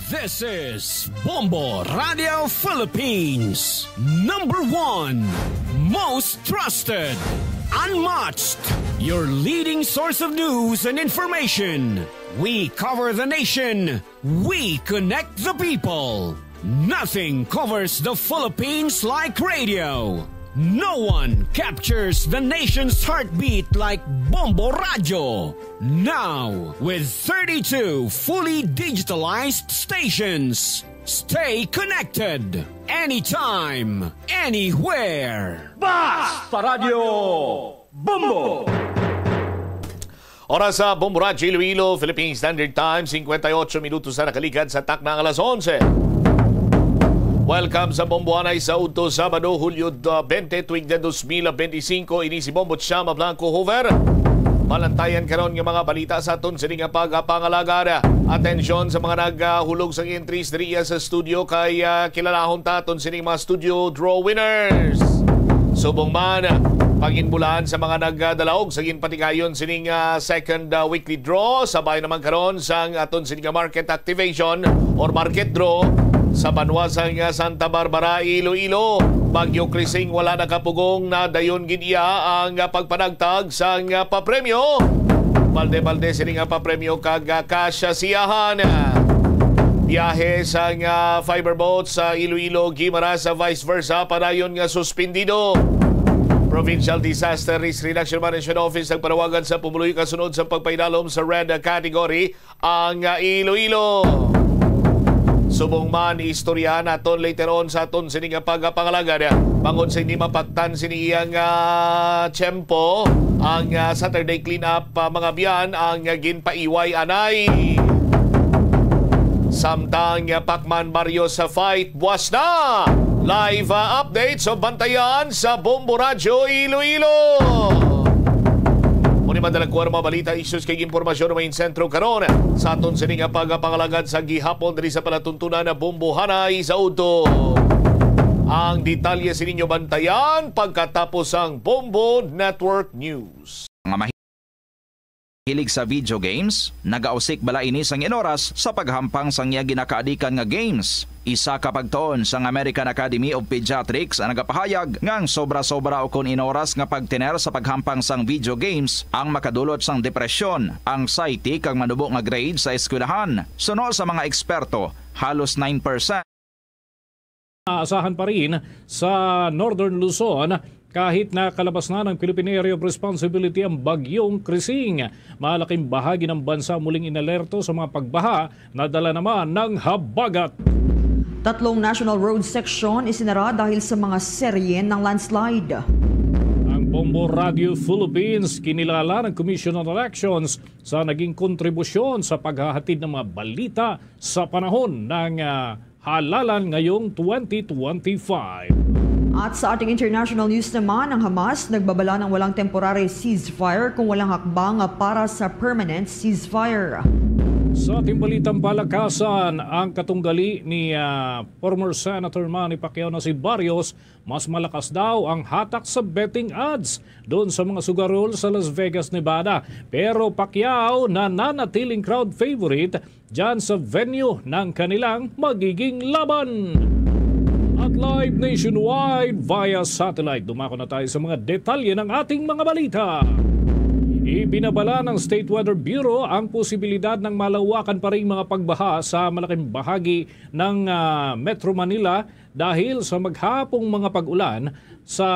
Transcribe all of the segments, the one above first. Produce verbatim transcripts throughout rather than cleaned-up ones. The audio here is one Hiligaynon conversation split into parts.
This is Bombo Radio Philippines, number one, most trusted, unmatched, your leading source of news and information. We cover the nation. We connect the people. Nothing covers the Philippines like radio. No one captures the nation's heartbeat like Bombo Radio. Now, with thirty-two fully digitalized stations, stay connected anytime, anywhere. Basta Radio Bombo! Oras sa Bombo Radyo Iloilo, Philippine Standard Time, cincuenta y ocho minutos na nakaligad sa takna nga alas onse. Welcome sa Bombohanay sa udto, Sabado, Hulyo, uh, twenty, tuig na dos mil benti singko. Ini si Bombo Chama Blanco Hoover. Malantayan karon nga mga balita sa aton sini nga pagpangalagad. Atensyon sa mga naghulog sa entries diri sa studio kay, ah, kilalahon ta aton sining mga studio draw winners. Subong man, panginbulan sa mga nagdalaog sa ginpatigayon sining, ah, second, ah, weekly draw, sabay naman karon sang aton sining market activation or market draw sa banwa sang, ah, Santa Barbara, Iloilo. Bagyo Krising wala nakapugong, na dayon gid iya ang, ah, pagpanagtag sang, ah, papremyo. Balde-balde sini nga papremyo kag, ah, cash siyahan. Biyahe sang, ah, fiber boat sa Iloilo, Guimaras, sa vice versa, padayon nga suspendido. Provincial Disaster Risk Reduction Management Office nagpanawagan sa pumuluyo kasunod sa pagpaidalom sa red category ang, ah, Iloilo. Subong man, istoryahan naton later on sa aton sini nga pagpangalagad bangod sa hindi mapaktan sini iyang, ah, tiyempo ang, ah, Saturday cleanup, ah, mga biyan ang, ah, ginpaiway anay. Samtang, ah, Pacman Barrios sa fight, buwas na! Live, ah, update sa Bantayan sa Bombo Radyo Iloilo. Muni madala ko ang mga balita, issues kag impormasyon nga main sentro karon sa aton sini nga pagpangalagad sa gihapon diri sa palatuntunan na Bombohanay sa udto. Ang detalye sa ninyo Bantayan pagkatapos ang Bombo Network News. Mga mahilig sa video games, nagausik bala ini sang inoras sa paghampang sang iya ginakaadikan nga games. Isa ka pagtuon sang American Academy of Pediatrics ang nagapahayag nga ang sobra-sobra ukon inoras nga pagtener sa paghampang sang video games ang makadulot sang depresyon, anxiety, kag manubo nga grade sa eskwelahan. Suno sa mga eksperto, halos nine percent Aasahan pa rin sa Northern Luzon, kahit nakalabas na ng Philippine Area of Responsibility ang Bagyong Krising. Malaking bahagi ng bansa muling inalerto sa mga pagbaha na dala naman ng habagat. Tatlong national road section isinara dahil sa mga serye ng landslide. Ang Bombo Radio Philippines, kinilala ng Commission on Elections sa naging kontribusyon sa paghahatid ng mga balita sa panahon ng, ah, halalan ngayong twenty twenty-five. At sa ating international news naman, ang Hamas nagbabala ng walang temporary ceasefire kung walang hakbang para sa permanent ceasefire. Sa ating balitang palakasan, ang katunggali ni, ah, former Senator Manny Pacquiao na si Barrios, mas malakas daw ang hatak sa betting odds doon sa mga sugarol sa Las Vegas, Nevada. Pero Pacquiao nananatiling crowd favorite dyan sa venue ng kanilang magiging laban. At live nationwide via satellite, dumako na tayo sa mga detalye ng ating mga balita. Ibinabala ng State Weather Bureau ang posibilidad ng malawakan pa ring mga pagbaha sa malaking bahagi ng, ah, Metro Manila dahil sa maghapong mga pag-ulan sa,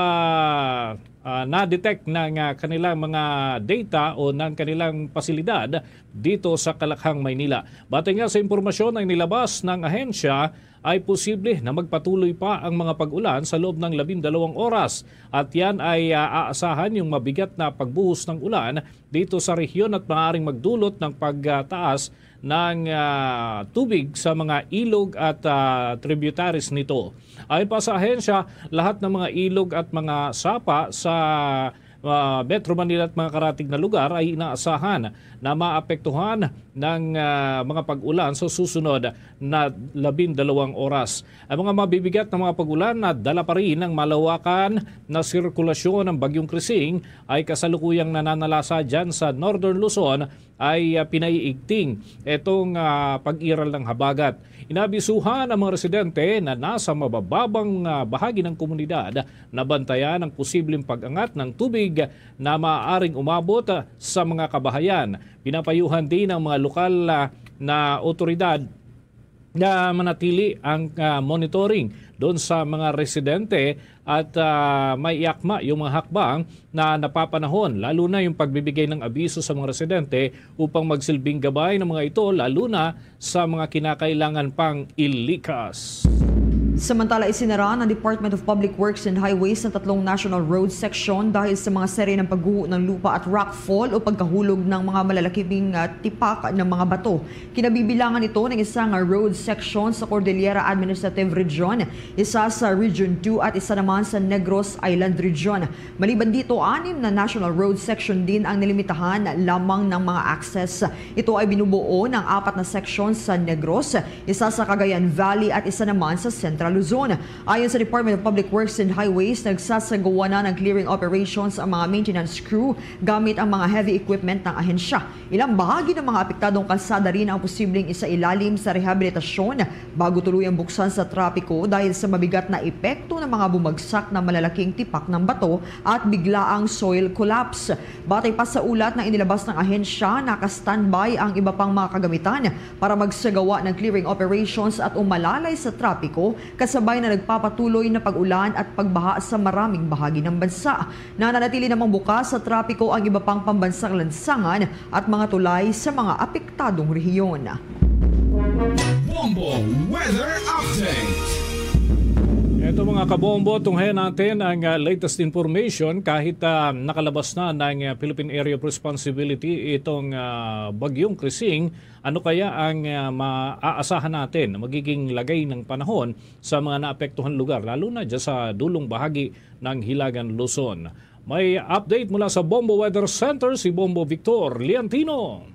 ah, na-detect ng, ah, kanilang mga data o ng kanilang pasilidad dito sa Kalakhang, Maynila. Batay nga sa impormasyon na inilabas ng ahensya, ay posible na magpatuloy pa ang mga pag-ulan sa loob ng labindalawang oras, at yan ay, ah, aasahan yung mabigat na pagbuhos ng ulan dito sa rehiyon at maaaring magdulot ng pagtaas ng, ah, tubig sa mga ilog at, ah, tributaries nito. Ayon pa sa ahensya, lahat ng mga ilog at mga sapa sa ah, Metro Manila at mga karatig na lugar ay inaasahan na maapektuhan ng, ah, mga pag-ulan sa susunod na labindalawang oras. Ang mga mabibigat na mga pag-ulan na dala pa rin ng malawakan na sirkulasyon ng Bagyong Krising ay kasalukuyang nananalasa dyan sa Northern Luzon ay, ah, pinaiigting itong, ah, pag-iral ng habagat. Inabisuhan ang mga residente na nasa mabababang, ah, bahagi ng komunidad na bantayan ang posibleng pag-angat ng tubig na maaaring umabot, ah, sa mga kabahayan. Pinapayuhan din ang mga lokal, ah, na otoridad na manatili ang, ah, monitoring doon sa mga residente at, ah, may iakma yung mga hakbang na napapanahon, lalo na yung pagbibigay ng abiso sa mga residente upang magsilbing gabay ng mga ito, lalo na sa mga kinakailangan pang ilikas. Samantala, isinara ng Department of Public Works and Highways ang tatlong national road section dahil sa mga serye ng pagguho ng lupa at rockfall o pagkahulog ng mga malalaking, ah, tipak ng mga bato. Kinabibilangan ito ng isang road section sa Cordillera Administrative Region, isa sa Region two at isa naman sa Negros Island Region. Maliban dito, anim na national road section din ang nilimitahan lamang ng mga access. Ito ay binubuo ng apat na section sa Negros, isa sa Cagayan Valley at isa naman sa Central Luzon. Ayon sa Department of Public Works and Highways, nagsasagawa na ng clearing operations ang mga maintenance crew gamit ang mga heavy equipment ng ahensya. Ilang bahagi ng mga apektadong kalsada rin ang posibleng isailalim sa rehabilitasyon bago tuluyang buksan sa trapiko dahil sa mabigat na epekto ng mga bumagsak na malalaking tipak ng bato at biglaang soil collapse. Batay pa sa ulat na inilabas ng ahensya, naka-standby ang iba pang mga kagamitan para magsagawa ng clearing operations at umalalay sa trapiko, kasabay na nagpapatuloy na pag-ulan at pagbaha sa maraming bahagi ng bansa. Nananatili namang bukas sa trapiko ang iba pang pambansang lansangan at mga tulay sa mga apektadong rehiyon. Bombo Weather Update. Ito, mga kabombo, tunghayan natin ang, ah, latest information. Kahit, ah, nakalabas na ng, ah, Philippine Area of Responsibility itong, ah, Bagyong Krising, ano kaya ang, ah, maaasahan natin na magiging lagay ng panahon sa mga naapektuhan lugar, lalo na dyan sa dulong bahagi ng Hilagang Luzon? May update mula sa Bombo Weather Center si Bombo Victor Liantino.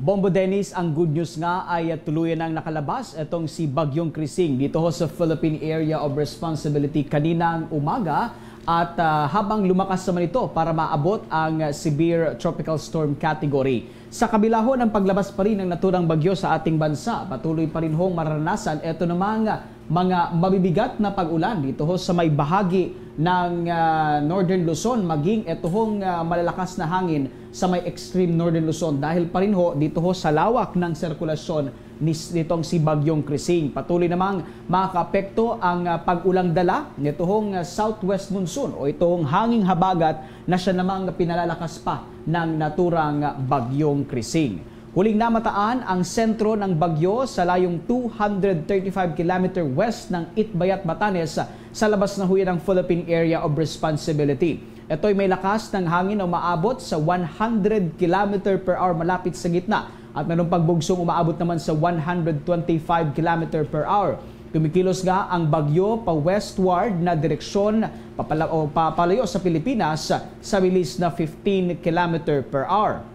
Bombo Dennis, ang good news nga ay tuluyan nang nakalabas itong si Bagyong Krising dito ho sa Philippine Area of Responsibility kaninang umaga at, ah, habang lumakas naman ito para maabot ang severe tropical storm category. Sa kabilahon, ang paglabas pa rin ng naturang bagyo sa ating bansa, patuloy pa rin hong maranasan ito namang mga mabibigat na pag-ulan dito ho sa may bahagi ng, ah, Northern Luzon, maging ito hong, ah, malalakas na hangin sa may extreme Northern Luzon dahil pa rin ho dito ho sa lawak ng sirkulasyon ni, nitong si Bagyong Krising. Patuloy namang makakaapekto ang, ah, pag-ulang dala nito hong, ah, southwest monsoon o ito hong hanging habagat na siya namang pinalalakas pa ng naturang Bagyong Krising. Huling namataan ang sentro ng bagyo sa layong two hundred thirty-five kilometer west ng Itbayat, Batanes, sa labas na huya ng Philippine Area of Responsibility. Ito'y may lakas ng hangin na umaabot sa one hundred kilometer per hour malapit sa gitna at mayroong pagbugsong umaabot naman sa one hundred twenty-five kilometer per hour. Kumikilos nga ang bagyo pa westward na direksyon papala-, o papalayo sa Pilipinas sa bilis na fifteen kilometer per hour.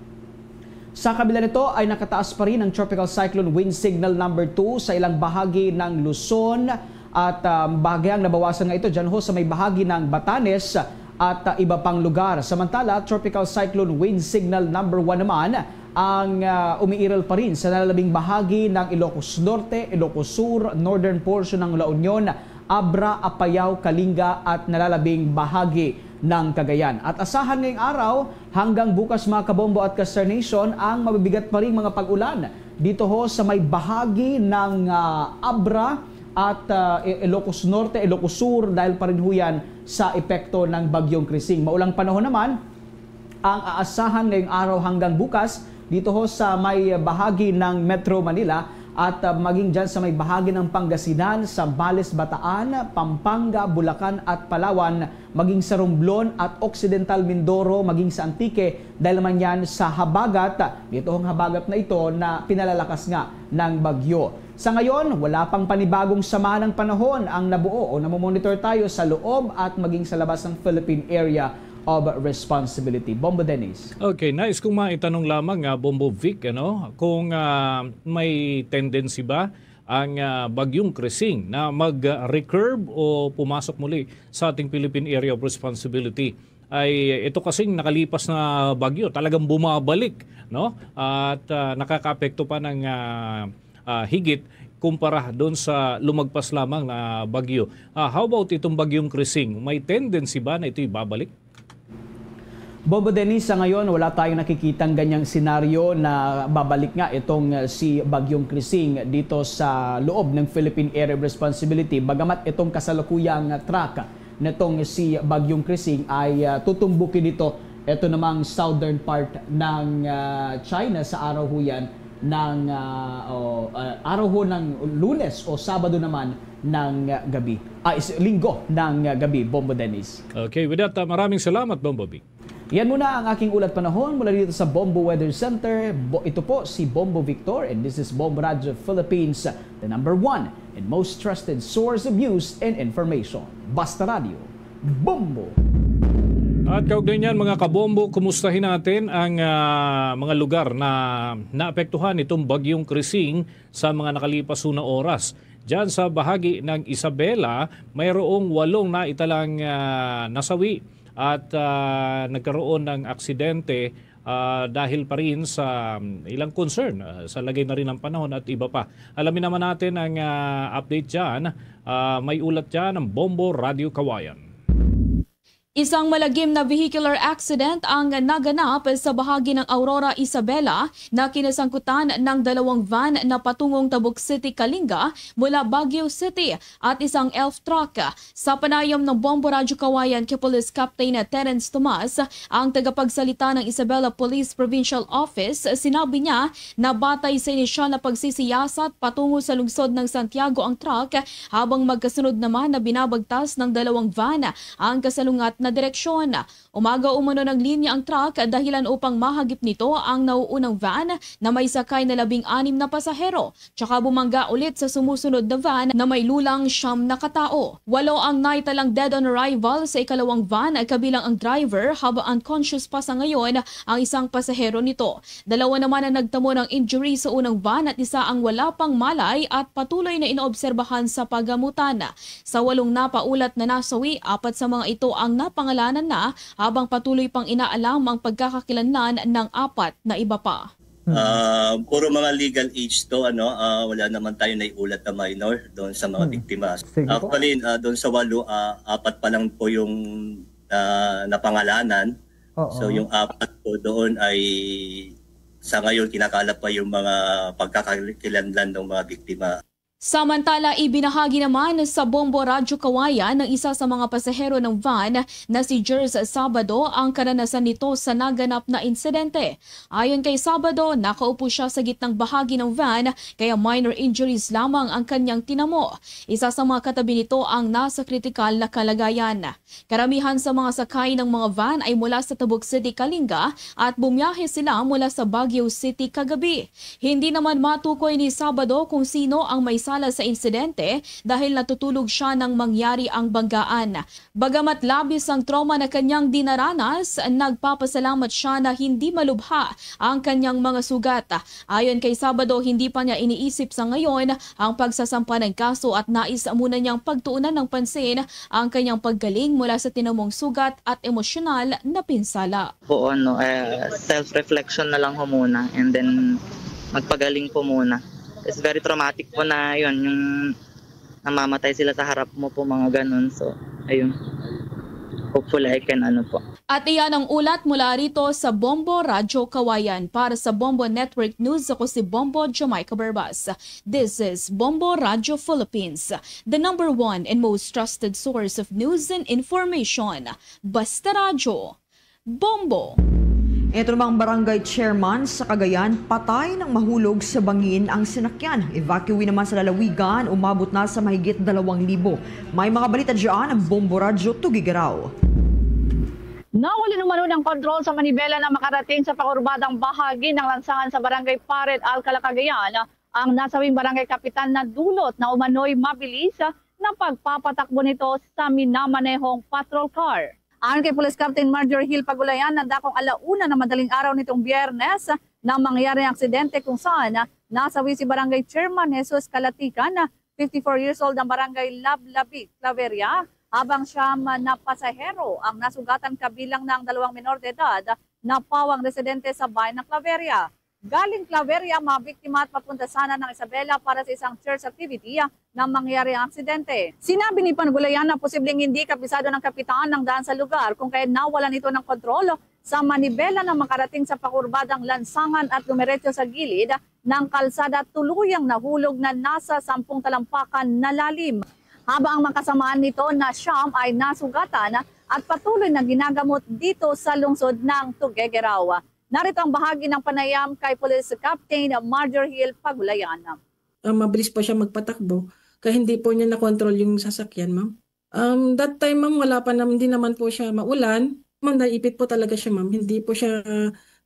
Sa kabila nito ay nakataas pa rin ang Tropical Cyclone Wind Signal number two sa ilang bahagi ng Luzon at, ah, bahagyang nabawasan nga ito dyan ho sa may bahagi ng Batanes at, ah, iba pang lugar. Samantala, Tropical Cyclone Wind Signal number one naman ang, ah, umiiral pa rin sa nalalabing bahagi ng Ilocos Norte, Ilocos Sur, northern portion ng La Union, Abra, Apayao, Kalinga at nalalabing bahagi ng Cagayan. At asahan ngayong araw hanggang bukas, mga kabombo at ka-Star Nation, ang mabibigat pa ring mga pag-ulan dito ho sa may bahagi ng, ah, Abra at, ah, I-, Ilocos Norte, Ilocos Sur dahil pa rin ho yan sa epekto ng Bagyong Krising. Maulang panahon naman ang aasahan ngayong araw hanggang bukas dito ho sa may bahagi ng Metro Manila at, ah, maging dyan sa may bahagi ng Pangasinan, Zambales, Bataan, Pampanga, Bulacan at Palawan, maging sa Romblon at Occidental Mindoro, maging sa Antique, dahil naman yan sa habagat. Dito hong habagat na ito na pinalalakas nga ng bagyo. Sa ngayon, wala pang panibagong sama ng panahon ang nabuo o namomonitor tayo sa loob at maging sa labas ng Philippine Area of responsibility. Bombo Dennis. Okay, nais kong maitanong lamang, ah, Bombo Vic, ano, kung, ah, may tendency ba ang, ah, Bagyong Krising na mag-recurve o pumasok muli sa ating Philippine Area of Responsibility? Ay, ito kasing nakalipas na bagyo, talagang bumabalik, no? At, ah, nakakaapekto pa ng, ah, ah, higit kumpara doon sa lumagpas lamang na bagyo. Ah, how about itong Bagyong Krising? May tendency ba na ito'y babalik? Bombo Dennis, sa ngayon, wala tayong nakikitang ganyang senaryo na babalik nga itong, uh, si Bagyong Krising dito sa loob ng Philippine Area of Responsibility. Bagamat itong kasalukuyang track nitong si Bagyong Krising ay, uh, tutumbukin nito ito namang southern part ng, uh, China sa araw ho yan ng, uh, o, uh, araw ho ng Lunes o Sabado naman ng, uh, gabi. Ah, is, Linggo ng, uh, gabi, Bombo Dennis. Okay, with that, uh, maraming salamat, Bombo Vic. Yan muna ang aking ulat panahon mula dito sa Bombo Weather Center. Bo-, ito po si Bombo Victor, and this is Bombo Radio Philippines, the number one and most trusted source of news and information. Basta Radio, Bombo! At kaugnay niyan, mga kabombo, kumustahin natin ang, ah, mga lugar na naapektuhan nitong Bagyong Krising sa mga nakalipas na oras. Diyan sa bahagi ng Isabela, mayroong walong naitalang, ah, nasawi at, ah, nagkaroon ng aksidente, ah, dahil pa rin sa, um, ilang concern, ah, sa lagay na rin ng panahon at iba pa. Alamin naman natin ang, ah, update dyan. Ah, may ulat dyan ang Bombo Radio Kawayan. Isang malagim na vehicular accident ang naganap sa bahagi ng Aurora, Isabela na kinasangkutan ng dalawang van na patungong Tabuk City, Kalinga mula Baguio City at isang elf truck. Sa panayam ng Bombo Radyo Kawayan kay Police Captain Terence Tomas, ang tagapagsalita ng Isabela Police Provincial Office, sinabi niya na batay sa inisyal na pagsisiyasat patungo sa lungsod ng Santiago ang truck habang magkasunod naman na binabagtas ng dalawang van ang kasalungat na direksyon. Umaga umano ng linya ang truck dahilan upang mahagip nito ang nauunang van na may sakay na labing anim na pasahero, tsaka bumangga ulit sa sumusunod na van na may lulang siyam na katao. Walo ang naitalang dead on arrival sa ikalawang van, kabilang ang driver, habang unconscious pa sa ngayon ang isang pasahero nito. Dalawa naman ang nagtamo ng injury sa unang van at isa ang wala pang malay at patuloy na inoobserbahan sa pagamutan. Sa walong napaulat na nasawi, apat sa mga ito ang napangalanan na, habang patuloy pang inaalam ang pagkakakilanlan ng apat na iba pa. Ah, puro mga legal age to, ano, ah, wala naman tayo naiulat na minor doon sa mga Hmm. biktima. Sige po. Actually, ah, doon sa walo, ah, apat pa lang po yung, ah, napangalanan. Oo. So, yung apat po doon ay sa ngayon kinakalap pa yung mga pagkakakilanlan ng mga biktima. Samantala, ibinahagi naman sa Bombo Radyo Kawayan ng isa sa mga pasahero ng van na si Jers Sabado ang karanasan nito sa naganap na insidente. Ayon kay Sabado, nakaupo siya sa gitnang bahagi ng van kaya minor injuries lamang ang kanyang tinamo. Isa sa mga katabi nito ang nasa kritikal na kalagayan. Karamihan sa mga sakay ng mga van ay mula sa Tabuk City, Kalinga, at bumiyahe sila mula sa Baguio City kagabi. Hindi naman matukoy ni Sabado kung sino ang may sala sa insidente dahil natutulog siya nang mangyari ang banggaan. Bagamat labis ang trauma na kanyang dinaranas, nagpapasalamat siya na hindi malubha ang kanyang mga sugat. Ayon kay Sabado, hindi pa niya iniisip sa ngayon ang pagsasampa ng kaso at nais muna niyang pagtuunan ng pansin ang kanyang paggaling mula sa tinamong sugat at emosyonal na pinsala. Po, ano, eh, self-reflection na lang ho muna and then magpagaling po muna. It's very traumatic po na yun, yung namamatay sila sa harap mo po, mga ganun. So, ayun. Hopefully, I can, ano po. At iyan ang ulat mula rito sa Bombo Radyo Kawayan. Para sa Bombo Network News, ako si Bombo Jamaica Berbas. This is Bombo Radyo Philippines, the number one and most trusted source of news and information. Basta Radyo, Bombo! Ito namang barangay chairman sa Cagayan, patay nang mahulog sa bangin ang sinakyan. Evacuee naman sa lalawigan, umabot na sa mahigit dalawang libo. May mga balita dyan ang Bombo Radyo Tugigaraw. Nawalan umano ng kontrol sa manibela na makarating sa pangurbadang bahagi ng lansangan sa Barangay Pared, Alcala, Cagayan, ang nasabing barangay kapitan na dulot na umano'y mabilis na pagpapatakbo nito sa minamanehong patrol car. Ayon kay Police Captain Marjorie Hill Pagulayan, nandakong ala una na madaling araw nitong Biyernes na mangyari ang aksidente kung saan nasawi si Barangay Chairman Jesus Kalatikan, fifty-four years old, ang Barangay Lablabi, Claveria, habang siyam na pasahero ang nasugatan, kabilang na ang dalawang menor de edad na pawang residente sa bayan ng Claveria. Galing Claveria ang mga biktima at papunta sana ng Isabela para sa isang church activity na mangyari ang aksidente. Sinabi ni Pagulayan na posibleng hindi kabisado ng kapitan ng daan sa lugar kung kaya nawalan ito ng kontrol sa manibela na makarating sa pakurbadang lansangan at dumiretso sa gilid ng kalsada, tuluyang nahulog na nasa sampung talampakan na lalim. Habang ang mga kasamaan nito na siyam ay nasugatan at patuloy na ginagamot dito sa lungsod ng Tuguegarao. Narito ang bahagi ng panayam kay Police Captain Marjorie Hill Pagulayan. Ah, mabilis po siya magpatakbo, kaya hindi po niya na-control yung sasakyan, ma'am. Um, that time, ma'am, wala pa naman, hindi naman po siya maulan. Ma'am, naipit po talaga siya, ma'am. Hindi po siya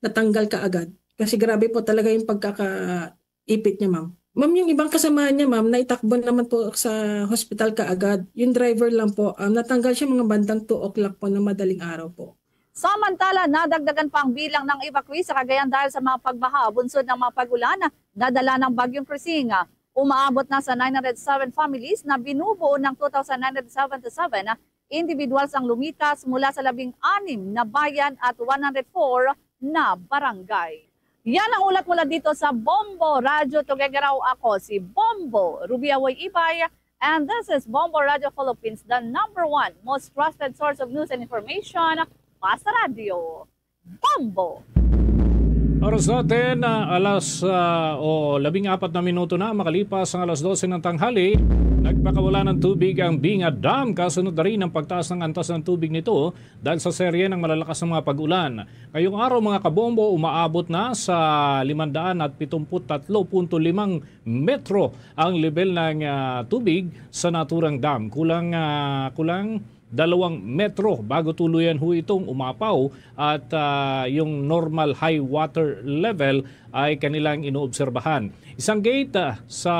natanggal kaagad. Kasi grabe po talaga yung pagkakaipit niya, ma'am. Ma'am, yung ibang kasama niya, ma'am, naitakbo naman po sa hospital kaagad. Yung driver lang po, um, natanggal siya mga bandang two o'clock po ng madaling araw po. Samantala, nadagdagan pa ang bilang ng evacuee sa Cagayan dahil sa mga pagbaha bunsod ng mga pag-ulan na dala ng Bagyong Chrising. Umaabot na sa nine hundred seven families na binubuo ng two thousand nine hundred seventy-seven individuals ang lumikas mula sa labing anim na bayan at one hundred four na barangay. Yan ang ulat mula dito sa Bombo Radyo Tuguegarao. Ako si Bombo Rubia Way Ibay, and this is Bombo Radyo Philippines, the number one most trusted source of news and information. Basta Radyo, Bombo! Oras natin, ah, alas, ah, o labing apat na minuto na makalipas ang alas dose ng tanghali. Nagpakawala ng tubig ang Binga Dam kasunod na rin ng pagtaas ng antas ng tubig nito dahil sa serye ng malalakas na mga pag-ulan. Ngayong araw, mga kabombo, umaabot na sa limandaan at pitumput tatlo punto limang metro ang level ng, ah, tubig sa naturang dam. Kulang, ah, kulang dalawang metro bago tuluyan ho itong umapaw at, ah, yung normal high water level ay kanilang inoobserbahan. Isang gate, ah, sa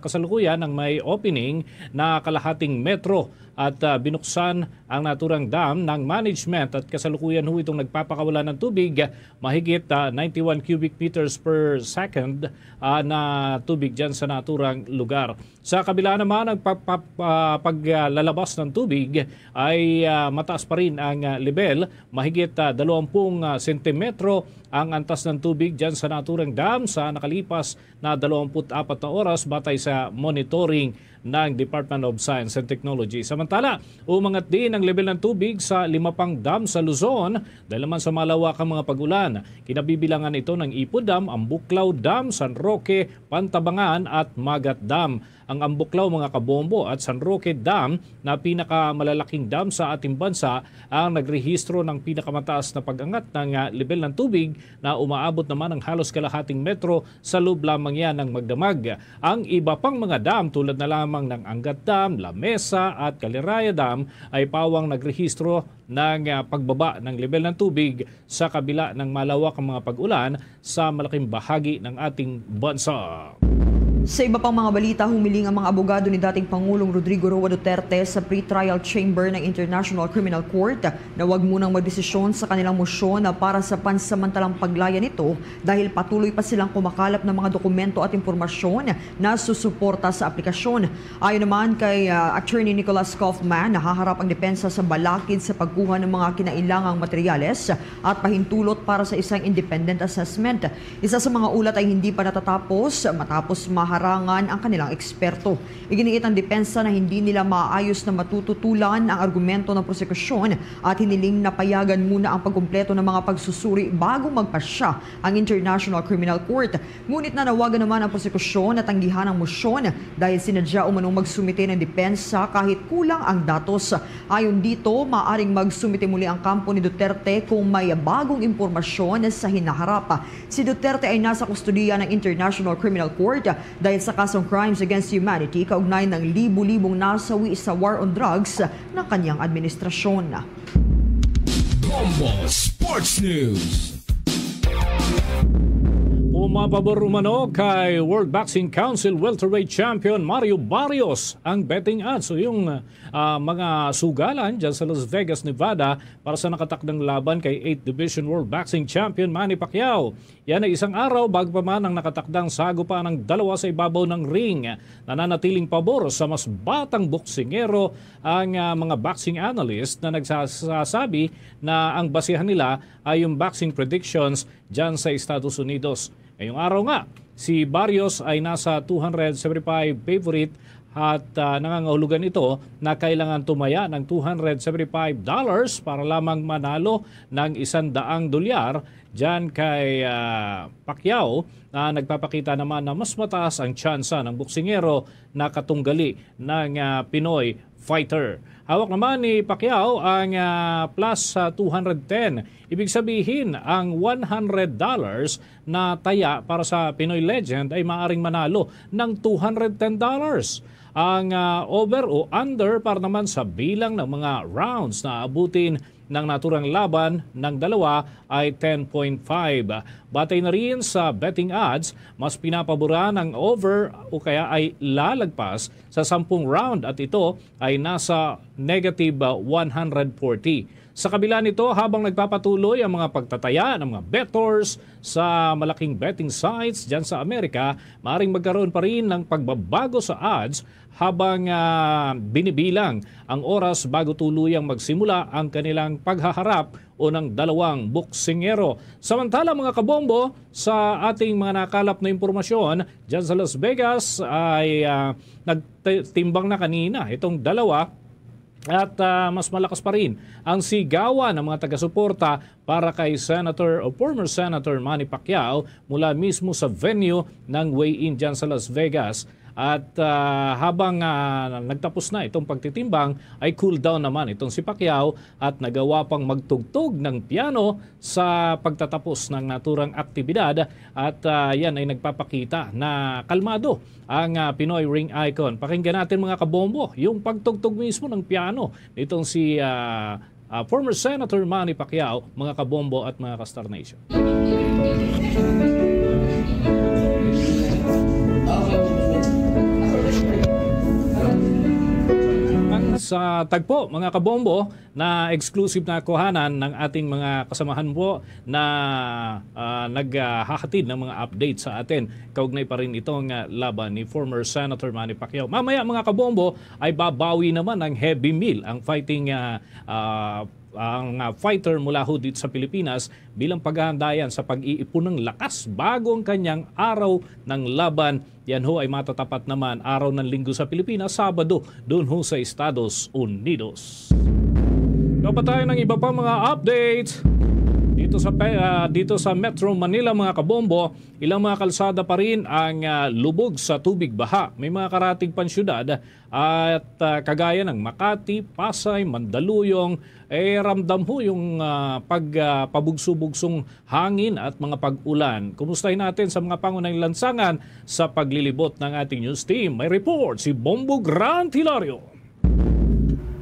kasalukuyan ang may opening na kalahating metro at, ah, binuksan ang naturang dam ng management at kasalukuyan ho itong nagpapakawala ng tubig, mahigit, ah, ninety-one cubic meters per second, ah, na tubig dyan sa naturang lugar. Sa kabila naman, ang pa- pa- ah, paglalabas ng tubig ay, ah, mataas pa rin ang, ah, level. Mahigit, ah, dalawampu, ah, sentimetro ang antas ng tubig dyan sa naturang dam sa nakalipas na dalawampu't apat na oras, batay sa monitoring ng Department of Science and Technology. Samantala, umangat din ang level ng tubig sa lima pang dam sa Luzon dahil naman sa malawakang mga pag-ulan. Kinabibilangan ito ng Ipo Dam, Ambuclao Dam, San Roque, Pantabangan at Magat Dam. Ang Ambuclao, mga kabombo, at San Roque Dam na pinakamalalaking dam sa ating bansa ang nagrehistro ng pinakamataas na pag-angat ng, ah, level ng tubig na umaabot naman ng halos kalahating metro sa loob lamang yan ng magdamag. Ang iba pang mga dam tulad na lamang ng Angat Dam, Lamesa at Caliraya Dam ay pawang nagrehistro ng, ah, pagbaba ng level ng tubig sa kabila ng malawak ang mga pag-ulan sa malaking bahagi ng ating bansa. Sa iba pang mga balita, humiling ang mga abogado ni dating Pangulong Rodrigo Roa Duterte sa pre-trial chamber ng International Criminal Court na wag munang magdesisyon sa kanilang motion na para sa pansamantalang paglaya nito dahil patuloy pa silang kumakalap ng mga dokumento at impormasyon na susuporta sa aplikasyon. Ayon naman kay, ah, Attorney Nicholas Kaufman, nahaharap ang depensa sa balakid sa pagkuha ng mga kinailangang materyales at pahintulot para sa isang independent assessment. Isa sa mga ulat ay hindi pa natatapos matapos maharangan ang kanilang eksperto. Iginiit ang depensa na hindi nila maayos na matututulan ang argumento ng prosekusyon at hiniling na payagan muna ang pagkumpleto ng mga pagsusuri bago magpasya ang International Criminal Court. Ngunit nanawagan naman ang prosekusyon na tanggihan ang motion dahil sinadya umanong magsumite ng depensa kahit kulang ang datos. Ayon dito, maaring magsumite muli ang kampo ni Duterte kung may bagong impormasyon sa hinaharap. Si Duterte ay nasa kustodiya ng International Criminal Court dahil sa kasong crimes against humanity kaugnay ng libu-libong nasawi sa war on drugs ng kanyang administrasyon. Bombo Sports News. Mapabor umano kay World Boxing Council welterweight champion Mario Barrios ang betting odds o yung, ah, mga sugalan dyan sa Las Vegas, Nevada para sa nakatakdang laban kay eighth Division World Boxing Champion Manny Pacquiao. Yan ay isang araw bago pa man ang nakatakdang sagupa ng dalawa sa ibabaw ng ring. Nananatiling pabor sa mas batang boksingero ang, ah, mga boxing analyst na nagsasabi na ang basihan nila ay yung boxing predictions dyan sa Estados Unidos. Ngayong araw nga, si Barrios ay nasa two hundred seventy-five favorite at, ah, nangangahulugan ito na kailangan tumaya ng two hundred seventy-five dollars para lamang manalo ng isang daang dolyar dyan kay, ah, Pacquiao, na nagpapakita naman na mas mataas ang tsansa ng boksingero na katunggali ng, ah, Pinoy fighter. Hawak naman ni Pacquiao ang, ah, plus, ah, two hundred ten. Ibig sabihin, ang one hundred dollars na taya para sa Pinoy legend ay maaring manalo ng two hundred ten dollars. Ang, ah, over o under para naman sa bilang ng mga rounds na abutin ng naturang laban ng dalawa ay ten point five. Batay na rin sa betting odds, mas pinapaboran ang over o kaya ay lalagpas sa sampung round at ito ay nasa negative one hundred forty. Sa kabila nito, habang nagpapatuloy ang mga pagtataya ng mga bettors sa malaking betting sites dyan sa Amerika, maring magkaroon pa rin ng pagbabago sa odds habang, ah, binibilang ang oras bago tuluyang magsimula ang kanilang paghaharap o ng dalawang boksingero. Samantala, mga kabombo, sa ating mga nakalap na impormasyon, dyan sa Las Vegas ay, ah, nagtimbang na kanina itong dalawa at, ah, mas malakas pa rin ang sigawan ng mga taga-suporta para kay Senator o former Senator Manny Pacquiao mula mismo sa venue ng weigh-in dyan sa Las Vegas. At, ah, habang, ah, nagtapos na itong pagtitimbang, ay cool down naman itong si Pacquiao at nagawa pang magtugtog ng piano sa pagtatapos ng naturang aktibidad. At, ah, yan ay nagpapakita na kalmado ang, ah, Pinoy ring icon. Pakinggan natin, mga kabombo, yung pagtugtog mismo ng piano nitong si, ah, ah, former Senator Manny Pacquiao, mga kabombo at mga ka-Star Nation. Ang sa tagpo, mga kabombo, na exclusive na kuhanan ng ating mga kasamahan po na, ah, naghahatid ng mga update sa atin. Kaugnay pa rin itong, ah, laban ni former Senator Manny Pacquiao. Mamaya, mga kabombo, ay babawi naman ang heavy meal, ang fighting, ah, ah, ang, ah, fighter mula ho dito sa Pilipinas bilang paghahandayan sa pag-iipon ng lakas bago ang kanyang araw ng laban. Yan ho ay matatapat naman araw ng Linggo sa Pilipinas, Sabado, doon ho sa Estados Unidos. Kapatay ng iba pa mga update dito sa pe-, ah, dito sa Metro Manila, mga kabombo, ilang mga kalsada pa rin ang, ah, lubog sa tubig baha. May mga karatig pan syudad at, ah, kagaya ng Makati, Pasay, Mandaluyong, eh, ramdam ho yung, ah, pag, ah, pabugso-bugsong hangin at mga pag-ulan. Kumustahin natin sa mga pangunahing lansangan sa paglilibot ng ating news team. May report si Bombo Grant Hilario.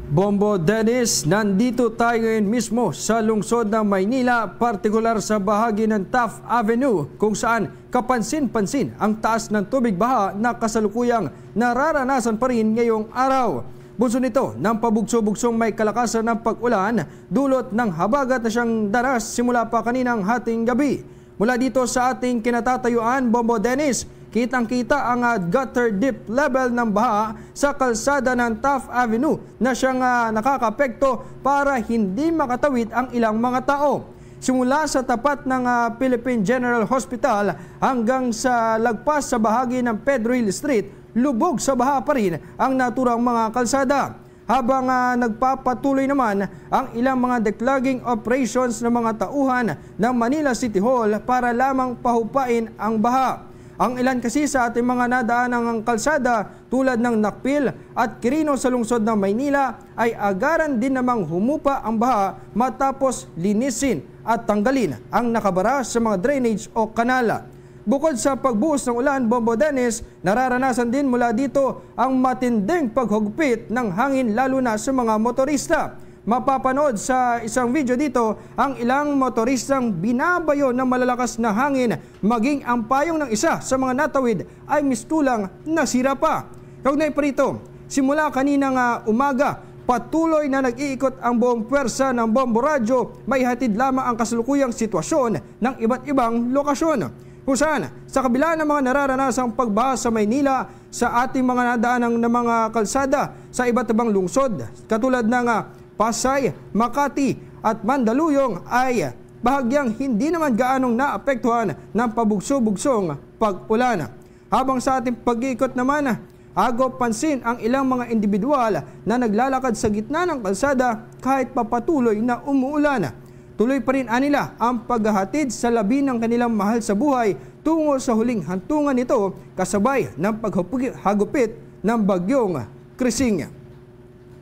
Bombo Dennis, nandito tayo ngayon mismo sa lungsod ng Maynila, partikular sa bahagi ng Taft Avenue, kung saan kapansin-pansin ang taas ng tubig baha na kasalukuyang nararanasan pa rin ngayong araw. Bunso nito ng pabugso-bugsong may kalakasan ng pag-ulan, dulot ng habagat na siyang danas simula pa kaninang hating gabi. Mula dito sa ating kinatatayuan, Bombo Dennis, kitang-kita ang, ah, gutter depth level ng baha sa kalsada ng Taft Avenue na siyang, ah, nakakapekto para hindi makatawid ang ilang mga tao. Simula sa tapat ng, ah, Philippine General Hospital hanggang sa lagpas sa bahagi ng Pedro Hill Street, lubog sa baha pa rin ang naturang mga kalsada. Habang, ah, nagpapatuloy naman ang ilang mga declogging operations ng mga tauhan ng Manila City Hall para lamang pahupain ang baha. Ang ilan kasi sa ating mga nadaanang kalsada tulad ng Nakpil at Quirino sa lungsod ng Maynila ay agaran din namang humupa ang baha matapos linisin at tanggalin ang nakabara sa mga drainage o kanal. Bukod sa pagbuhos ng ulan, Bombo Dennis, nararanasan din mula dito ang matinding paghugpit ng hangin, lalo na sa mga motorista. Mapapanood sa isang video dito ang ilang motoristang binabayo ng malalakas na hangin, maging ang payong ng isa sa mga natawid ay mistulang nasira pa. Kaugnay pa rito, simula kanina nga umaga, patuloy na nag-iikot ang buong pwersa ng Bombo Radyo, maihatid lamang ang kasalukuyang sitwasyon ng iba't ibang lokasyon. Kung saan, sa kabila ng mga nararanasang pagbaha sa Maynila, sa ating mga nadaanan ng mga kalsada sa iba't ibang lungsod, katulad ng, ah, Pasay, Makati, at Mandaluyong, ay bahagyang hindi naman gaanong naapektuhan ng pabugso-bugsong pag-ulan. Habang sa ating pag-iikot naman, agop pansin ang ilang mga individual na naglalakad sa gitna ng kalsada kahit papatuloy na umuulan. Tuloy pa rin anila ang paghahatid sa labi ng kanilang mahal sa buhay tungo sa huling hantungan nito, kasabay ng paghagupit ng Bagyong Krising.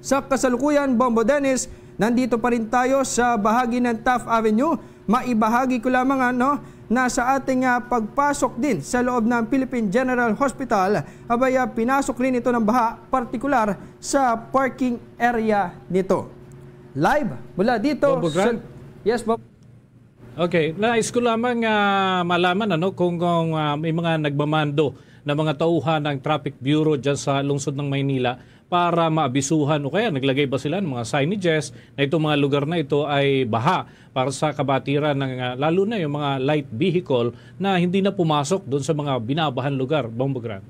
Sa kasalukuyan, Bombo Dennis, nandito pa rin tayo sa bahagi ng Taft Avenue. Maibahagi ko lamang, ano, na sa ating, ah, pagpasok din sa loob ng Philippine General Hospital, abay, ah, pinasok rin ito ng baha, partikular sa parking area nito. Live mula dito Bombo sa Grant? Yes, Bob. Okay, nais ko lamang, ah, malaman, ano, kung, kung, ah, may mga nagmamando na mga tauhan ng Traffic Bureau dyan sa lungsod ng Maynila para maabisuhan o kaya naglagay ba sila ng mga signages na itong mga lugar na ito ay baha para sa kabatiran ng, ah, lalo na yung mga light vehicle na hindi na pumasok doon sa mga binabahan lugar, Bombo Grant?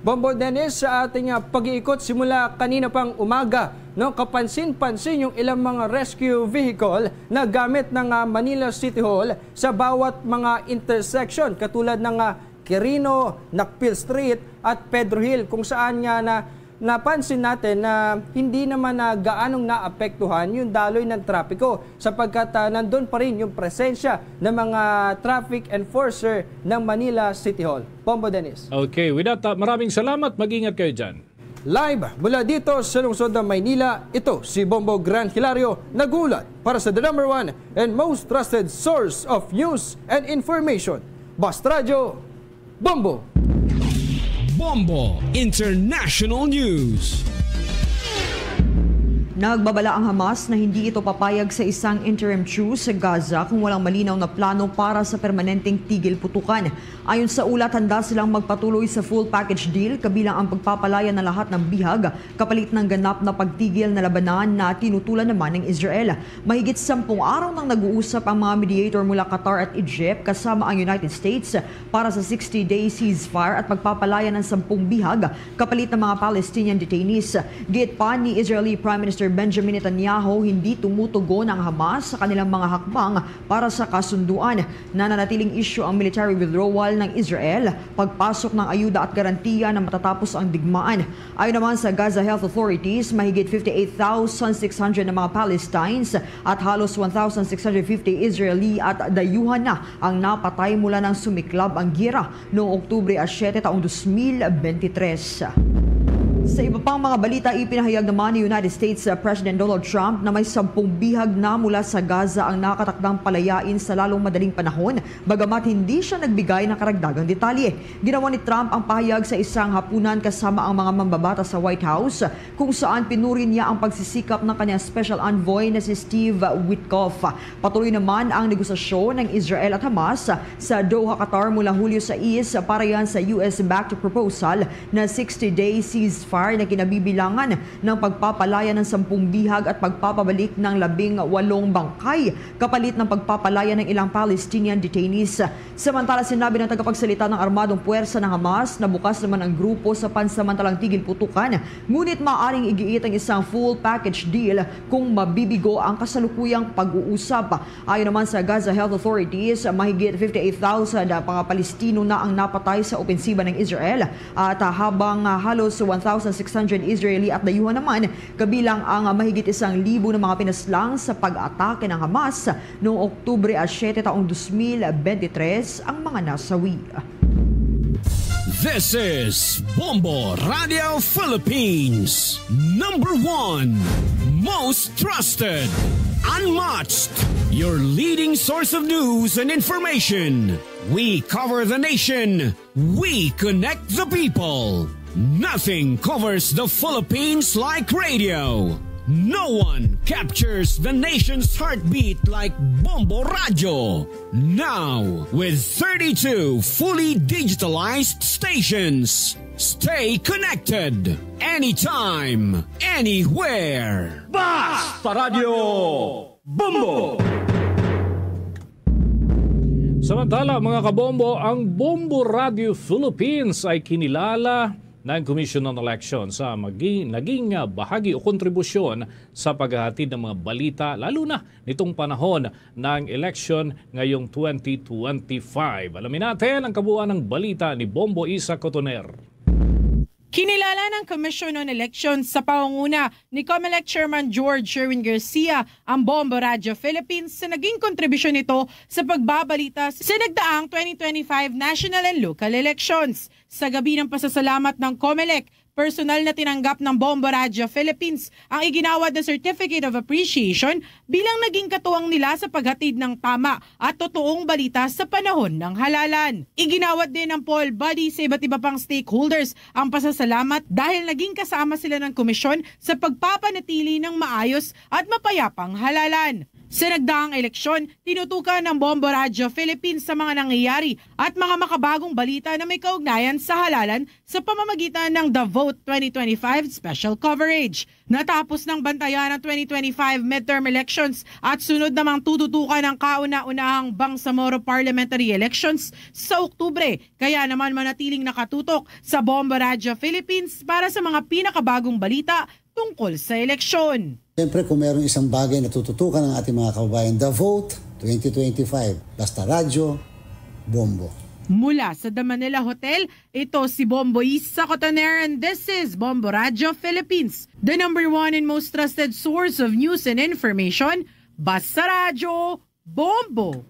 Bombo Dennis, sa ating, ah, pag-iikot simula kanina pang umaga, no, kapansin-pansin yung ilang mga rescue vehicle na gamit ng, ah, Manila City Hall sa bawat mga intersection, katulad ng, ah, Quirino, Nakpil Street at Pedro Hill, kung saan nga na napansin natin na hindi naman na gaanong naapektuhan yung daloy ng trapiko sapagkat, ah, nandun pa rin yung presensya ng mga traffic enforcer ng Manila City Hall. Bombo Dennis. Okay, with that, ah, maraming salamat. Mag-ingat kayo dyan. Live mula dito sa lungsod ng Maynila, ito si Bombo Grant Hilario, nag-uulat para sa the number one and most trusted source of news and information. Basta Radyo, Bombo! Bombo International News. Nagbabala ang Hamas na hindi ito papayag sa isang interim truce sa Gaza kung walang malinaw na plano para sa permanenteng tigil putukan. Ayon sa ulat, handa silang magpatuloy sa full package deal, kabilang ang pagpapalaya na lahat ng bihag kapalit ng ganap na pagtigil na labanan na tinutulan naman ng Israel. Mahigit sampung araw nang nag-uusap ang mga mediator mula Qatar at Egypt kasama ang United States para sa sixty-day ceasefire at pagpapalaya ng sampung bihag kapalit ng mga Palestinian detainees. Giit pa ni Israeli Prime Minister Benjamin Netanyahu, hindi tumutugon ang Hamas sa kanilang mga hakbang para sa kasunduan. Nananatiling isyu ang military withdrawal ng Israel, pagpasok ng ayuda at garantiya na matatapos ang digmaan. Ayon naman sa Gaza Health Authorities, mahigit fifty-eight thousand six hundred na mga Palestinians at halos one thousand six hundred fifty Israeli at dayuhan na ang napatay mula nang sumiklab ang giyera noong Oktubre a siete taong dos mil bente tres. Sa iba pang mga balita, ipinahayag naman ni United States President Donald Trump na may sampung bihag na mula sa Gaza ang nakatakdang palayain sa lalong madaling panahon, bagamat hindi siya nagbigay ng karagdagang detalye. Ginawa ni Trump ang pahayag sa isang hapunan kasama ang mga mambabata sa White House, kung saan pinuri niya ang pagsisikap ng kanyang special envoy na si Steve Witkoff. Patuloy naman ang negosasyon ng Israel at Hamas sa Doha, Qatar mula Hulyo sais para yan sa U S-backed proposal na sixty-day ceasefire na kinabibilangan ng pagpapalaya ng sampung bihag at pagpapabalik ng labing walong bangkay kapalit ng pagpapalaya ng ilang Palestinian detainees. Samantala, sinabi ng tagapagsalita ng armadong puwersa ng Hamas na bukas naman ang grupo sa pansamantalang tigil putukan, ngunit maaaring igiit ang isang full package deal kung mabibigo ang kasalukuyang pag-uusap. Ayon naman sa Gaza Health Authorities, mahigit fifty-eight thousand ang mga Palestino na ang napatay sa opensiba ng Israel, at, ah, habang, ah, halos one thousand six hundred Israeli at dayuhan naman, kabilang ang, ah, mahigit isang libo na mga pinaslang sa pag-atake ng Hamas noong Oktubre a siete taong dos mil bente tres ang mga nasawi. This is Bombo Radio Philippines, number one, most trusted, unmatched, your leading source of news and information. We cover the nation. We connect the people. Nothing covers the Philippines like radio. No one captures the nation's heartbeat like Bombo Radio. Now, with thirty-two fully digitalized stations. Stay connected anytime, anywhere. Basta Radio Bombo! Samantala, mga kabombo, ang Bombo Radio Philippines ay kinilala ng Commission on Elections sa magi-, naging, ah, bahagi o kontribusyon sa paghahatid ng mga balita, lalo na nitong panahon ng election ngayong twenty twenty-five. Alamin natin ang kabuuan ng balita ni Bombo Isa Cotoner. Kinilala ng Commission on Elections sa pangunguna ni Comelec Chairman George Sherwin Garcia ang Bombo Radio Philippines sa naging kontribusyon nito sa pagbabalita sa nagdaang twenty twenty-five national and local elections. Sa gabi ng pasasalamat ng Comelec, personal na tinanggap ng Bombo Radio Philippines ang iginawad na Certificate of Appreciation bilang naging katuwang nila sa paghatid ng tama at totoong balita sa panahon ng halalan. Iginawad din ang poll body sa iba't iba pang stakeholders ang pasasalamat dahil naging kasama sila ng komisyon sa pagpapanatili ng maayos at mapayapang halalan. Sa nagdaang eleksyon, tinutukan ng Bombo Radio Philippines sa mga nangyayari at mga makabagong balita na may kaugnayan sa halalan sa pamamagitan ng The Vote twenty twenty-five Special Coverage. Natapos ng bantayan ang twenty twenty-five midterm elections at sunod namang tututukan ang kauna-unahang Bangsamoro parliamentary elections sa Oktubre. Kaya naman manatiling nakatutok sa Bombo Radio Philippines para sa mga pinakabagong balita tungkol sa eleksyon. Siyempre, kung mayroong isang bagay na tututukan ng ating mga kababayan, The Vote twenty twenty-five, Basta Radyo, Bombo. Mula sa The Manila Hotel, ito si Bombo Isa Cotoner, and this is Bombo Radyo Philippines, the number one and most trusted source of news and information. Basta Radyo, Bombo!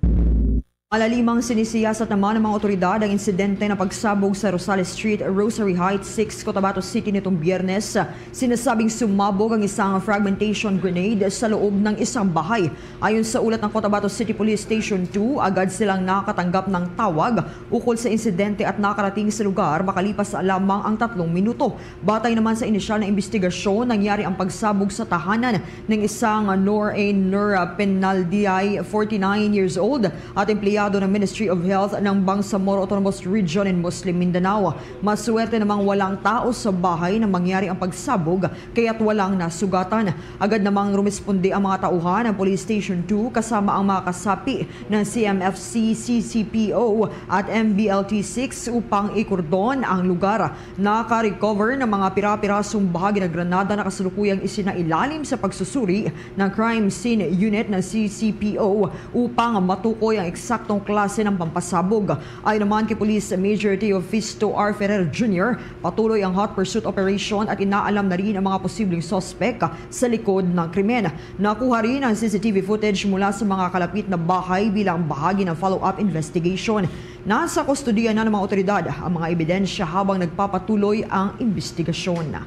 Malalimang sinisiyasat naman ng mga otoridad ang insidente na pagsabog sa Rosales Street, Rosary Heights six, Cotabato City nitong Biyernes. Sinasabing sumabog ang isang fragmentation grenade sa loob ng isang bahay. Ayon sa ulat ng Cotabato City Police Station two, agad silang nakatanggap ng tawag ukol sa insidente at nakarating sa lugar makalipas lamang ang tatlong minuto. Batay naman sa inisyal na imbestigasyon, nangyari ang pagsabog sa tahanan ng isang Noor A. Nur Penaldiay, forty-nine years old, at empleyado ng Ministry of Health ng Bangsamoro Autonomous Region in Muslim Mindanao. Maswerte namang walang tao sa bahay nang mangyari ang pagsabog, kaya't walang nasugatan. Agad namang rumisponde ang mga tauhan ng Police Station two kasama ang mga kasapi ng C M F C, C C P O at M B L T six upang ikordon ang lugar. Naka-recover ng mga pira-pirasong bahagi ng granada na kasalukuyang isinailalim sa pagsusuri ng Crime Scene Unit ng C C P O upang matukoy ang eksaktong klase ng pampasabog. Ayon naman kay Police Major Teofisto R. Ferrer Junior, patuloy ang hot pursuit operation at inaalam na rin ang mga posibleng suspek sa likod ng krimen. Nakuha rin ang C C T V footage mula sa mga kalapit na bahay bilang bahagi ng follow-up investigation. Nasa kustodiya na ng mga otoridad ang mga ebidensya habang nagpapatuloy ang imbestigasyon.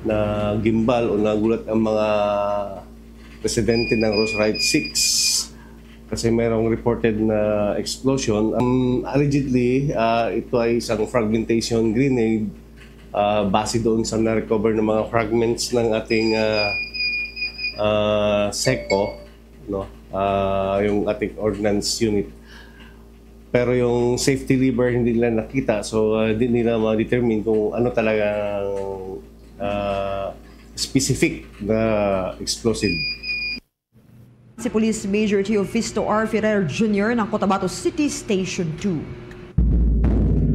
Nagimbal o nagulat ang mga residente ng Rosarite six kasi mayroong reported na explosion. Um, allegedly, ah, ito ay isang fragmentation grenade, ah, base doon sa na-recover ng mga fragments ng ating, ah, ah, SECO, no? Ah, yung ating ordnance unit. Pero yung safety lever hindi nila nakita, so, ah, hindi nila ma-determine kung ano talagang, ah, specific na explosive. Si Police Major Teofisto R. Ferrer Junior ng Cotabato City Station two.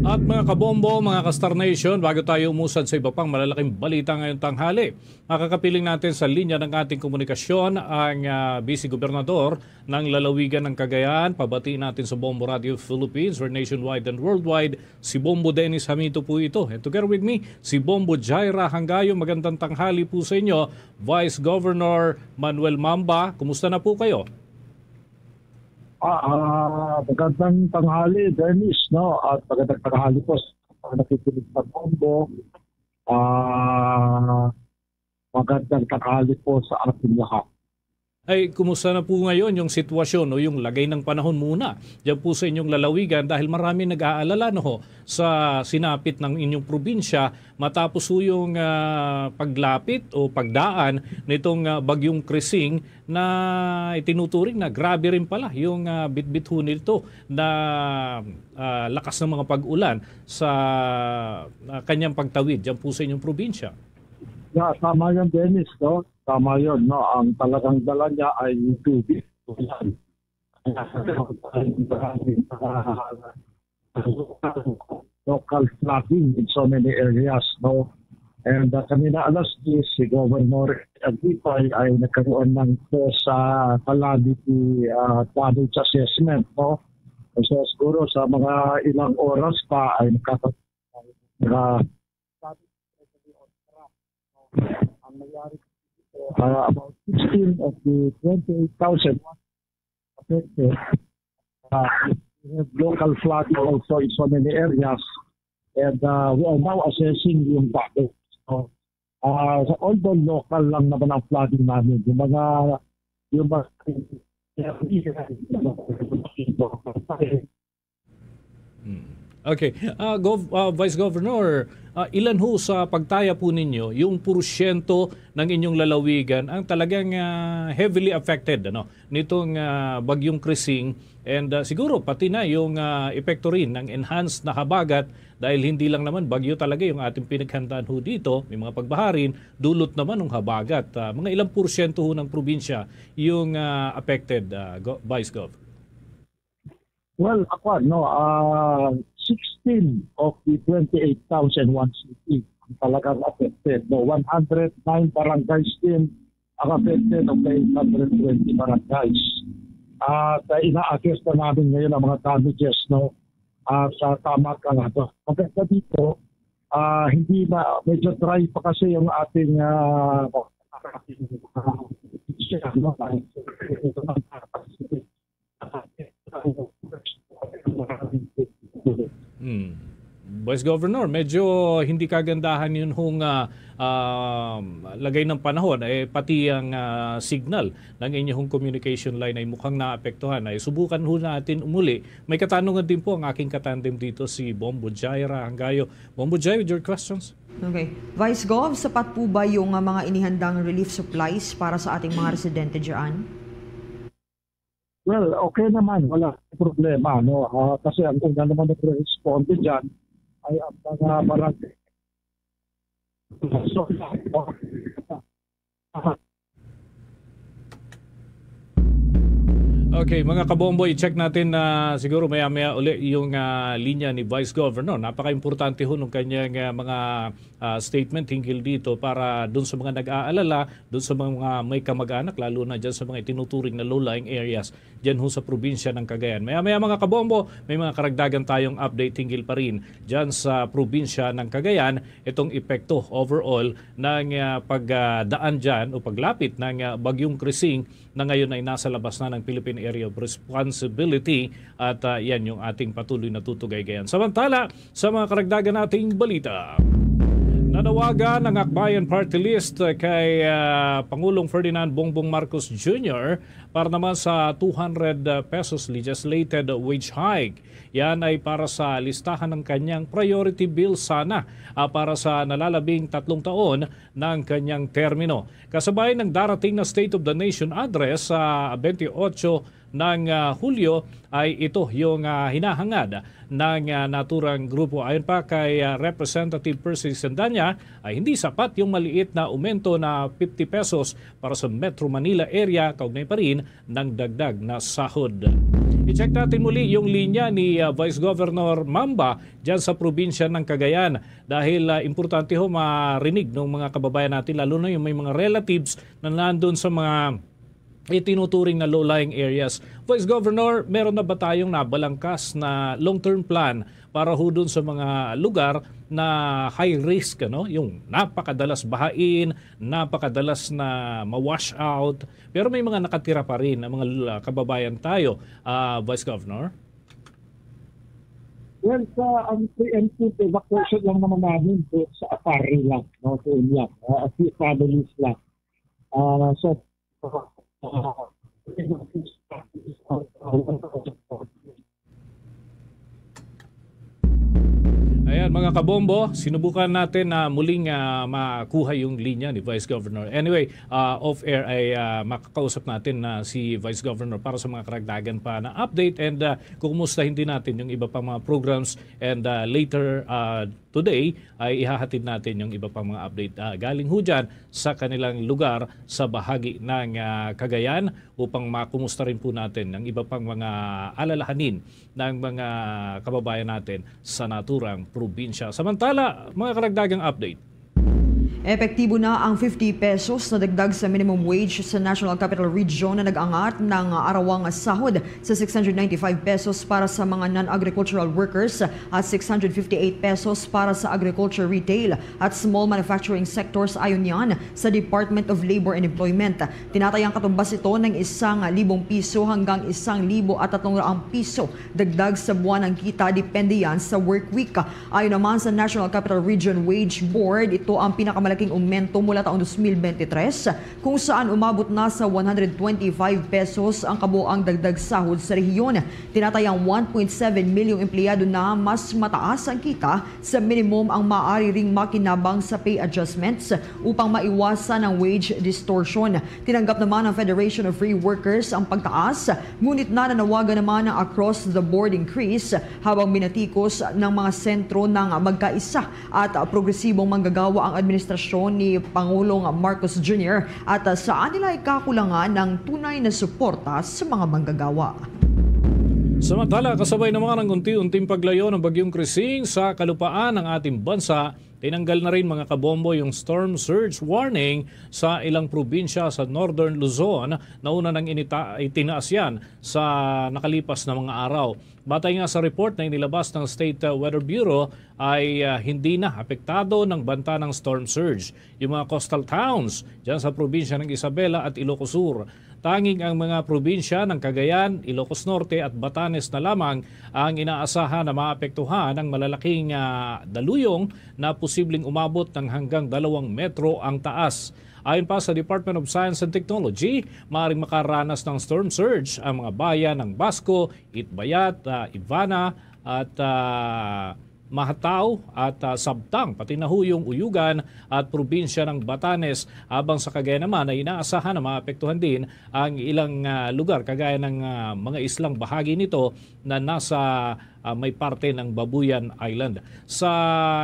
At mga kabombo, mga ka-Star Nation, bago tayo umusad sa iba pang malalaking balita ngayong tanghali, makakapiling natin sa linya ng ating komunikasyon ang, ah, Vice Gobernador ng lalawigan ng Cagayan. Pabatiin natin sa Bombo Radio Philippines, or nationwide and worldwide, si Bombo Dennis Hamito po ito. And together with me, si Bombo Jaira Hangayo. Magandang tanghali po sa inyo, Vice Governor Manuel Mamba. Kumusta na po kayo? Ah, ah, magandang tanghali, Dennis, no? At magandang tanghali po sa mga nakikinig sa Bombo. Ah, magandang tanghali po sa ating lahat. Ay, kumusta na po ngayon yung sitwasyon o yung lagay ng panahon muna diyan po sa inyong lalawigan, dahil marami nag-aalala, no ho, sa sinapit ng inyong probinsya matapos po yung ah, paglapit o pagdaan nitong ah, bagyong Krising na itinuturing na grabe rin pala yung ah, bitbit ho nito na ah, lakas ng mga pag-ulan sa ah, kanyang pagtawid diyan po sa inyong probinsya. Yeah, tama yan, Dennis, no? Tama yun, no? Ang talagang dala niya ay tubig. Yan. Local flooding in so many areas, no? And uh, kanina alas diyes, si Governor Aguipay ay nagkaroon ng po sa calamity uh, damage assessment, no? So siguro sa mga ilang oras pa ay nakaka- uh, ang nangyari uh, about sixteen of the twenty-eight thousand affected. Uh, we have local flood also in so many areas. And uh, we are now assessing yung damage. So, uh, although local lang naman ang flooding namin, yung mga yung mga Hmm. Okay. Ah, Gov, ah, Vice Governor, ah, ilan ho sa pagtaya po ninyo yung porsyento ng inyong lalawigan ang talagang ah, heavily affected, ano, nitong ah, bagyong Krising, and ah, siguro pati na yung ah, epekto rin ng enhanced na habagat, dahil hindi lang naman bagyo talaga yung ating pinaghandaan ho dito, may mga pagbaha rin, dulot naman ng habagat. Ah, mga ilang porsyento ho ng probinsya yung ah, affected, ah, Go- Vice Gov? Well, ako, no, uh, sixteen of the twenty-eight thousand one city ang talagang affected. No, one hundred nine barangays din ang affected of the eight hundred twenty barangays. At uh, ina-assess na namin ngayon ang mga damages, no, uh, sa tama ka nga to. Maganda dito, uh, hindi na, medyo dry pa kasi yung ating uh, uh, Hmm. Vice Governor, medyo hindi kagandahan yun hong ah, um, lagay ng panahon, eh, pati ang ah, signal ng inyong communication line ay mukhang naapektuhan. Ay subukan ho natin umuli. May katanungan din po ang aking katandem dito, si Bombo Jaira Hangayo. Bombo Jai, with your questions. Okay. Vice Gov, sapat po ba yung ah, mga inihandang relief supplies para sa ating mga residente dyan? Well, okay naman, wala problema, no? Ah, kasi ang una naman nagre-responde dyan ay ang mga barangay. So, Okay, mga kabombo, i-check natin na siguro maya-maya uli yung ah, linya ni Vice Governor. Napaka-importante ho ng kanyang ah, mga ah, statement hinggil dito para dun sa mga nag-aalala, dun sa mga may kamag-anak, lalo na dyan sa mga itinuturing na low-lying areas dyan ho sa probinsya ng Cagayan. Maya-maya, mga kabombo, may mga karagdagan tayong update hinggil pa rin dyan sa probinsya ng Cagayan, itong epekto overall ng ah, pagdaan dyan o paglapit ng ah, bagyong Krising na ngayon ay nasa labas na ng Philippine Area of Responsibility, at ah, yan yung ating patuloy na tutugaygayan. Samantala, sa mga karagdagan nating balita, nanawagan ang Akbayan Party List kay ah, Pangulong Ferdinand Bongbong Marcos Junior para naman sa two hundred pesos legislated wage hike. Yan ay para sa listahan ng kanyang priority bill sana ah, para sa nalalabing tatlong taon ng kanyang termino. Kasabay ng darating na State of the Nation Address sa twenty-eight ng ah, Hulyo, ay ito yung ah, hinahangad ng ah, naturang grupo. Ayon pa kay ah, Representative Percy Sendanya, ay hindi sapat yung maliit na aumento na fifty pesos para sa Metro Manila area, kaugnay pa rin ng dagdag na sahod. I-check natin muli yung linya ni ah, Vice Governor Mamba dyan sa probinsya ng Cagayan, dahil ah, importante ho marinig ng mga kababayan natin, lalo na yung may mga relatives na nandun sa mga itinuturing na low-lying areas. Vice Governor, meron na ba tayong nabalangkas na long-term plan para ho dun sa mga lugar na high risk, ano? Yung napakadalas bahain, napakadalas na ma-wash out, pero may mga nakatira pa rin na mga l- kababayan tayo, ah, Vice Governor? Well, sa ang preemptive evacuation lang naman namin doon sa Apari lang, no? Doon lang, uh, a few families lang. Uh, so, Ayan, mga kabombo, sinubukan natin na muling, ah, makuha yung linya ni Vice Governor. Anyway, ah, off-air ay, ah, makakausap natin na si Vice Governor para sa mga karagdagan pa na update, and, ah, kukumustahin din natin yung iba pang mga programs, and, ah, later, ah, today ay ihahatid natin yung iba pang mga update, ah, galing ho dyan sa kanilang lugar sa bahagi ng, ah, Cagayan, upang makumusta rin po natin ang iba pang mga alalahanin ng mga kababayan natin sa naturang probinsya. Samantala, mga karagdagang update. Epektibo na ang fifty pesos na dagdag sa minimum wage sa National Capital Region na nag-angat ng arawang sahod sa six hundred ninety-five pesos para sa mga non-agricultural workers at six hundred fifty-eight pesos para sa agriculture, retail at small manufacturing sectors, ayon yan sa Department of Labor and Employment. Tinatayang katumbas ito ng isang libong piso hanggang isang libo at tatlong raang piso dagdag sa buwan ang kita, depende yan sa work week. Ayon naman sa National Capital Region Wage Board, ito ang pinakamalaking aumento mula taong dos mil bente tres, kung saan umabot na sa one hundred twenty-five pesos ang kabuang dagdag sahod sa rehiyon. Tinatayang one point seven milyong empleyado na mas mataas ang kita sa minimum ang maaari ring makinabang sa pay adjustments upang maiwasan ang wage distortion. Tinanggap naman ng Federation of Free Workers ang pagtaas, ngunit nananawagan naman ang across-the-board increase, habang binatikos ng mga sentro ng magkaisa at progresibong manggagawa ang administrasyon ni Pangulong Marcos Junior at saan nila ikakulangan ng tunay na suporta sa mga manggagawa. Samantala, kasabay naman ang unti-unting paglayo ng Bagyong Krising sa kalupaan ng ating bansa, tinanggal na rin, mga kabombo, yung storm surge warning sa ilang probinsya sa Northern Luzon. Nauna nang inita-, itinaas yan sa nakalipas na mga araw. Batay nga sa report na inilabas ng State, uh, Weather Bureau, ay, uh, hindi na apektado ng banta ng storm surge yung mga coastal towns dyan sa probinsya ng Isabela at Ilocos Sur. Tanging ang mga probinsya ng Cagayan, Ilocos Norte at Batanes na lamang ang inaasahan na maapektuhan ng malalaking, ah, daluyong na posibleng umabot ng hanggang dalawang metro ang taas. Ayon pa sa Department of Science and Technology, maaaring makaranas ng storm surge ang mga bayan ng Basco, Itbayat, ah, Ivana, at, ah, Mahatao at, ah, Sabtang, pati na ho yung Uyugan at probinsya ng Batanes, habang sa Cagayan naman ay inaasahan na maapektuhan din ang ilang, ah, lugar, kagaya ng, ah, mga islang bahagi nito na nasa, ah, may parte ng Babuyan Island. Sa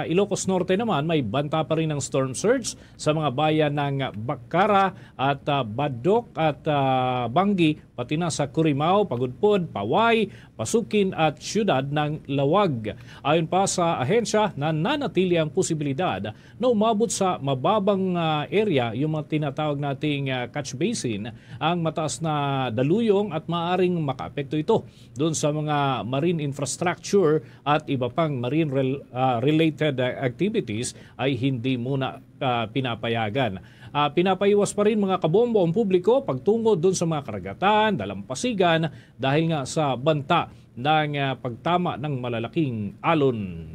Ilocos Norte naman, may banta pa rin ang storm surge sa mga bayan ng Bacara at, ah, Badok at, ah, Banggi, pati na sa Curimao, Pagudpod, Paway, Pasukin at siyudad ng Laoag. Ayon pa sa ahensya, nananatili ang posibilidad na umabot sa mababang, ah, area, yung mga tinatawag nating, ah, catch basin, ang mataas na daluyong at maaring makaapekto ito doon sa mga marine infrastructure at iba pang marine rel-, ah, related, ah, activities ay hindi muna, ah, pinapayagan. Ah, pinapaiwas pa rin, mga kabombo, ang publiko pagtungo doon sa mga karagatan, dalampasigan, dahil nga sa banta ng, ah, pagtama ng malalaking alon.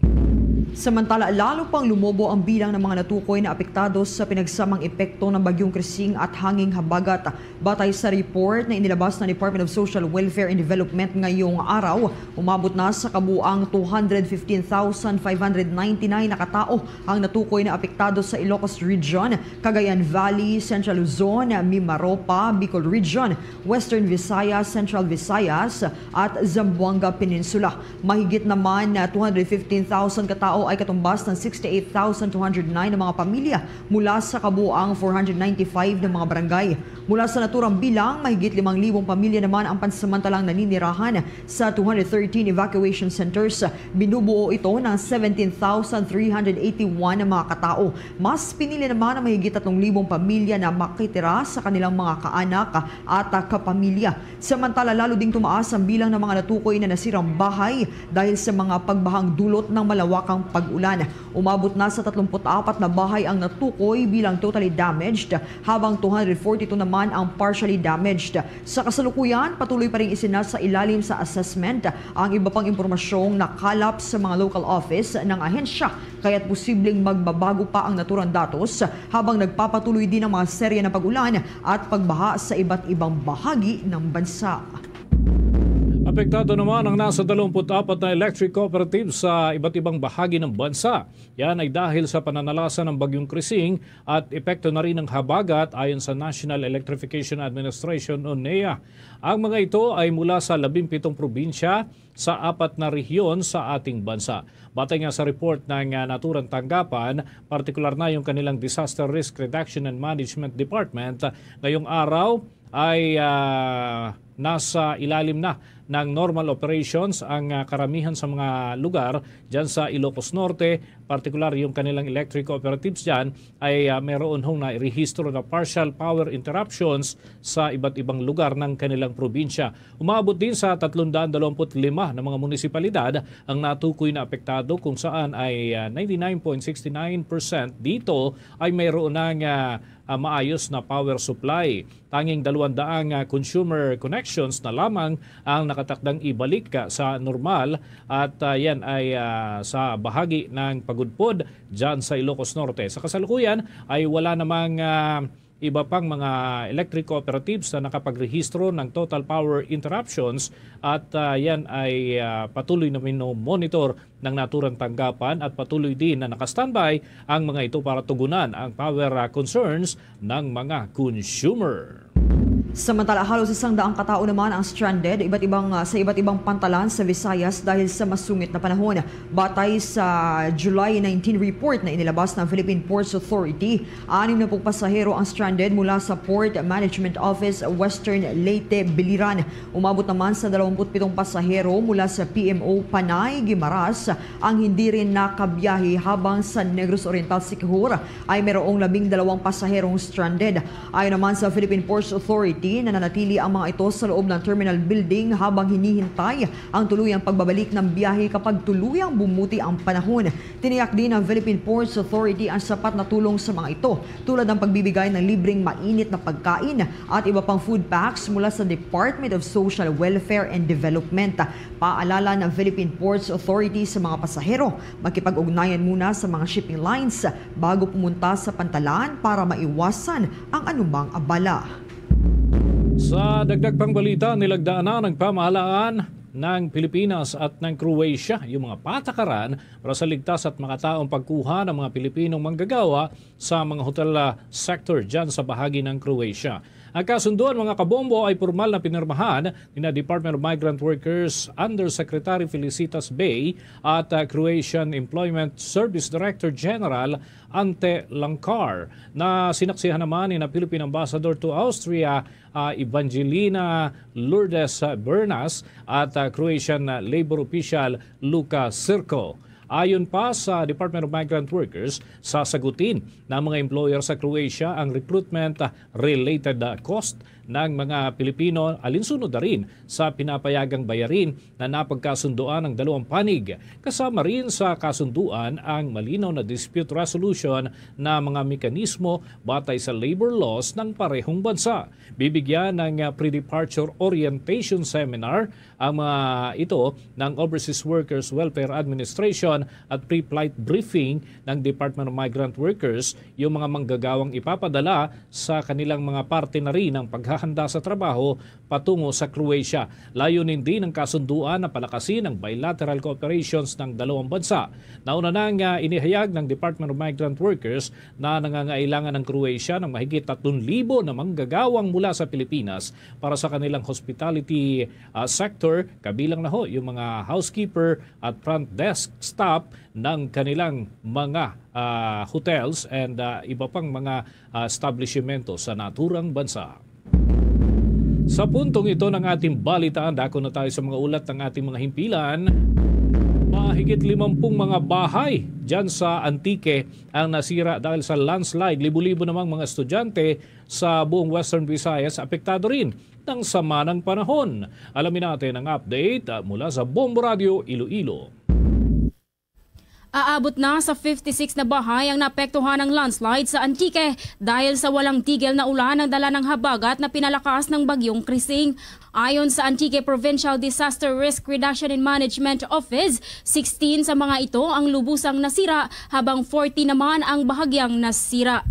Samantala, lalo pang lumobo ang bilang ng mga natukoy na apektado sa pinagsamang epekto ng Bagyong Krising at hanging habagat. Batay sa report na inilabas ng Department of Social Welfare and Development ngayong araw, umabot na sa kabuang two hundred fifteen thousand five hundred ninety-nine na katao ang natukoy na apektado sa Ilocos Region, Cagayan Valley, Central Luzon, Mimaropa, Bicol Region, Western Visayas, Central Visayas, at Zamboanga Peninsula. Mahigit naman na two hundred fifteen thousand katao ay katumbas ng sixty-eight thousand two hundred nine na mga pamilya mula sa kabuang four hundred ninety-five na mga barangay. Mula sa naturang bilang, mahigit limang libong pamilya naman ang pansamantalang naninirahan sa two hundred thirteen evacuation centers. Binubuo ito ng seventeen thousand three hundred eighty-one na mga katao. Mas pinili naman ang mahigit tatlong libong pamilya na makitira sa kanilang mga kaanak at kapamilya. Samantala, lalo ding tumaas ang bilang ng mga natukoy na nasirang bahay dahil sa mga pagbahang dulot ng malawakang pag-ulan. Umabot na sa tatlumpu't apat na bahay ang natukoy bilang totally damaged, habang two hundred forty-two naman ang partially damaged. Sa kasalukuyan, patuloy pa rin isinasailalim sa assessment ang iba pang impormasyong nakalap sa mga local office ng ahensya, kaya't posibleng magbabago pa ang naturang datos habang nagpapatuloy din ang mga serye ng pag-ulan at pagbaha sa iba't ibang bahagi ng bansa. Apektado naman ang nasa dalawampu't apat na electric cooperatives sa iba't ibang bahagi ng bansa. Yan ay dahil sa pananalasa ng Bagyong Krising at epekto na rin ng habagat, ayon sa National Electrification Administration o nea. Ang mga ito ay mula sa labimpitong probinsya sa apat na rehiyon sa ating bansa. Batay nga sa report ng, ah, naturang tanggapan, partikular na yung kanilang Disaster Risk Reduction and Management Department, ngayong araw ay, ah, nasa ilalim na ng normal operations ang, ah, karamihan sa mga lugar dyan sa Ilocos Norte, partikular yung kanilang electric cooperatives dyan ay, ah, meron hong nairehistro na partial power interruptions sa iba't ibang lugar ng kanilang probinsya. Umabot din sa tatlong daan dalawampu't lima na mga munisipalidad ang natukoy na apektado, kung saan ay, ah, ninety-nine point six nine percent dito ay mayroon ng, ah, ah, maayos na power supply. Tanging dalawang daang, ah, consumer connections na lamang ang nakatakdang ibalik, ah, sa normal, at, ah, yan ay, ah, sa bahagi ng Pagudpod dyan sa Ilocos Norte. Sa kasalukuyan ay wala namang, ah, iba pang mga electric cooperatives na nakapagrehistro ng total power interruptions, at, ah, yan ay, ah, patuloy na mino-monitor ng naturang tanggapan at patuloy din na nakastandby ang mga ito para tugunan ang power, ah, concerns ng mga consumer. Samantala, halos isang daang katao naman ang stranded iba't ibang, ah, sa iba't ibang pantalan sa Visayas dahil sa masungit na panahon. Batay sa July nineteen report na inilabas ng Philippine Ports Authority, anim na pung pasahero ang stranded mula sa Port Management Office, Western Leyte, Biliran. Umabot naman sa dalawampu't pitong pasahero mula sa P M O Panay, Guimaras, ang hindi rin nakabiyahe, habang sa Negros Oriental, Siquijor, ay mayroong labing dalawang pasaherong stranded. Ayon naman sa Philippine Ports Authority, nananatili ang mga ito sa loob ng terminal building habang hinihintay ang tuluyang pagbabalik ng biyahe kapag tuluyang bumuti ang panahon. Tiniyak din ng Philippine Ports Authority ang sapat na tulong sa mga ito, tulad ng pagbibigay ng libreng mainit na pagkain at iba pang food packs mula sa Department of Social Welfare and Development. Paalala ng Philippine Ports Authority sa mga pasahero, makipag-ugnayan muna sa mga shipping lines bago pumunta sa pantalan para maiwasan ang anumang abala. Sa dagdag pang balita, nilagdaan na ng pamahalaan ng Pilipinas at ng Croatia yung mga patakaran para sa ligtas at makataong pagkuha ng mga Pilipinong manggagawa sa mga hotel, ah, sector dyan sa bahagi ng Croatia. Ang kasunduan, mga kabombo, ay pormal na pinirmahan ni na Department of Migrant Workers Undersecretary Felicitas Bay at, ah, Croatian Employment Service Director General Ante Langkar, na sinaksihan naman ni na Philippine Ambassador to Austria, ah, Evangelina Lourdes Bernas, at, ah, Croatian, ah, labor official Luka Sirko. Ayon pa sa Department of Migrant Workers, sasagutin ng mga employer sa Croatia ang recruitment, ah, related, ah, cost ng mga Pilipino, alinsunod na rin sa pinapayagang bayarin na napagkasunduan ng dalawang panig. Kasama rin sa kasunduan ang malinaw na dispute resolution na mga mekanismo batay sa labor laws ng parehong bansa. Bibigyan ng, ah, pre-departure orientation seminar ang mga ito ng Overseas Workers Welfare Administration at pre-flight briefing ng Department of Migrant Workers yung mga manggagawang ipapadala sa kanilang mga parte na rin ng paghahanda sa trabaho patungo sa Croatia. Layunin din ng kasunduan na palakasin ang bilateral cooperations ng dalawang bansa. Nauna nang, ah, inihayag ng Department of Migrant Workers na nangangailangan ang Croatia ng mahigit tatlong libo na manggagawang mula sa Pilipinas para sa kanilang hospitality, ah, sector, kabilang na ho yung mga housekeeper at front desk staff ng kanilang mga, ah, hotels and, ah, iba pang mga, ah, establishmento sa naturang bansa. Sa puntong ito ng ating balitaan, dako na tayo sa mga ulat ng ating mga himpilan. Mahigit limampung mga bahay dyan sa Antique ang nasira dahil sa landslide. Libo-libo namang mga estudyante sa buong Western Visayas apektado rin ng sama ng panahon. Alamin natin ang update, ah, mula sa Bombo Radio Iloilo. Aabot na sa fifty-six na bahay ang naapektuhan ng landslide sa Antique dahil sa walang tigil na ulan ang dala ng habagat na pinalakas ng Bagyong Krising. Ayon sa Antique Provincial Disaster Risk Reduction and Management Office, sixteen sa mga ito ang lubusang nasira, habang forty naman ang bahagyang nasira.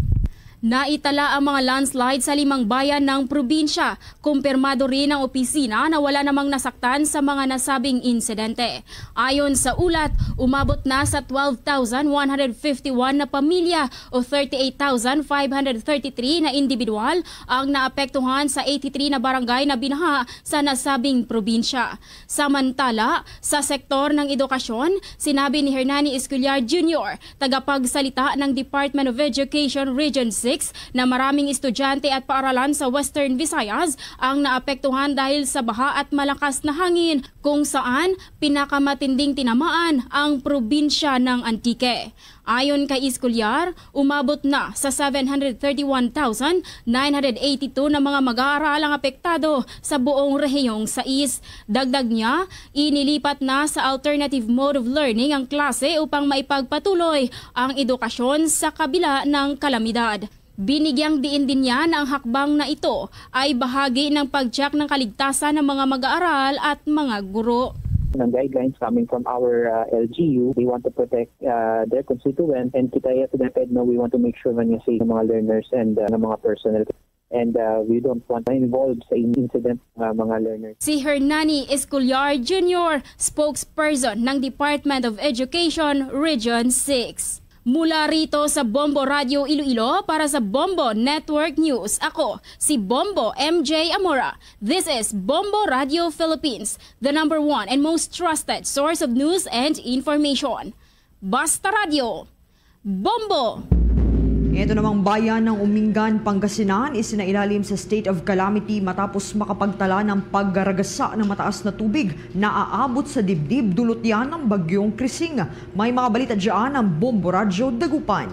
Naitala ang mga landslide sa limang bayan ng probinsya. Kumpirmado rin ang opisina na wala namang nasaktan sa mga nasabing insidente. Ayon sa ulat, umabot na sa twelve thousand one hundred fifty-one na pamilya o thirty-eight thousand five hundred thirty-three na individual ang naapektuhan sa eighty-three na barangay na binaha sa nasabing probinsya. Samantala, sa sektor ng edukasyon, sinabi ni Hernani Escolar Junior, tagapagsalita ng Department of Education Region six, na maraming estudyante at paaralan sa Western Visayas ang naapektuhan dahil sa baha at malakas na hangin, kung saan pinakamatinding tinamaan ang probinsya ng Antique. Ayon kay Escolar, umabot na sa seven hundred thirty-one thousand nine hundred eighty-two na mga mag-aaral ang apektado sa buong Rehiyong sais. Dagdag niya, inilipat na sa alternative mode of learning ang klase upang maipagpatuloy ang edukasyon sa kabila ng kalamidad. Binigyang diin din niya na ang hakbang na ito ay bahagi ng pag-check ng kaligtasan ng mga mag-aaral at mga guro. Ng guidelines coming from our uh, L G U, they want to protect uh, their constituents, and kita sa DepEd, no, we want to make sure man nga safe ng mga learners and uh, ng mga personnel. And uh, we don't want na involved sa in- incident ng mga learners. Si Hernani Escolar Junior, spokesperson ng Department of Education Region six. Mula rito sa Bombo Radio Iloilo para sa Bombo Network News, ako si Bombo M J Amora. This is Bombo Radio Philippines, the number one and most trusted source of news and information. Basta Radio, Bombo! Ito namang bayan ng Umingan, Pangasinan, isinailalim sa state of calamity matapos makapagtala ng pagragasa ng mataas na tubig na aabot sa dibdib dulot yan ng Bagyong Krising. May mga balita dyan ang Bombo Radyo Dagupan.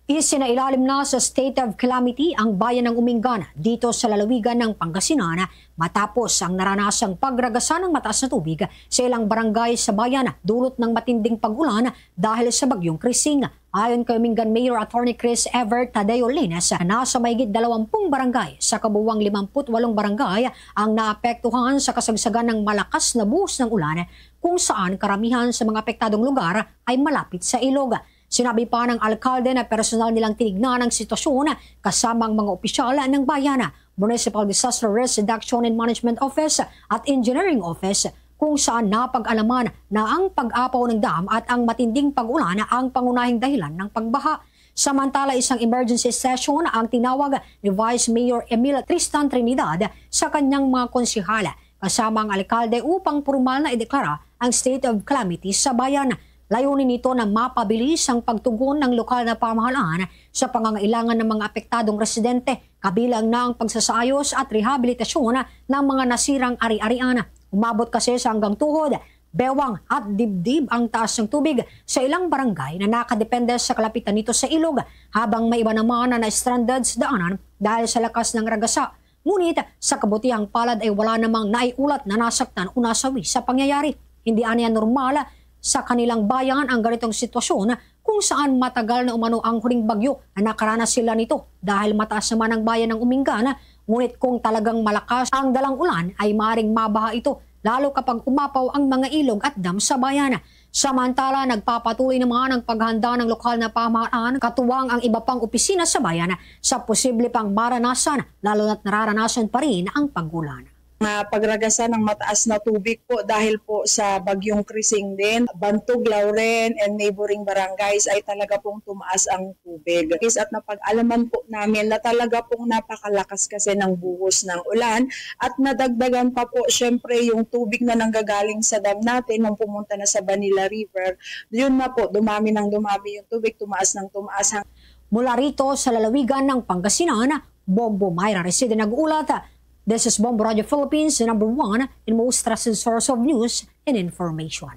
Isinailalim na sa state of calamity ang bayan ng Umingan dito sa lalawigan ng Pangasinan matapos ang naranasang pagragasa ng mataas na tubig sa ilang barangay sa bayan dulot ng matinding pag-ulan dahil sa Bagyong Krising. Ayon kay Umingan Mayor Attorney Chris Ever Tadeo Lines, nasa mahigit dalawampung barangay sa kabuuang limamput walong barangay ang naapektuhan sa kasagsagan ng malakas na buhos ng ulan, kung saan karamihan sa mga apektadong lugar ay malapit sa ilog. Sinabi pa ng alkalde na personal nilang tinignan ang sitwasyon kasama ang mga opisyal ng bayan, Municipal Disaster Risk Reduction and Management Office at Engineering Office, kung saan napag-alaman na ang pag-apaw ng dam at ang matinding pag-ulan ang pangunahing dahilan ng pagbaha. Samantala, isang emergency session ang tinawag ni Vice Mayor Emil Tristan Trinidad sa kanyang mga konsehal kasama ang alkalde upang pormal na ideklara ang state of calamity sa bayan. Layunin nito na mapabilis ang pagtugon ng lokal na pamahalaan sa pangangailangan ng mga apektadong residente, kabilang na ang pagsasaayos at rehabilitasyon ng mga nasirang ari-arian. Umabot kasi sa hanggang tuhod, bewang at dibdib ang taas ng tubig sa ilang barangay na nakadepende sa kalapitan nito sa ilog, habang may iba naman na na-stranded sa daanan dahil sa lakas ng ragasa. Ngunit sa kabutihang palad ay wala namang naiulat na nasaktan o nasawi sa pangyayari. Hindi aniya normal sa kanilang bayan ang ganitong sitwasyon kung saan matagal na umano ang huling bagyo na nakaranas sila nito dahil mataas naman ang bayan ng Umingan, ngunit kung talagang malakas ang dalang ulan ay maring mabaha ito, lalo kapag umapaw ang mga ilog at dam sa bayan. Samantala, nagpapatuloy naman ang paghanda ng lokal na pamahalaan katuwang ang iba pang opisina sa bayan sa posible pang maranasan, lalo na't nararanasan pa rin ang pag-ulan. Nga pagragasa ng mataas na tubig po dahil po sa Bagyong Krising din, Bantog, Lauren, and neighboring barangays ay talaga pong tumaas ang tubig. Is at napag-alaman po namin na talaga pong napakalakas kasi ng buhos ng ulan at nadagdagan pa po syempre yung tubig na nanggagaling sa dam natin nung pumunta na sa Banila River. Yun na po, dumami ng dumami yung tubig, tumaas ng tumaas. Hang- Mula rito sa lalawigan ng Pangasinan, Bombo Myra Reside nag-uulat. This is Bombo Radio Philippines, the number one and most trusted source of news and information.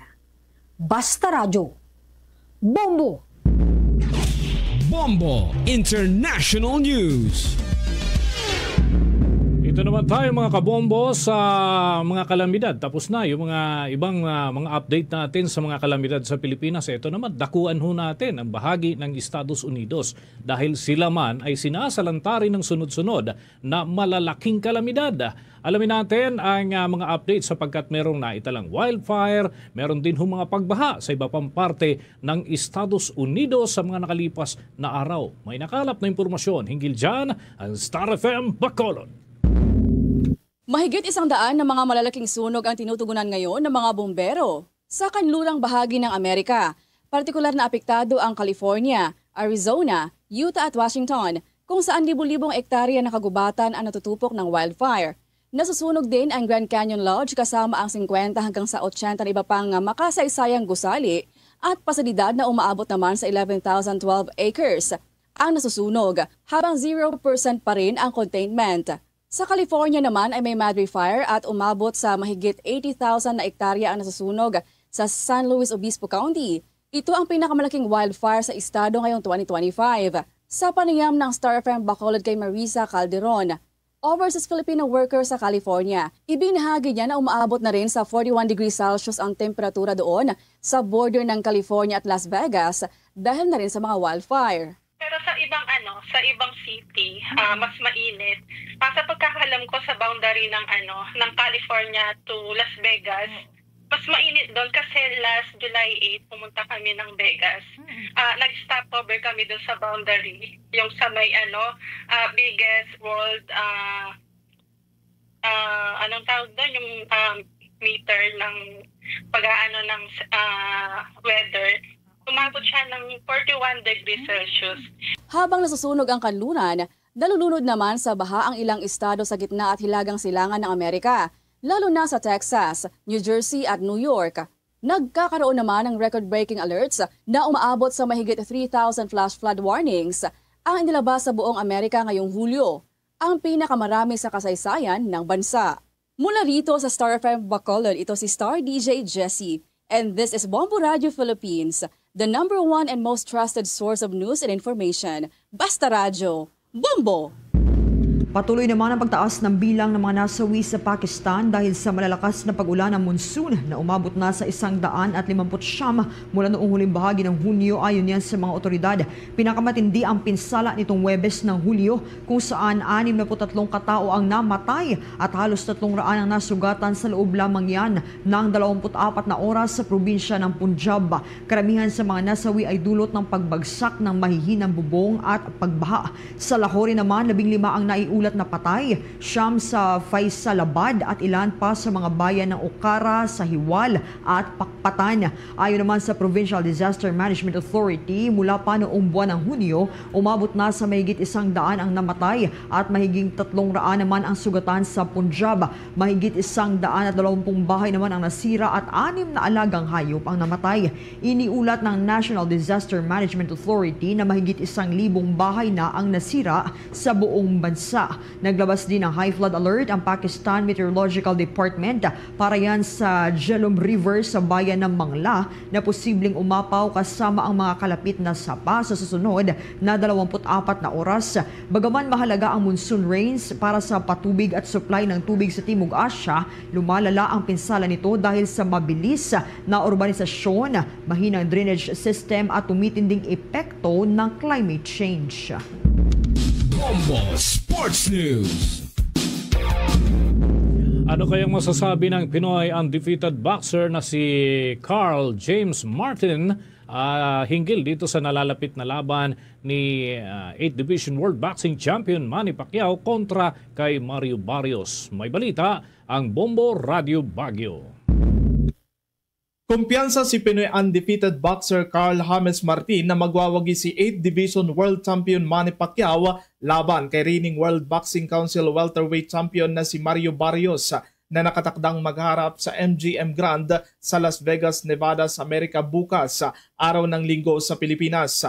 Basta Radyo, Bombo! Bombo International News. Ito naman tayo, mga kabombo, sa mga kalamidad. Tapos na yung mga ibang, ah, mga update natin sa mga kalamidad sa Pilipinas. Ito naman, dakuan ho natin ang bahagi ng Estados Unidos dahil sila man ay sinasalanta rin ng sunod-sunod na malalaking kalamidad. Alamin natin ang, ah, mga update sapagkat merong naitalang wildfire, meron din ho mga pagbaha sa iba pang parte ng Estados Unidos sa mga nakalipas na araw. May nakalap na impormasyon hinggil dyan ang Star F M Bacolod. Mahigit isang daan na mga malalaking sunog ang tinutugunan ngayon ng mga bumbero sa kanlurang bahagi ng Amerika. Partikular na apektado ang California, Arizona, Utah at Washington, kung saan libo-libong ektarya ng kagubatan ang natutupok ng wildfire. Nasusunog din ang Grand Canyon Lodge kasama ang singkwenta hanggang sa otsenta na iba pang makasaysayang gusali at pasilidad na umaabot naman sa eleven thousand twelve acres ang nasusunog, habang zero percent pa rin ang containment. Sa California naman ay may madre fire at umabot sa mahigit eighty thousand na ektarya ang nasusunog sa San Luis Obispo County. Ito ang pinakamalaking wildfire sa estado ngayong twenty twenty-five. Sa panayam ng Star F M Bacolod kay Marisa Calderon, overseas Filipino worker sa California, ibinahagi niya na umaabot na rin sa forty-one degrees Celsius ang temperatura doon sa border ng California at Las Vegas dahil na rin sa mga wildfire. Pero sa ibang ano, sa ibang city, ah, mas mainit. Ah, sa pagkakalam ko sa boundary ng ano, ng California to Las Vegas, mas mainit doon kasi last July eight pumunta kami ng Vegas. Ah, nag-stopover kami doon sa boundary, yung sa may ano, ah, biggest world ah, ah, anong tawag doon, yung ah, meter ng pag-aano ng ah, weather, umabot siya ng forty-one degrees Celsius. Habang nasusunog ang kanluran, nalulunod naman sa baha ang ilang estado sa gitna at hilagang silangan ng Amerika, lalo na sa Texas, New Jersey at New York. Nagkakaroon naman ng record-breaking alerts na umaabot sa mahigit three thousand flash flood warnings ang inilabas sa buong Amerika ngayong Hulyo, ang pinakamarami sa kasaysayan ng bansa. Mula rito sa Star F M Bacolod, ito si Star D J Jessie, and this is Bombo Radio Philippines, the number one and most trusted source of news and information. Basta Radyo, Bombo! Patuloy naman ang pagtaas ng bilang ng mga nasawi sa Pakistan dahil sa malalakas na pag-ulan ng monsoon na umabot na sa isang daan at limamput siyam mula noong huling bahagi ng Hunyo, ayon yan sa mga otoridad. Pinakamatindi ang pinsala nitong Huwebes ng Hulyo, kung saan anim na put tatlong katao ang namatay at halos tatlong raan ang nasugatan sa loob lamang yan ng dalawampu't apat na oras sa probinsya ng Punjab. Karamihan sa mga nasawi ay dulot ng pagbagsak ng mahihinang bubong at pagbaha. Sa Lahore naman, labing lima ang naiulat na patay, siyam sa Faisalabad at ilan pa sa mga bayan ng Okara, Sahiwal at Pakpatan. Ayon naman sa Provincial Disaster Management Authority, mula pa noong buwan ng Hunyo, umabot na sa mahigit isang daan ang namatay at mahigit tatlong raan naman ang sugatan sa Punjab. Mahigit isang daan at dalawampung bahay naman ang nasira at anim na alagang hayop ang namatay. Iniulat ng National Disaster Management Authority na mahigit isang libong bahay na ang nasira sa buong bansa. Naglabas din ng high flood alert ang Pakistan Meteorological Department para yan sa Jhelum River sa bayan ng Mangla na posibleng umapaw kasama ang mga kalapit na sapa sa susunod na dalawampu't apat na oras. Bagaman mahalaga ang monsoon rains para sa patubig at supply ng tubig sa Timog Asya, lumalala ang pinsala nito dahil sa mabilis na urbanisasyon, mahinang drainage system at tumitinding epekto ng climate change. Bombo Sports News. Ano kayang masasabi ng Pinoy undefeated boxer na si Carl James Martin, ah, hinggil dito sa nalalapit na laban ni, ah, eighth Division World Boxing Champion Manny Pacquiao kontra kay Mario Barrios? May balita ang Bombo Radyo Baguio. Kumpiyansa si Pinoy undefeated boxer Carl James Martin na magwawagi si eighth Division World Champion Manny Pacquiao laban kay reigning World Boxing Council welterweight champion na si Mario Barrios na nakatakdang magharap sa M G M Grand sa Las Vegas, Nevada sa Amerika bukas, araw ng Linggo sa Pilipinas.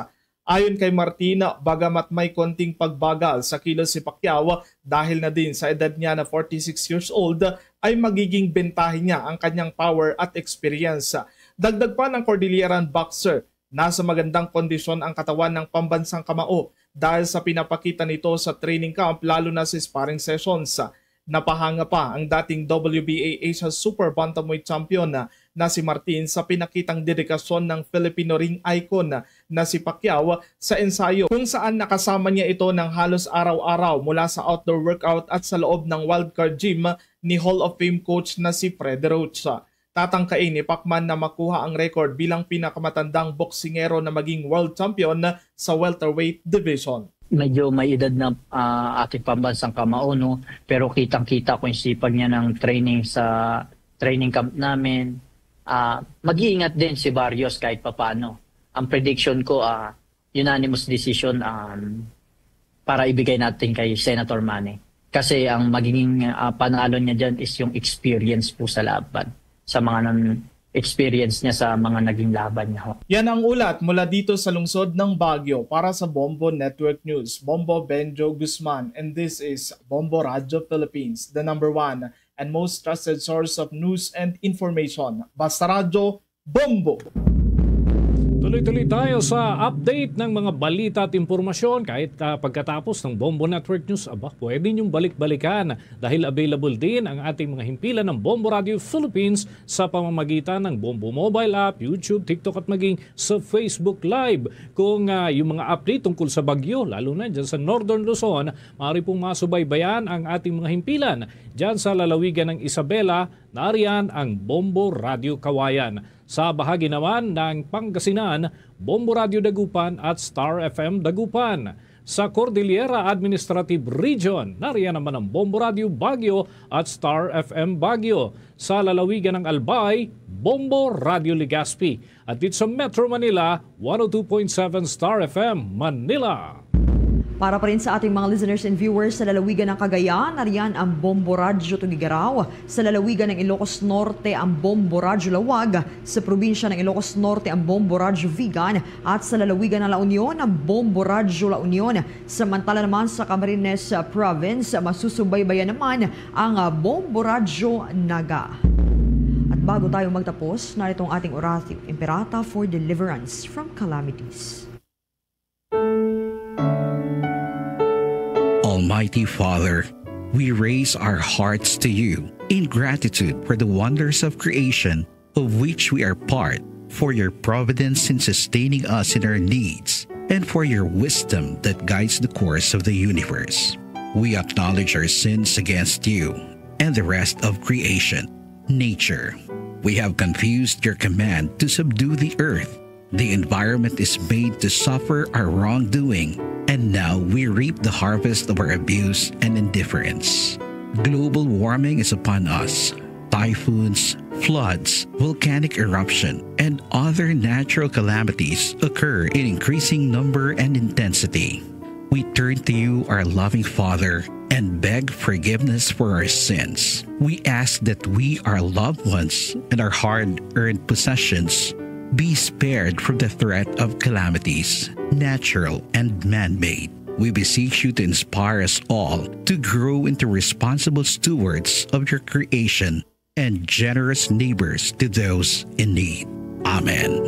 Ayon kay Martin, bagamat may konting pagbagal sa kilos si Pacquiao dahil na din sa edad niya na forty-six years old, ay magiging bentahe niya ang kanyang power at experience. Dagdag pa ng Cordilleran boxer, nasa magandang kondisyon ang katawan ng pambansang kamao dahil sa pinapakita nito sa training camp, lalo na sa sparring sessions. Napahanga pa ang dating W B A Asia Super Bantamweight Champion na si Martin sa pinakitang dedikasyon ng Filipino ring icon na si Pacquiao sa ensayo, kung saan nakasama niya ito ng halos araw-araw mula sa outdoor workout at sa loob ng Wildcard Gym ni Hall of Fame coach na si Fred Roach. Tatangkain ni Pacman na makuha ang record bilang pinakamatandang boksingero na maging world champion sa welterweight division. Medyo may edad na, ah, ating pambansang kamao, no? Pero kitang-kita ko yung sipag niya ng training sa training camp namin. Ah, mag-iingat din si Barrios kahit papano. Ang prediction ko, ah, unanimous decision, um, para ibigay natin kay Senator Manny. Kasi ang magiging, ah, panalo niya dyan is yung experience po sa laban, sa mga nan-, experience niya sa mga naging laban niya ho. Yan ang ulat mula dito sa lungsod ng Baguio. Para sa Bombo Network News, Bombo Benjo Guzman, and this is Bombo Radio Philippines, the number one and most trusted source of news and information. Basta Radyo, Bombo! Tuloy-tuloy tayo sa update ng mga balita at impormasyon. Kahit, ah, pagkatapos ng Bombo Network News, aba, pwede niyong balik-balikan dahil available din ang ating mga himpilan ng Bombo Radio Philippines sa pamamagitan ng Bombo Mobile App, YouTube, TikTok at maging sa Facebook Live. Kung, ah, yung mga update tungkol sa bagyo, lalo na dyan sa Northern Luzon, maaari pong masubaybayan ang ating mga himpilan dyan sa lalawigan ng Isabela. Nariyan ang Bombo Radio Kawayan. Sa bahagi naman ng Pangasinan, Bombo Radio Dagupan at Star F M Dagupan. Sa Cordillera Administrative Region, nariyan naman ang Bombo Radio Baguio at Star F M Baguio. Sa lalawigan ng Albay, Bombo Radio Legazpi. At dito sa Metro Manila, one oh two point seven Star F M Manila. Para pa rin sa ating mga listeners and viewers sa lalawigan ng Cagayan, nariyan ang Bombo Radyo Tuguegarao. Sa lalawigan ng Ilocos Norte, ang Bombo Radyo Laoag. Sa probinsya ng Ilocos Norte, ang Bombo Radyo Vigan. At sa lalawigan ng La Union, ang Bombo Radyo La Union. Samantala naman sa Camarines Province, masusubaybayan naman ang, ah, Bombo Radyo Naga. At bago tayo magtapos, narito ang ating Oratio Imperata for deliverance from calamities. Almighty Father, we raise our hearts to you in gratitude for the wonders of creation of which we are part, for your providence in sustaining us in our needs, and for your wisdom that guides the course of the universe. We acknowledge our sins against you and the rest of creation, nature. We have confused your command to subdue the earth. The environment is made to suffer our wrongdoing, and now we reap the harvest of our abuse and indifference. Global warming is upon us. Typhoons, floods, volcanic eruption, and other natural calamities occur in increasing number and intensity. We turn to you, our loving Father, and beg forgiveness for our sins. We ask that we, our loved ones, and our hard-earned possessions be spared from the threat of calamities, natural and man-made. We beseech you to inspire us all to grow into responsible stewards of your creation and generous neighbors to those in need. Amen.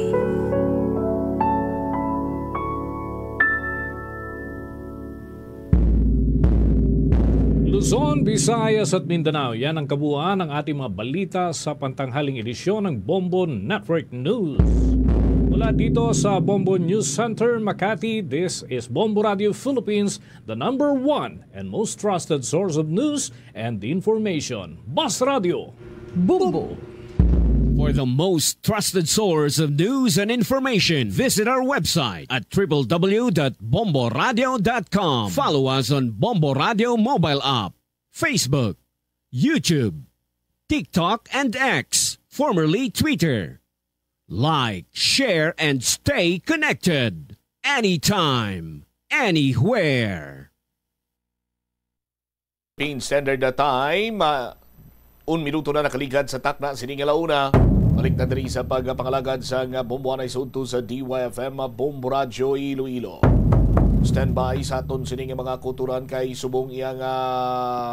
Luzon, Visayas at Mindanao, yan ang kabuuan ng ating mga balita sa pantanghaling edisyon ng Bombo Network News. Mula dito sa Bombo News Center, Makati, this is Bombo Radio Philippines, the number one and most trusted source of news and information. Basta Radyo. Bombo. For the most trusted source of news and information, visit our website at triple W dot bombo radio dot com. Follow us on Bombo Radio mobile app, Facebook, YouTube, TikTok, and X, formerly Twitter. Like, share, and stay connected. Anytime, anywhere. Philippine Standard Time, ah, un minuto na nakaligad sa takna sini nga la una. Balik na diri sa pagpangalagad sa nga Bombo Anay Sudto sa D Y F M, Bombo Radyo Iloilo. Standby sa aton sini nga mga kauturan kay subong iya nga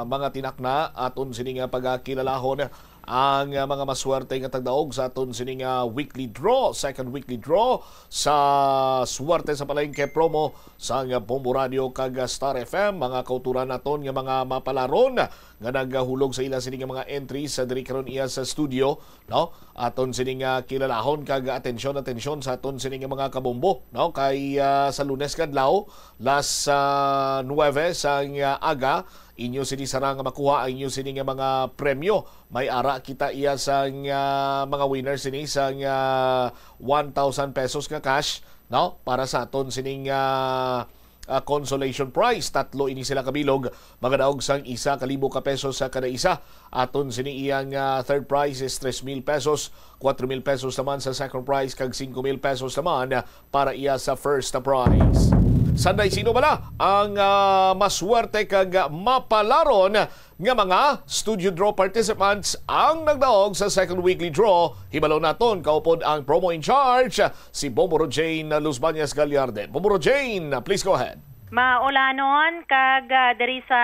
mga tinakna, aton sini nga pagakilalahon ang, ah, mga maswerte nga tagdaog sa aton sini nga weekly draw, second weekly draw sa Swerte sa Palengke promo sang Bombo Radio kag Star F M, mga kauturan naton nga mga mapalaron. nga nagahulog sa ila sini nga mga entries sa diri karon iya sa studio, no? Aton sini nga kilalahon kag atensyon, atensyon sa aton sini nga mga kabombo, no? Kay, ah, sa Lunes nga adlaw, las, ah, nuwebe sang, ah, aga, inyo sini sara nga makuha ang inyo sini nga mga premyo. May ara kita iya sang, ah, mga winner sini sang, ah, one thousand pesos nga cash, no? Para sa aton sining, ah, ah, consolation prize. Tatlo ini sila kabilog, magadaog sang isa ka libo ka pesos sa kada isa. Aton sini iyang, ah, third prize is tres mil pesos, cuatro mil pesos naman sa second prize, kag cinco mil pesos naman para iya sa first prize. Sanday, sino bala ang, ah, maswerte kag mapalaron nga mga studio draw participants ang nagdaog sa second weekly draw? Hibalo naton kaupod ang promo in charge, si Bombo Jane Luzbañas Gallarde. Bombo Jane, please go ahead. Maulanon kag, ah, diri sa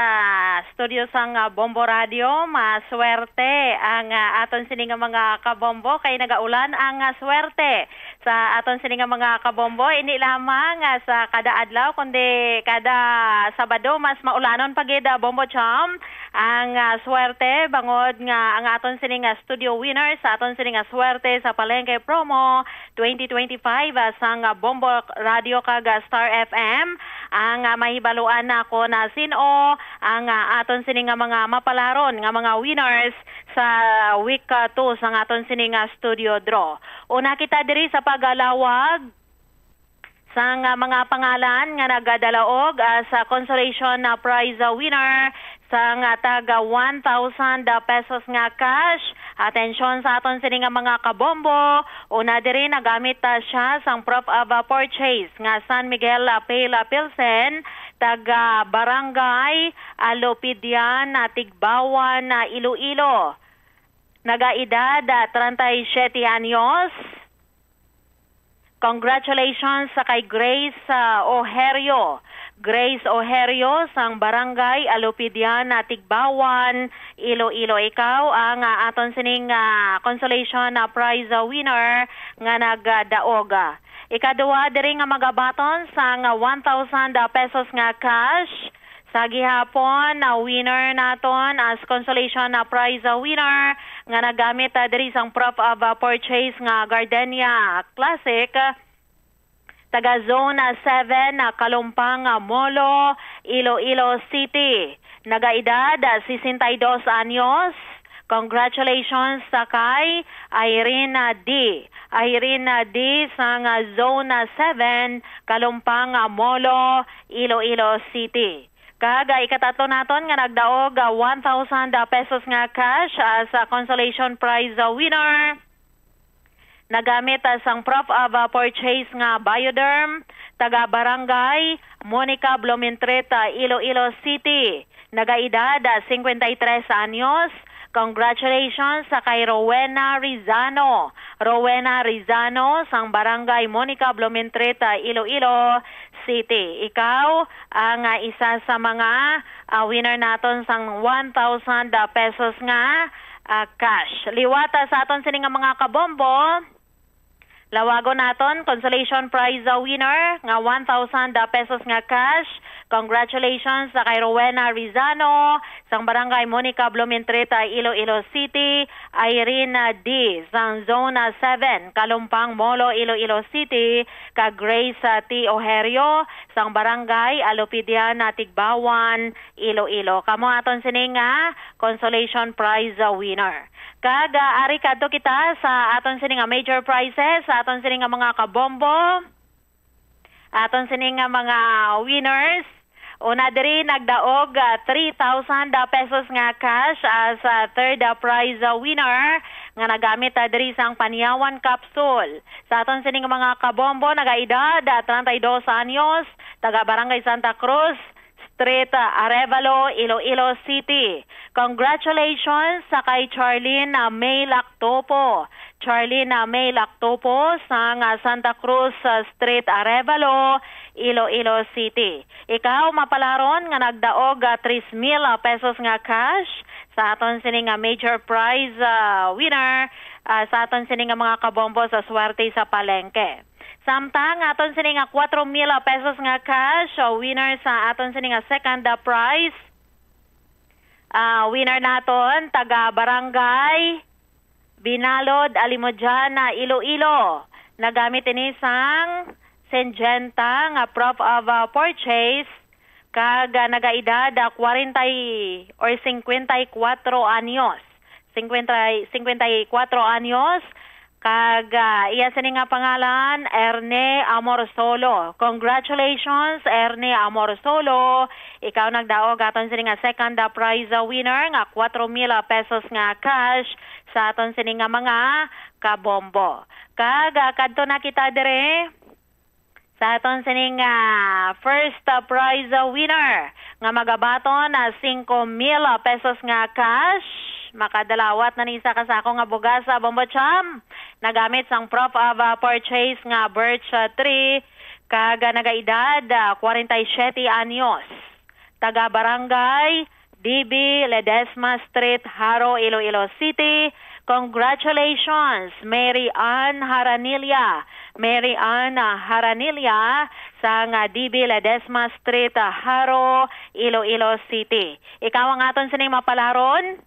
studio sang, ah, Bombo Radio, maswerte ang, ah, aton sini nga mga kabombo kay nagaulan ang, ah, swerte sa aton sini nga mga kabombo. Hindi lamang, ah, sa kada adlaw kundi kada Sabado mas maulanon pa gid, ah, Bombo Cham, ang, ah, swerte bangod nga ang aton sini nga studio winner sa aton sini nga swerte sa Palengke Promo twenty twenty-five, ah, sang, ah, Bombo Radio kag, ah, Star F M. Ang, ah, mahibaluan nako na sin-o ang, ah, aton sini nga mga mapalaron nga mga winners sa week, ah, two sang aton sini nga studio draw. Una kita diri sa pagalawag sang, ah, mga pangalan nga nagadalaog, ah, sa consolation, ah, prize, ah, winner sang, ah, tag, ah, one thousand pesos nga cash. Atensyon sa aton sini nga mga kabombo. Una diri, nagamit, ah, siya sang proof of, ah, purchase nga San Miguel, ah, Pale, ah, Pilsen, taga Barangay, ah, Lupidian, ah, Tigbawan, ah, Iloilo. Nagaedad, ah, treinta y siete anyos. Congratulations sa kay Grace, ah, Oherio. Grace Oherio sang Barangay Alupidian, ah, Tigbawan, Iloilo. Ikaw ang, ah, aton sining, ah, consolation, ah, prize, ah, winner nga nagdaog. Ikadua diri nga magabaton sang, ah, one thousand pesos nga cash. Sa gihapon, na winner naton as consolation na prize, ah, winner nga nagamit, ah, diri sang proof of, ah, purchase nga Gardenia Classic, taga Zone, ah, seven, ah, Kalumpang, ah, Molo, Iloilo City. Nagaedad, ah, sesenta y dos anyos. Congratulations sa kay Irene, ah, D. Irene, ah, D sang, ah, Zone, ah, seven, Kalumpang, ah, Molo, Iloilo City. Kag, ah, ikatatlo naton nga nagdaog, ah, one thousand, ah, pesos nga cash, ah, sa consolation prize, ah, winner. Nagamit, ah, sang proof of, ah, purchase nga Bioderm, taga Barangay Monica Blumentritt, ah, Iloilo City. Nagaedad, ah, cincuenta y tres anyos. Congratulations sa kay Rowena Rizano. Rowena Rizano sang Barangay Monica Blumentritt, ah, Iloilo City. Ikaw ang, ah, isa sa mga, ah, winner naton sang one thousand, ah, pesos nga, ah, cash. Liwat, ah, sa aton sini nga mga kabombo, lawagon naton consolation prize, ah, winner nga one thousand, ah, pesos nga cash. Congratulations sa kay Rowena Rizano sang Barangay Monica Blumentritt, ah, Iloilo City. Irene, ah, D sang Zone, ah, seven, Kalumpang, Molo, Iloilo City, kag Grace, ah, T Oherio sang Barangay Alupidian, ah, Tigbawan, Iloilo. Kamo aton sini nga consolation prize, ah, winner. Kag, ah, ari kadto kita sa aton sini nga major prizes, sa aton sini nga mga kabombo. Aton sini nga mga winners. Una diri nagdaog, ah, three thousand, ah, pesos nga cash, ah, sa third, ah, prize, ah, winner nga nagamit, ah, diri sang Panyawan Capsule. Sa aton sini nga mga kabombo, nagaedad, ah, treinta y dos anyos, taga Barangay Santa Cruz Street, ah, Arevalo, Iloilo City. Congratulations sa kay Charlene, ah, May Lactopo. Charlene, ah, May Lactopo sang, ah, Santa Cruz, ah, Street, Arevalo, Iloilo City. Ikaw, mapalaron nga nagdaog, ah, tres mil, ah, pesos nga cash sa aton sini nga major prize, ah, winner, ah, sa aton sini nga mga kabombo sa swerte sa palengke. Samtang aton sini nga cuatro mil pesos nga cash, ah, winner sa aton sini nga second, ah, prize, ah, winner naton, taga Barangay Binalod, Alimodiana, Iloilo. Nagamit ini sang Syngenta nga proof of, ah, purchase, kag, ah, nagaedad, ah, kwarenta y, or singkwenta y kwatro anyos. Singkwenta, singkwenta y kwatro anyos, kag, ah, iya sini nga pangalan, Erne Amorsolo. Congratulations, Erne Amorsolo. Ikaw nagdaog aton sini nga second, ah, prize, ah, winner nga kwatro mil, ah, pesos nga cash sa aton sini nga mga kabombo. Kag, ah, kadto na kita dire sa aton sining, ah, first, ah, prize, ah, winner nga magabaton na singko mil, ah, pesos nga cash. Makadalawat na ni isa ka sako nga bugas sa Bombo Cham. Nagamit sang proof of, ah, purchase nga birch, ah, tree, kag, ah, nagaedad, ah, kwarenta y siyete anyos. Taga Barangay D B Ledesma Street, Jaro, Iloilo City. Congratulations, Mary Ann Haranilla. Mary Ann, ah, Haranilla, sang, ah, D B Ledesma Street, ah, Jaro, Iloilo City. Ikaw ang aton sining mapalaron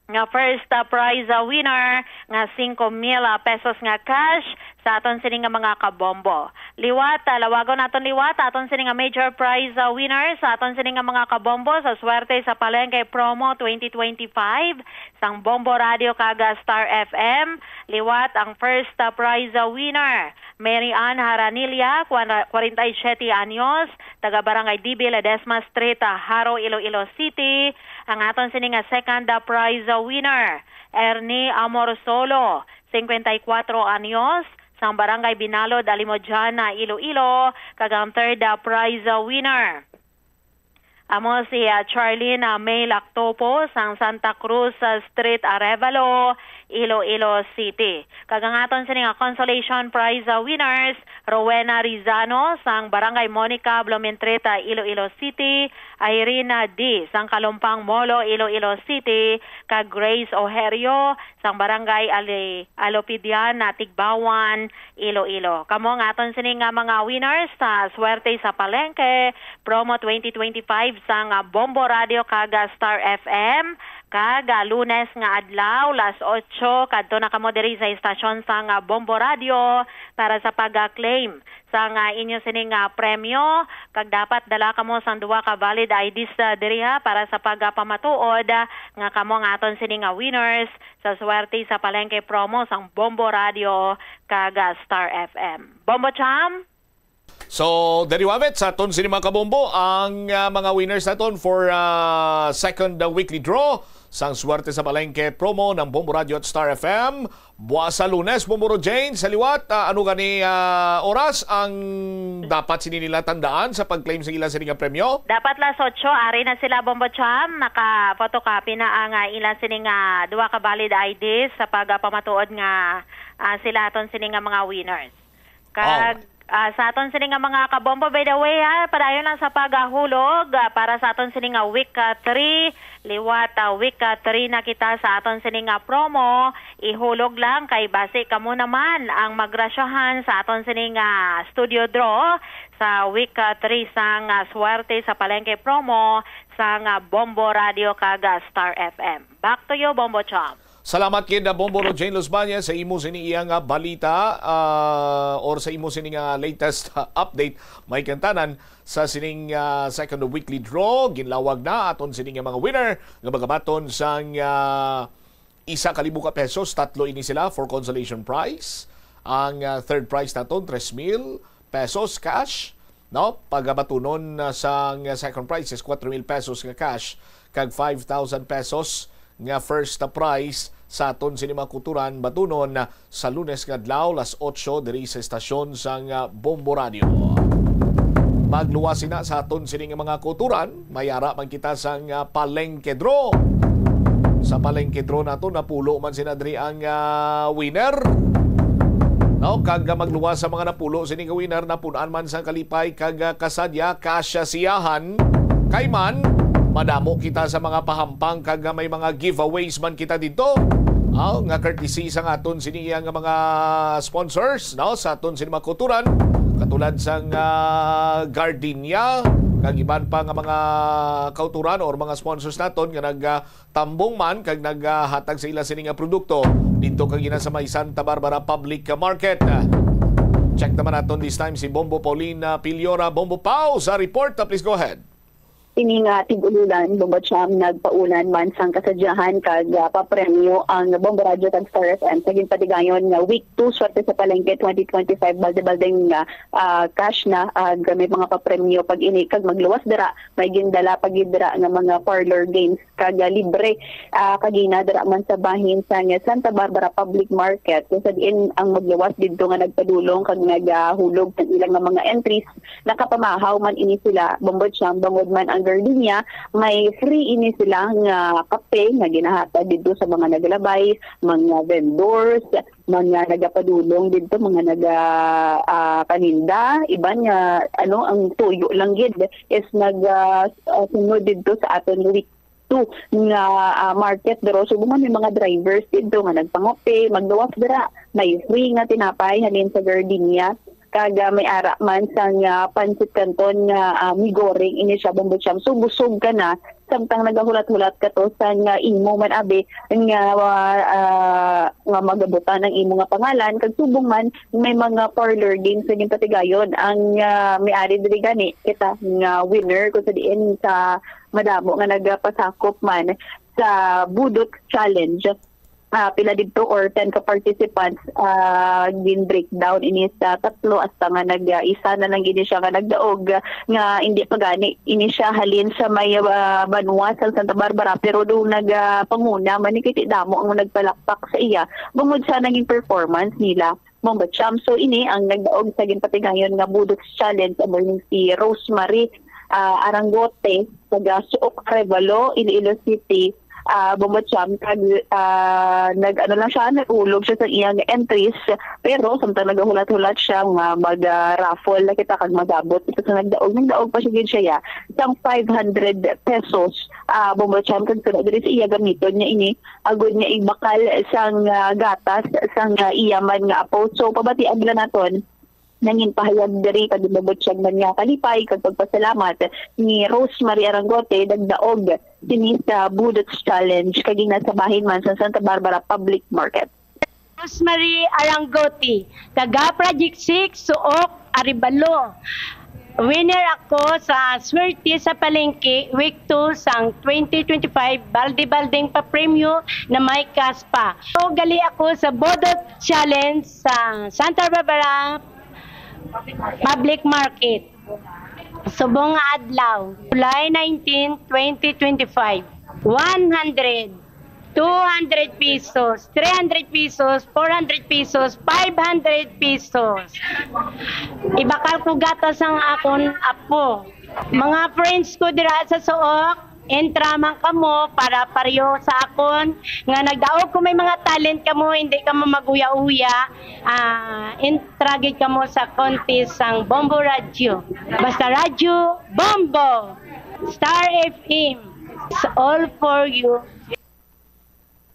nga first, ah, prize, ah, winner nga singko mil, ah, pesos nga cash sa aton sini nga mga kabombo. Liwat, ah, lawagon naton liwat aton sini nga major prize, ah, winner sa aton sini nga mga kabombo sa Swerte sa Palengke Promo twenty twenty-five sang Bombo Radio kag, ah, Star F M. Liwat ang first, ah, prize, ah, winner, Mary Ann Haranilla, kwan-, kwarenta y siyete anyos, taga Barangay D B Ledesma Street, ah, Jaro, Iloilo City. Ang aton sini nga second, ah, prize, ah, winner, Ernie Amorsolo, singkwenta y kwatro anyos, sang Barangay Binalod, Alimodiana, Iloilo, kag ang third, ah, prize, ah, winner amo si, ah, Charlene, ah, May Lactopo sang Santa Cruz, ah, Street, Arevalo, Iloilo City. Kag ang aton sini nga consolation prize, ah, winners, Rowena Rizano sang Barangay Monica, Blumentritt, ah, Iloilo City, Irene D sang Kalumpang Molo, Iloilo City, kag Grace Oherio sang Barangay Ali-, Alopidian, ah, Tigbawan, Iloilo. Kamo ang aton sini nga mga winners sa Swerte sa Palengke Promo twenty twenty-five sang, ah, Bombo Radio kag, ah, Star F M. Kag, ah, Lunes nga adlaw, las otso, kadto na kamo diri sa istasyon sang, ah, Bombo Radio para sa pag-claim sang, ah, inyo sini nga premyo. Kag dapat dala kamo sang duha ka valid I Ds, ah, diri, ha, para sa pagpamatuod, ah, nga kamo ang aton sini nga winners sa Swerte sa Palengke Promo sang Bombo Radio kag, ah, Star F M. Bombo Cham? So, there you have it. Sa aton sini, mga kabombo, ang, ah, mga winners naton for, ah, second, ah, weekly draw sang Swerte sa Palengke Promo ng Bombo Radio at Star F M. Buwas sa Lunes, Bombo Ro Jane, sa liwat, ah, ano gani, ah, oras ang dapat sini nila tandaan sa pag-claim sa ila sini nga premyo? Dapat las otso, ari na sila, Bombo Cham. Naka-photocopy na ang, ah, ila sini nga duha ka valid I Ds sa pagpamatuod nga, ah, sila aton sini nga mga winners. Kag, Alright. Ah, sa aton sini nga mga kabombo, by the way, ha, padayon lang sa pagahulog, ah, para sa aton sini nga week, ah, three, liwat, ah, week, ah, three na kita sa aton sini nga promo. Ihulog lang kay basi kamo naman ang magrasyahan sa aton sini nga studio draw sa week, ah, three sang, ah, Swerte sa Palengke Promo sang, ah, Bombo Radio kag, ah, Star F M. Back to you, Bombo Cham. Salamat gid na Bombo Rojane Luzbanya sa imo sini iya nga balita, ah, or sa imo sini nga latest, ah, update, may kantanan sa sining, ah, second weekly draw. Ginlawag na aton sini nga mga winner nga magabaton sang, ah, isa ka libo ka pesos. Tatlo ini sila for consolation prize. Ang, ah, third prize naton, tres mil pesos cash, no? Pagabatunon, ah, sang second prize is kwatro mil pesos nga cash kag five thousand pesos nga first prize sa aton sini mga kulturan batunon, ah, sa Lunes nga adlaw, las otso, diri sa estasyon sang, ah, Bombo Radio. Magluwas sina sa aton sini nga mga kulturan, mayara man kita sang, ah, palengke draw. Sa palengke draw nato, napulo man sina diri ang, ah, winner. No, kag, ah, magluwas sa mga napulo sini nga winner, napun-an man sang kalipay kag, ah, kasadya, kasya siyahan. Kay man, madamo kita sa mga pahampang kag, ah, may mga giveaways man kita dito. Ah, nga courtesy sang aton sini iya nga mga sponsors, no, sa aton sini mga kulturan, katulad sang, ah, Gardenia, Ang iban pa nga mga kauturan or mga sponsors naton nga nagtambong man kag naghatag sa ila sini nga produkto didto kagina sa may Santa Barbara Public Market. Check naman naton this time si Bombo Paulina Piliora. Bombo Pau sa report. Please go ahead. Ini nga tig-ululan, Bombo Cham, nagpaulan man sang kasadyahan kag ah, papremyo ang Bombo Radyo kag Star F M sa ginpatigayon nga Week two Swerte sa Palengke twenty twenty-five. Balde-baldeng nga ah, cash na ag may mga papremyo pag ini kag magluwas dira may gindala pa gid dira nga mga parlor games kag ah, libre ah, kagina dira man sa bahin sa nga Santa Barbara Public Market kung sa diin ang magluwas didto nga nagpadulong kag nagahulog sa ilang nga mga entries. Nakapamahaw man ini sila, Bombo Cham, bangod man ang Gardenia, may free ini sila nga kape nga ginahatag didto sa mga naglabay, mga vendors, mga nagapadulong didto, mga naga ah, paninda, iban nga ano ang tuyo lang gid is nag ah, ah, sunod didto sa aton week two nga ah, market, pero subong man may mga drivers didto nga nagpangape, magluwas dira, may free nga tinapay halin sa Gardenia. Kag ah, may ara man sang ah, pancit canton nga ah, migoring ini siya, Bombo Cham. So busog ka na samtang nagahulat-hulat ka to sang ah, imo man abi nga ah, nga magabutan ang imo nga pangalan, kag subong man may mga parlor games nga ginpatigayon ang ah, may ari diri gani kita nga winner kung sa diin sa madamo nga nagapasakop man sa Budot Challenge. Ah, pila didto or ten ka participants ah, gin-breakdown ini sa tatlo hasta nga nag ah, isa na lang gid siya nga nagdaog, ah, nga hindi pa gani ini siya halin sa may ah, banwa sa Santa Barbara, pero do nagapanguna man ni kay ti damo ang nagpalakpak sa iya bangod sa naging performance nila. Bombo Cham. So ini ang nagdaog sa ginpatigayon nga Budot Challenge amo ning si Rosemary ah, Arangote, taga Suok Arevalo, Iloilo City. Ah, Bombo Cham, kag ah, nag ano lang siya, nagulog siya sa iyang entries, pero samtang nagahulat-hulat siya nga mag ah, raffle na kita kag magabot ito sa nagdaog, nagdaog pa siya gid siya ya sang five hundred pesos. Ah, Bombo Cham, kag sunod diri sa iya gamiton niya ini agud nga ibakal sang ah, gatas sang ah, iya man nga apo. So pabatian nila naton nangin pahayag diri kag gibabutyag man nga kalipay kag pagpasalamat ni Rosemary Arangote, nagdaog sini sa Budot Challenge kag ginasabahin man sa Santa Barbara Public Market. Rosemary Arangote, taga Project six, Suok, Arevalo. Winner ako sa Swerte sa Palengke, Week two sang twenty twenty-five, balde-baldeng papremyo na may cash pa. So, gali ako sa Budot Challenge sa Santa Barbara Public Market. Subong nga adlaw, July nineteen, twenty twenty-five. One hundred, two hundred pesos, three hundred pesos, four hundred pesos, five hundred pesos. Ibakal ko gatas ang akon apo. Mga friends ko dira sa Suok, entra man kamo para pareho sa akon nga nagdaog ko may mga talent kamo, hindi kamo maguya-uya. Ah, entra gid kamo sa contest sang Bombo Radyo. Basta Radyo, Bombo! Star F M. It's all for you.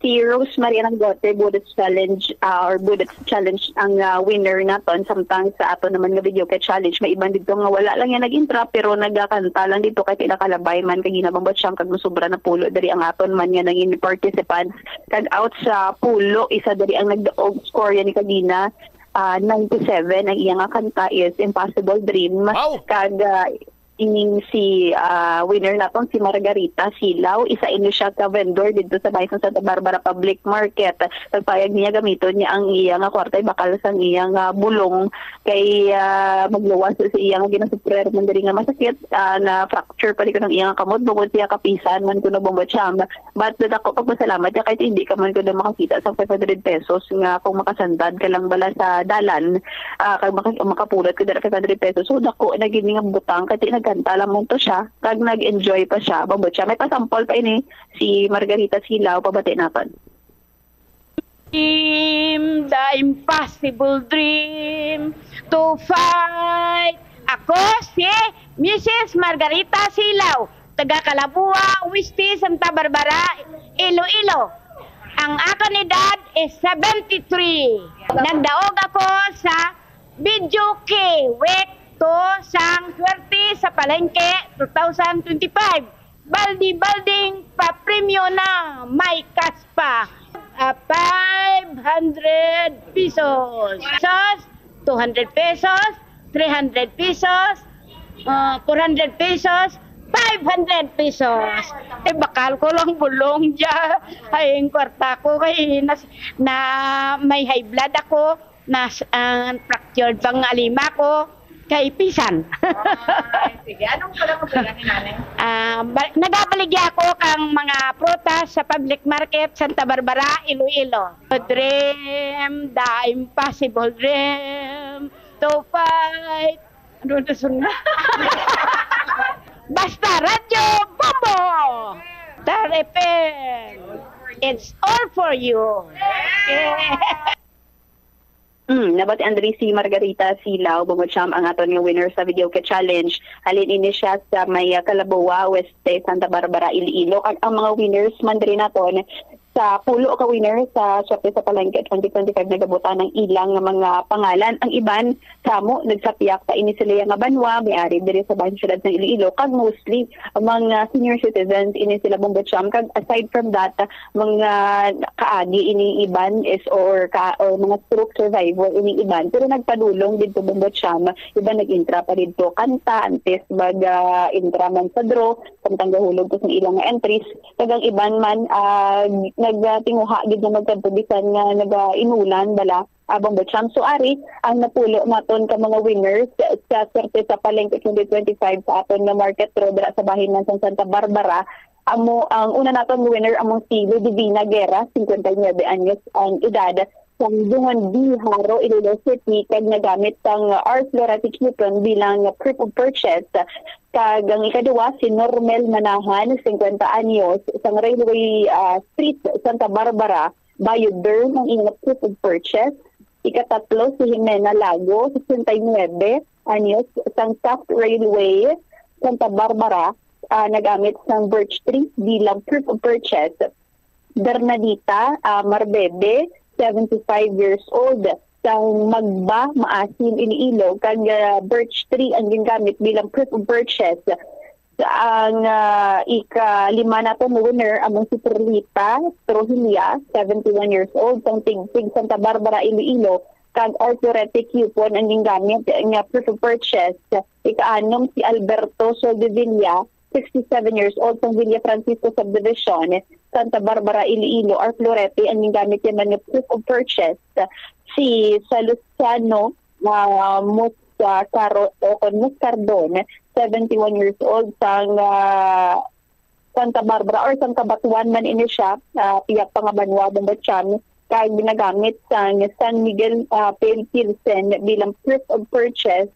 Si Rosemary Arangote, Budot Challenge ah, or Budot Challenge ang ah, winner naton, samtang sa ato naman nga video kay challenge may iban dito nga wala lang yan nag-intra pero nagakanta lang dito kay pinakalabay man kay ginabang batyang kag masubra na pulo diri ang aton man nga nangin participants kag out sa pulo isa diri ang nagdaog score yan ni kagina ah, ninety-seven ang iya nga kanta is Impossible Dream. Wow! Kag ah, ining si ah, winner naton si Margarita Silaw, isa ini siya ka vendor dito sa Bayan sa Santa Barbara Public Market. Nagpayag niya gamiton niya ang iya nga kwarta ibakal sang iya nga bulong kay ah, magluwas sa iya nga ginasufrer man diri nga masakit ah, na fracture pa di ko ng iya nga kamot bukod siya kapisan man kuno Bombo Cham. But dako pagpasalamat niya kahit hindi ka man kuno makakita sa five hundred pesos nga kung makasandad ka lang bala sa dalan ah, kag maka, makapulot ka dira five hundred pesos. So dako na gid nga butang kay nagkanta lang man to siya kag nag-enjoy pa siya. Bambot siya. May pasample pa ini si Margarita Silaw, pabati naton. Dream, the impossible dream to fight. Ako si Missus Margarita Silaw, taga Kalabua, Weste, Santa Barbara, Iloilo. Ang akon edad is seventy-three. Nagdaog ako sa Video K, week two sang Swerte Sa palengke, two thousand twenty-five, baldi-balding papremyo na may cash pa. Ah, five hundred pesos. Pesos, two hundred pesos, three hundred pesos, ah, four hundred pesos, five hundred pesos. Eh, bakal ko lang bulong dya. Ay, ang kwarta ko kay nas, na may high blood ako, nas, ah, fractured pang alima ko, kay pisan. Ay, sige. Anong pala problema ni nanay? Ah, ba- nagabaligya ako kang mga prutas sa public market, Santa Barbara, Iloilo. Dream, the impossible dream, to fight. Ano na sunod? Basta Radyo Bombo! Star F M. It's all for you. Yeah. Mm, nabati Andres si Margarita Silao, Bombo Champ, ang aton nga winner sa video kit challenge. Halin ini siya sa may ah, Calaboa, Weste, Santa Barbara, Iloilo. Kag ang mga winners man diri naton sa pulo ka winner sa Swerte sa Palengke twenty twenty-five nagabutan ang ilang nga mga pangalan. Ang iban kamo nagsapyak pa ini sila nga banwa, may ari diri sa bahin siyudad ng Iloilo, kag mostly ang mga senior citizens ini sila, Bombo Champ. Kag aside from that, mga kaagi ini iban is or ka, or mga stroke survivor ini iban, pero nagpadulong didto, Bombo Champ. Iban nag-intra pa didto kanta antes mag ah, intra man sa draw, samtang gahulog ko sa ilang nga entries. Kag ang iban man ah, nagtinguha gid na magkadto bisan nga nagainulan bala. Abang Butcham. So ari ang napulo naton ka mga winners sa Swerte sa Palengke twenty twenty-five sa aton nga market draw dira sa bahin man sang Santa Barbara. Amo ang una naton nga winner, among si Ludivina Guerra, cincuenta y nueve anyos ang edad, sang Dungon B, Jaro, Iloilo City, kag nagamit sang R Florete coupon bilang proof of purchase. Kag ang ikaduwa, si Normel Manahan, cincuenta anyos, sang Railway ah, Street, Santa Barbara, Bioderm ang iyang proof of purchase. Ikatatlo, si Jimena Lago, sesenta y nuebe anyos, sang Taft Railway, Santa Barbara, ah, nagamit sang birch tree bilang proof of purchase. Bernadita ah, Marbebe, seventy-five years old, sang Magba, Maasin, Iloilo, kag ah, birch tree ang gingamit bilang proof of purchase. Ang ah, ikalima naton nga winner among si Perlita Trujilla, seventy-one years old, sang Tigtig, Santa Barbara, Iloilo, kag Arthurete coupon ang gingamit nga proof of purchase. Ikaanom si Alberto Soldevilla, sixty-seven years old, sang Villa Francisco Subdivision, Santa Barbara, Iloilo, Arthurete ang gingamit niya man nga proof of purchase. Si Salustiano ah, Muscaro o kon Muscardon, seventy-one years old, sang ah, Santa Barbara or sang Cabatuan man ini siya, ah, pihak pa nga banwa, Bombo Champ, kag ginagamit sang San Miguel ah, Pale Pilsen bilang proof of purchase.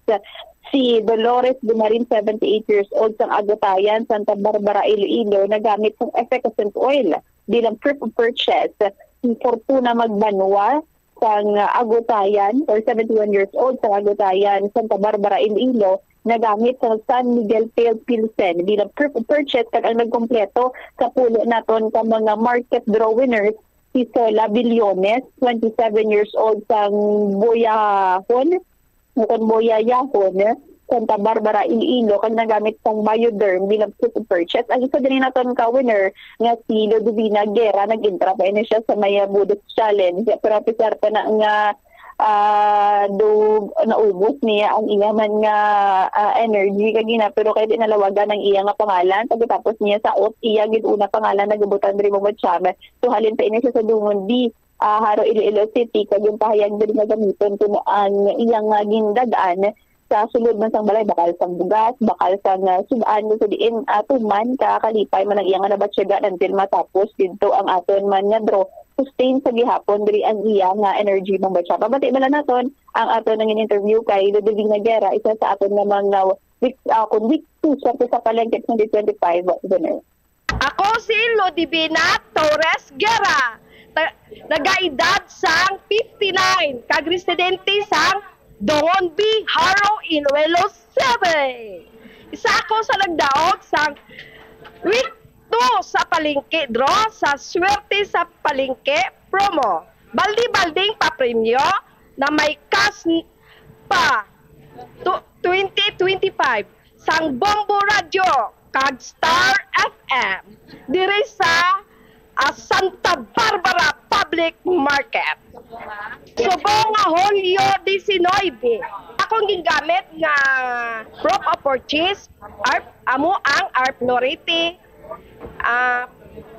Si Dolores Dumarin, seventy-eight years old, sang Agutayan, Santa Barbara, Iloilo, nagamit sang effervescent oil bilang proof of purchase. Si Fortuna Magbanwa, sang Agutayan, or seventy-one years old, sang Agutayan, Santa Barbara, Iloilo, nagamit sang San Miguel Pale Pilsen bilang proof of purchase, kag ang nagkumpleto sa pulo naton ka mga market draw winners, si Sola Billones, twenty-seven years old, sang Boyahon, ukon Boyayahon, Santa Barbara, Iloilo, kag nagamit sang Bioderm bilang proof of purchase. Ang isa din naton ka winner nga si Ludovina Guerra, nag-intra pa ini siya sa may Budok Challenge. Pero apisar pa na nga ah, do naubos niya ang iya man nga ah, energy kagina, pero kay di nalawagan ang iya nga pangalan. Pagkatapos niya sa ot iya gid una pangalan nagabutan diri, Bombo Champ. So halin pa ini siya sa Dungon B, ah, Jaro, Iloilo City, kag yung pahayag diri nga gamiton kuno ang iyang ah, gindad-an sa sulod man sang balay, bakal sang bugas, bakal sang ah, sud-an, sa diin ah, tuman ka kalipay man ang iya nga nabatyagan until matapos didto ang aton man nga draw. Sustain sa gihapon diri ang iya nga energy, Bombo Champ. Pabati bala naton ang aton nga interview kay Ludovina Guerra, isa sa aton nga mga week, ah, kun week two sa, sa Palengke twenty twenty-five winner. Ako si Ludivina Torres Guerra, ta- nagaedad sang fifty-nine, kag residente sang Dongonbi, Jaro, Iloilo City. Isa ako sa nagdaog sang week two sa palengke draw sa Swerte sa Palengke promo. Baldi-balding papremyo na may cash pa tu- twenty twenty-five. sang Bombo Radyo kag Star F M diri sa, ah, Santa Barbara Public Market. Subong nga Hulyo diecinuebe, akong gingamit nga proof of purchase, ARP, amo ang ARP Lorete, ah,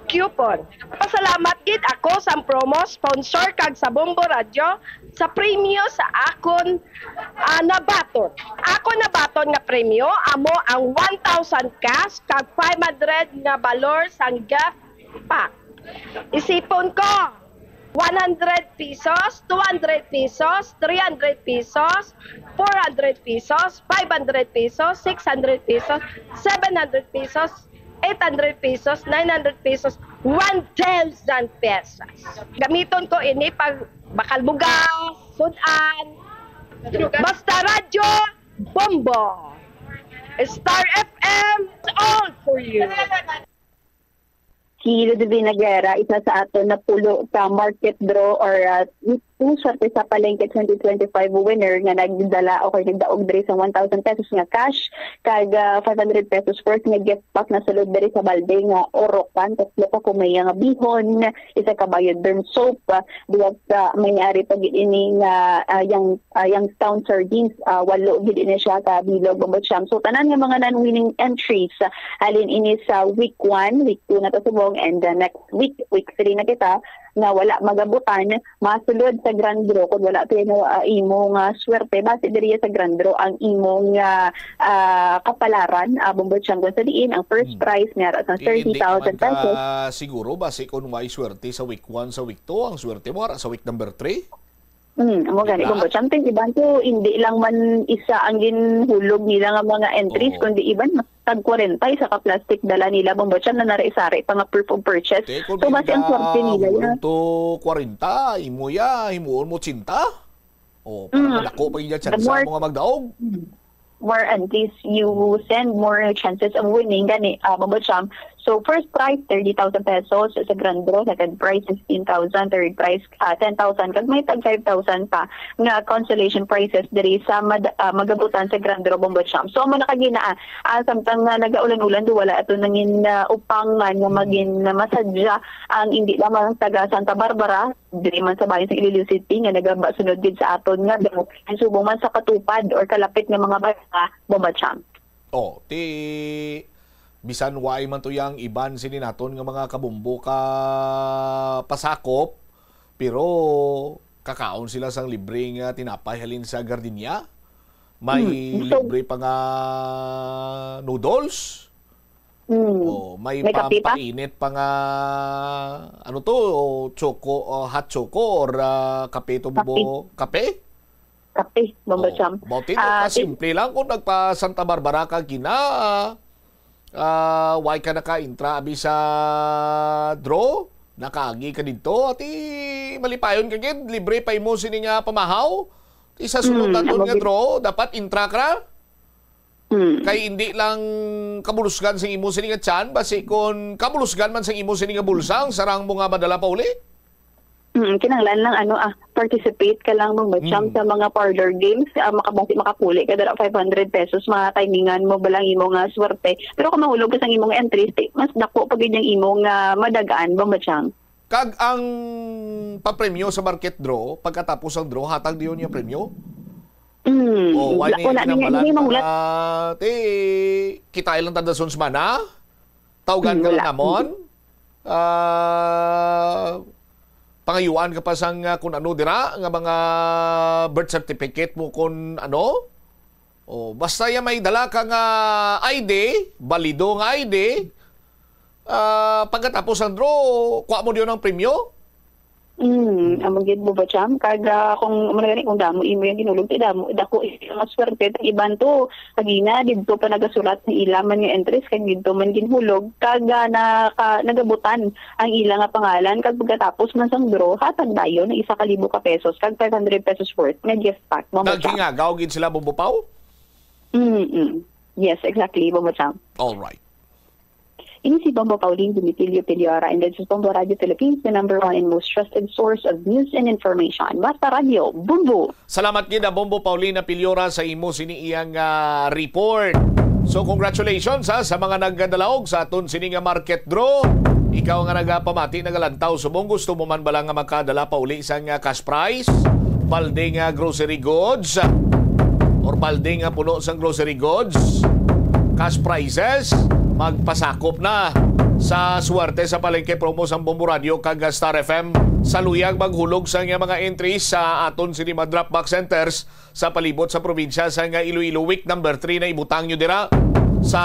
coupon. Pasalamat gid ako sa promo sponsor kag sa Bombo Radyo sa premyo sa akon, ah, nabaton. Ako nabaton nga premyo amo ang one thousand cash kag five hundred nga balor sang gift pack. Isipon ko, one hundred pesos, two hundred pesos, three hundred pesos, four hundred pesos, five hundred pesos, six hundred pesos, seven hundred pesos, eight hundred pesos, nine hundred pesos, one thousand pesos. Gamiton ko ini pag bakal bugas, sudan. Basta Radyo Bombo. Star F M, it's all for you. Si Ludovina Guerra, isa sa aton napulo ka market draw or, ah, kung swerte sa palengke twenty twenty-five winner nga nagdala o kay nagdaog diri sa one thousand pesos nga cash, kag, ah, five hundred pesos worth nga gift pack na sulod diri sa balde nga Orocan, tatlo ka kumeya nga bihon, isa ka Bioderm soap, ah, buwag sa may-ari pa gid ini nga, ah, yang, ah, Youngstown sardines, ah, walo gid ini siya ka bilog, Bombo Cham. So, tanan nga mga non-winning entries, ah, halin ini sa week one, week two na ta subong, and the next week, week three na kita, nga wala magabutan, masulod sa grand draw kung wala pa na, ah, imo nga swerte. Base diri sa grand draw ang imo nga, ah, kapalaran, ah, Bombo Cham, kung sa diin ang first Hmm. prize nga ra sa Di, hindi thirty thousand man ka pesos. Siguro, basi kung may swerte sa week one, sa week two, ang swerte mo ara sa week number three. Hmm, amo Di gani, ba? Bombo Cham. Ang iban to, hindi lang man isa ang ginhulog nila nga mga entries, Oo. kundi iban tag kwarenta, isa ka plastic dala nila, Bombo Cham, na narisari pa nga proof of purchase. Te, kung So, basi ang swerte nila, ya. Hulog to kwarenta, imo ya, himuon mo tsinta. Oh, para Mm. madako pa gid ang The tsansa more mo nga magdaog. Mm. More entries you send, more chances of winning, gani, ah, Bombo Cham. So, first prize, thirty thousand pesos sa grand draw. Second prize, fifteen thousand. Third prize, ah, ten thousand. Kag may tag five thousand pa nga consolation prizes diri sa mad-, ah, magabutan sa grand draw, Bombo Cham. So, amo na kagina, ah, ah, samtang nga nagaulan-ulan, do wala ato nangin, ah, upangan nga Mm. magin, ah, masadya ang hindi lamang taga Santa Barbara, diri man sa bayan sa Iloilo City nga nagabasunod gid sa aton nga daw subong man sa katupad or kalapit nga mga barangay, Bombo Cham. Oh, ti bisan way man to yang iban sini naton nga mga kabombo ka pasakop, pero kakaon sila sang libre nga tinapay halin sa Gardenia. May Hmm, so libre pa nga noodles. Mm. Oh, may May kape pa? pampainit pa nga, ano to, o choco, o hot choco or, ah, kape to, Kape. Bubo? Kape? Kape, Bombo Oh, Cham. Bauti, no, Ah, ka ti- simple lang kung nagpa Santa Barbara ka gina, ah, why ka naka-intra abi sa draw? Nakaagi ka didto, ati malipayon ka gid, libre pa imo sini nga pamahaw. Ti sa sunod Mm, naton amo nga gid. draw, dapat intra ka na. Hmm. Kay hindi lang kabulusgan sing imo sini nga tiyan, basi kon kabulusgan man sing imo sini nga bulsa, ang sarang mo nga madala pa uli. Hmm, kinahanglan lang, ano, ah, participate ka lang, Bombo Cham, Hmm. sa mga parlor games, ah, makabasi, makapuli ka dala five hundred pesos, mga timingan mo ba lang imo nga swerte. Pero kung mahulog ka sa imong entries, ti, mas dako pa gid ang imong, ah, madagaan, Bombo Cham. Kag ang papremyo sa market draw, pagkatapos ang draw, hatag diyon yung premyo? Mm, O, wala, wala na niya, hindi mahulat. Ti, kita ilang tanda son semana? Tawgan Mm, ka lang wala. namon? Ah, pangayuan ka pa sang, ah, kung ano dira, nga mga birth certificate mo kung ano? Oh, basta ya may dala ka nga I D, balido nga I D, ah, pagkatapos ang draw, kuha mo diyon ang premyo? Mm, amo gid, Bombo Cham. Kag, ah, kung, amo na gani, kung damo imo yung ginulog, ti damo, dako yung mga swerte. Ang iban to, kagina, didto pa nagasulat ng ila man nga entries, kag didto man ginhulog, kag, ah, naka-, nagabutan ang ila nga pangalan, kag pagkatapos man sang draw, hatag dayon ng isa ka libo ka pesos, kag five hundred pesos worth nga gift pack, Bombo Cham. Naghingagaw gid sila, Bombo Pao? Mm-mm. Yes, exactly, Bombo Cham. All right. Ini si Bombo Pauline Dimitilio Piliora, and this is Bombo Radio Philippines, the number one and most trusted source of news and information. Basta Radio, Bombo! Salamat gid, ah, Bombo Paulina Piliora, sa imo sini iyang, ah, report. So, congratulations, ha, sa mga nagdalaog sa aton sini nga market draw. Ikaw nga nagapamati, nagalantaw subong, gusto mo man bala nga makadala pauli sang, ah, cash prize, balde nga grocery goods, or balde nga puno sang grocery goods, cash prizes, magpasakop na sa Swerte sa Palengke promo sang Bombo Radio kag Star F M. Sa luyag maghulog sa nga mga entries sa aton sini mga drop box centers sa palibot sa probinsya sang Iloilo. Week number three na ibutang nyo dira sa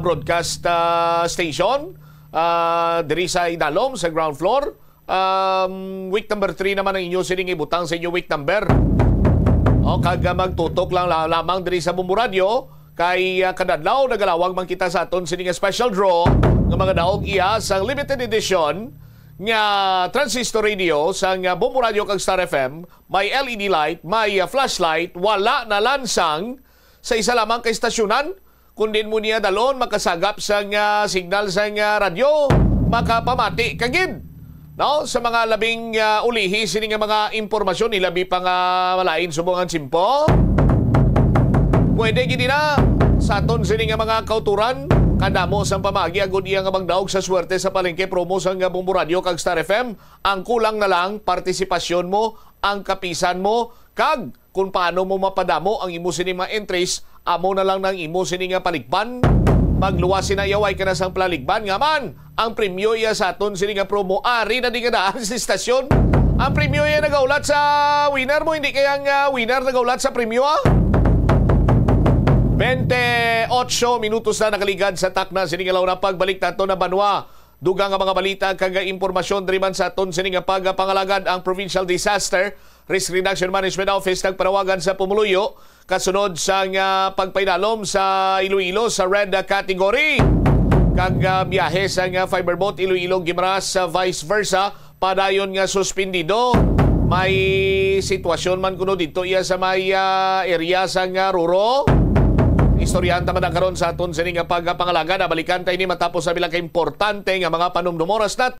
broadcast, ah, station, ah, diri sa idalom, sa ground floor. Um, week number three naman ang inyo sining ibutang sa inyo week number. O, kag, ah, magtutok lang la-, lamang diri sa Bombo Radio, kay, ah, kada adlaw nagalawag man kita sa aton sining special draw nga mga daog iya sang limited edition nga transistor radio sang, ah, Bombo Radio kag Star F M. May L E D light, may, ah, flashlight, wala nalansang sa isa lamang ka istasyonan. Kung din mo niya dalon, makasagap sang, ah, signal sang, ah, radyo, makapamati ka gid, no? Sa mga labing, ah, ulihi sini nga mga impormasyon, ilabi pa nga malain subong ang tiyempo. Pwede gid na sa aton sini nga mga kauturan, kadamo sang pamagi agud iya nga magdaog sa Swerte sa Palengke promo sang Bombo Radio kag Star F M. Ang kulang na lang, partisipasyon mo, ang kapisan mo, kag kung paano mo mapadamo ang imo sini mga entries, amo na lang nang imo sini nga paligban. Magluwas sina, yaway ka na sang paligban. Nga man, ang premyo iya sa aton sini nga promo, ari na di nga daan sa istasyon. Ang premyo iya nagaulat sa winner mo, hindi kaya nga winner nagaulat sa premyo, ah? Twenty-eight minutos na nakaligad sa takna sini nga launa. Pagbalik nato na banwa, dugang nga mga balita kag impormasyon diri man sa aton sini nga pagpangalagad. Ang Provincial Disaster Risk Reduction Management Office nagpanawagan sa pumuluyo kasunod sa nga pagpainalom sa Iloilo sa red category, kag, ah, biyahe sa nga fiberboat Iloilo-Guimaras sa vice versa padayon nga suspendido. May sitwasyon man kuno dito iya sa may, ah, area sa nga Ruro. Istoryahan ta man na karon sa aton sini nga pagpangalagad. Balikan ta ini matapos sa bilang ka importante nga mga panumdum. Oras na.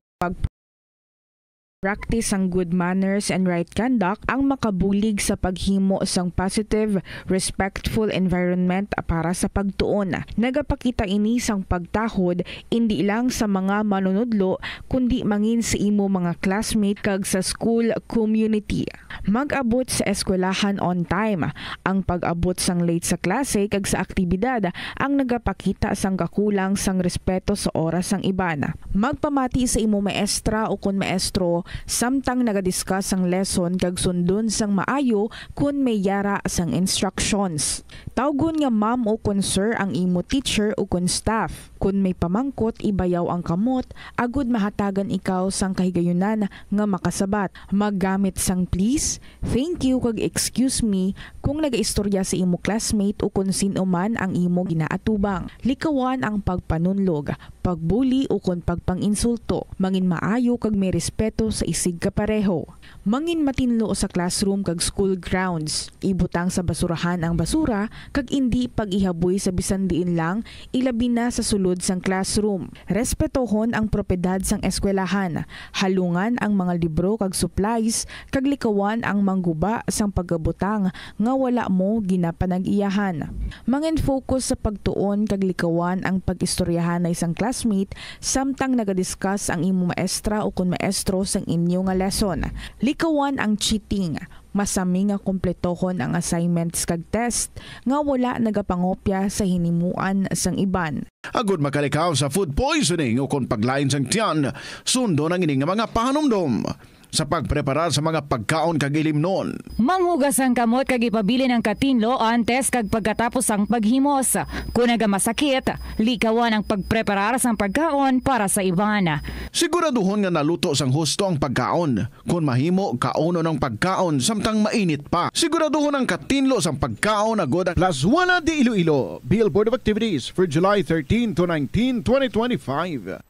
Pag-practice sang good manners and right conduct ang makabulig sa paghimo sang positive, respectful environment para sa pagtuon. Nagapakita ini sang pagtahod indi lang sa mga manunudlo, kundi mangin sa imo mga classmate kag sa school community. Mag-abot sa eskwelahan on time. Ang pag-abot sang late sa klase kag sa aktibidad ang nagapakita sang kakulang sang respeto sa oras sang iban. Magpamati sa imo maestra ukon maestro samtang nagadiscuss sang lesson kag sundon sang maayo kon may yara sang instructions. Tawgon nga ma'am ukon sir ang imo teacher ukon staff. Kon may pamangkot, ibayaw ang kamot agud mahatagan ikaw sang kahigayunan nga makasabat. Maggamit sang please, thank you, kag excuse me kung nagaistorya sa imo classmate ukon sin-o man ang imo ginaatubang. Likawan ang pagpanunlog, pagbuli ukon pagpang-insulto. Mangin maayo kag may respeto sa isigkapareho. Mangin matinlo sa classroom kag school grounds. Ibutang sa basurahan ang basura kag indi pag-ihaboy sa bisan diin lang, ilabi na sa sulod sang classroom. Respetohon ang propiedad sang eskwelahan. Halungan ang mga libro kag supplies, kag likawan ang mangguba sang pagabutang nga wala mo ginapanag-iyahan. Mangin-focus sa pagtuon kag likawan ang pag-istoryahanay sang classmate samtang nagadiscuss ang imo maestra ukon maestro sang inyo nga lesson. Likawan ang cheating. Masami nga kompletohon ang assignments kag test nga wala nagapangopya sa hinimuan sang iban. Agud makalikaw sa food poisoning ukon paglain sang tiyan, sundon ang ini nga mga pahanumdom sa pagpreparar sa mga pagkaon kag ilimnon. Manghugas ang kamot kag ipabilin ang katinlo antes kag pagkatapos sang paghimos. Kon nagamasakit, likawan ang pagpreparar sang pagkaon para sa iban. Siguraduhon nga naluto sang husto ang pagkaon. Kon mahimo, kaunon ang pagkaon samtang mainit pa. Siguraduhon ang katinlo sang pagkaon agud ang Plazuela de Iloilo, Billboard of Activities for July thirteen to nineteen, twenty twenty-five.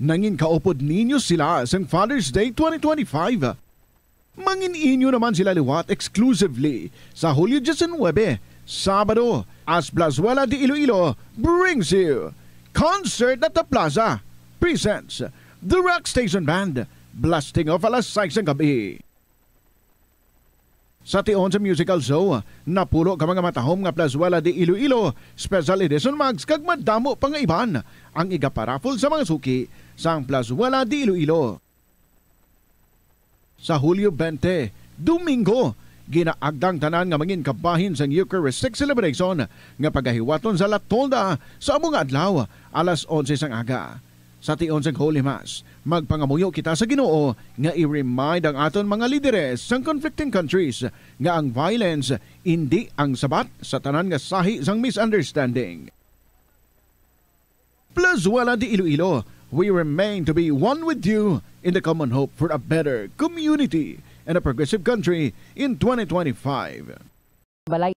Nangin kaupod ninyo sila sang Father's Day twenty twenty-five. Mangin inyo naman sila liwat exclusively sa Hulyo diecinuebe, Sabado, as Plazuela de Iloilo brings you Concert at the Plaza presents The Rock Station Band, blasting off alas sais ng gabi. Sa tion sa musical show, napulo ka mga matahom nga Plazuela de Iloilo Special Edition mugs kag madamo pa nga iban ang igaparaffle sa mga suki sang Plazuela de Iloilo. Sa Hulyo twenty, Domingo, ginaagda ang tanan nga mangin kabahin sang Eucharistic Celebration nga pagahiwaton sa La Tolda sa amo nga adlaw, alas onse sang aga. Sa tion sang Holy Mass, magpangamuyo kita sa Ginoo nga i-remind ang aton mga lideres sang conflicting countries nga ang violence indi ang sabat sa tanan nga sahi sang misunderstanding. Plazuela de Iloilo, we remain to be one with you in the common hope for a better community and a progressive country in twenty twenty-five. Balay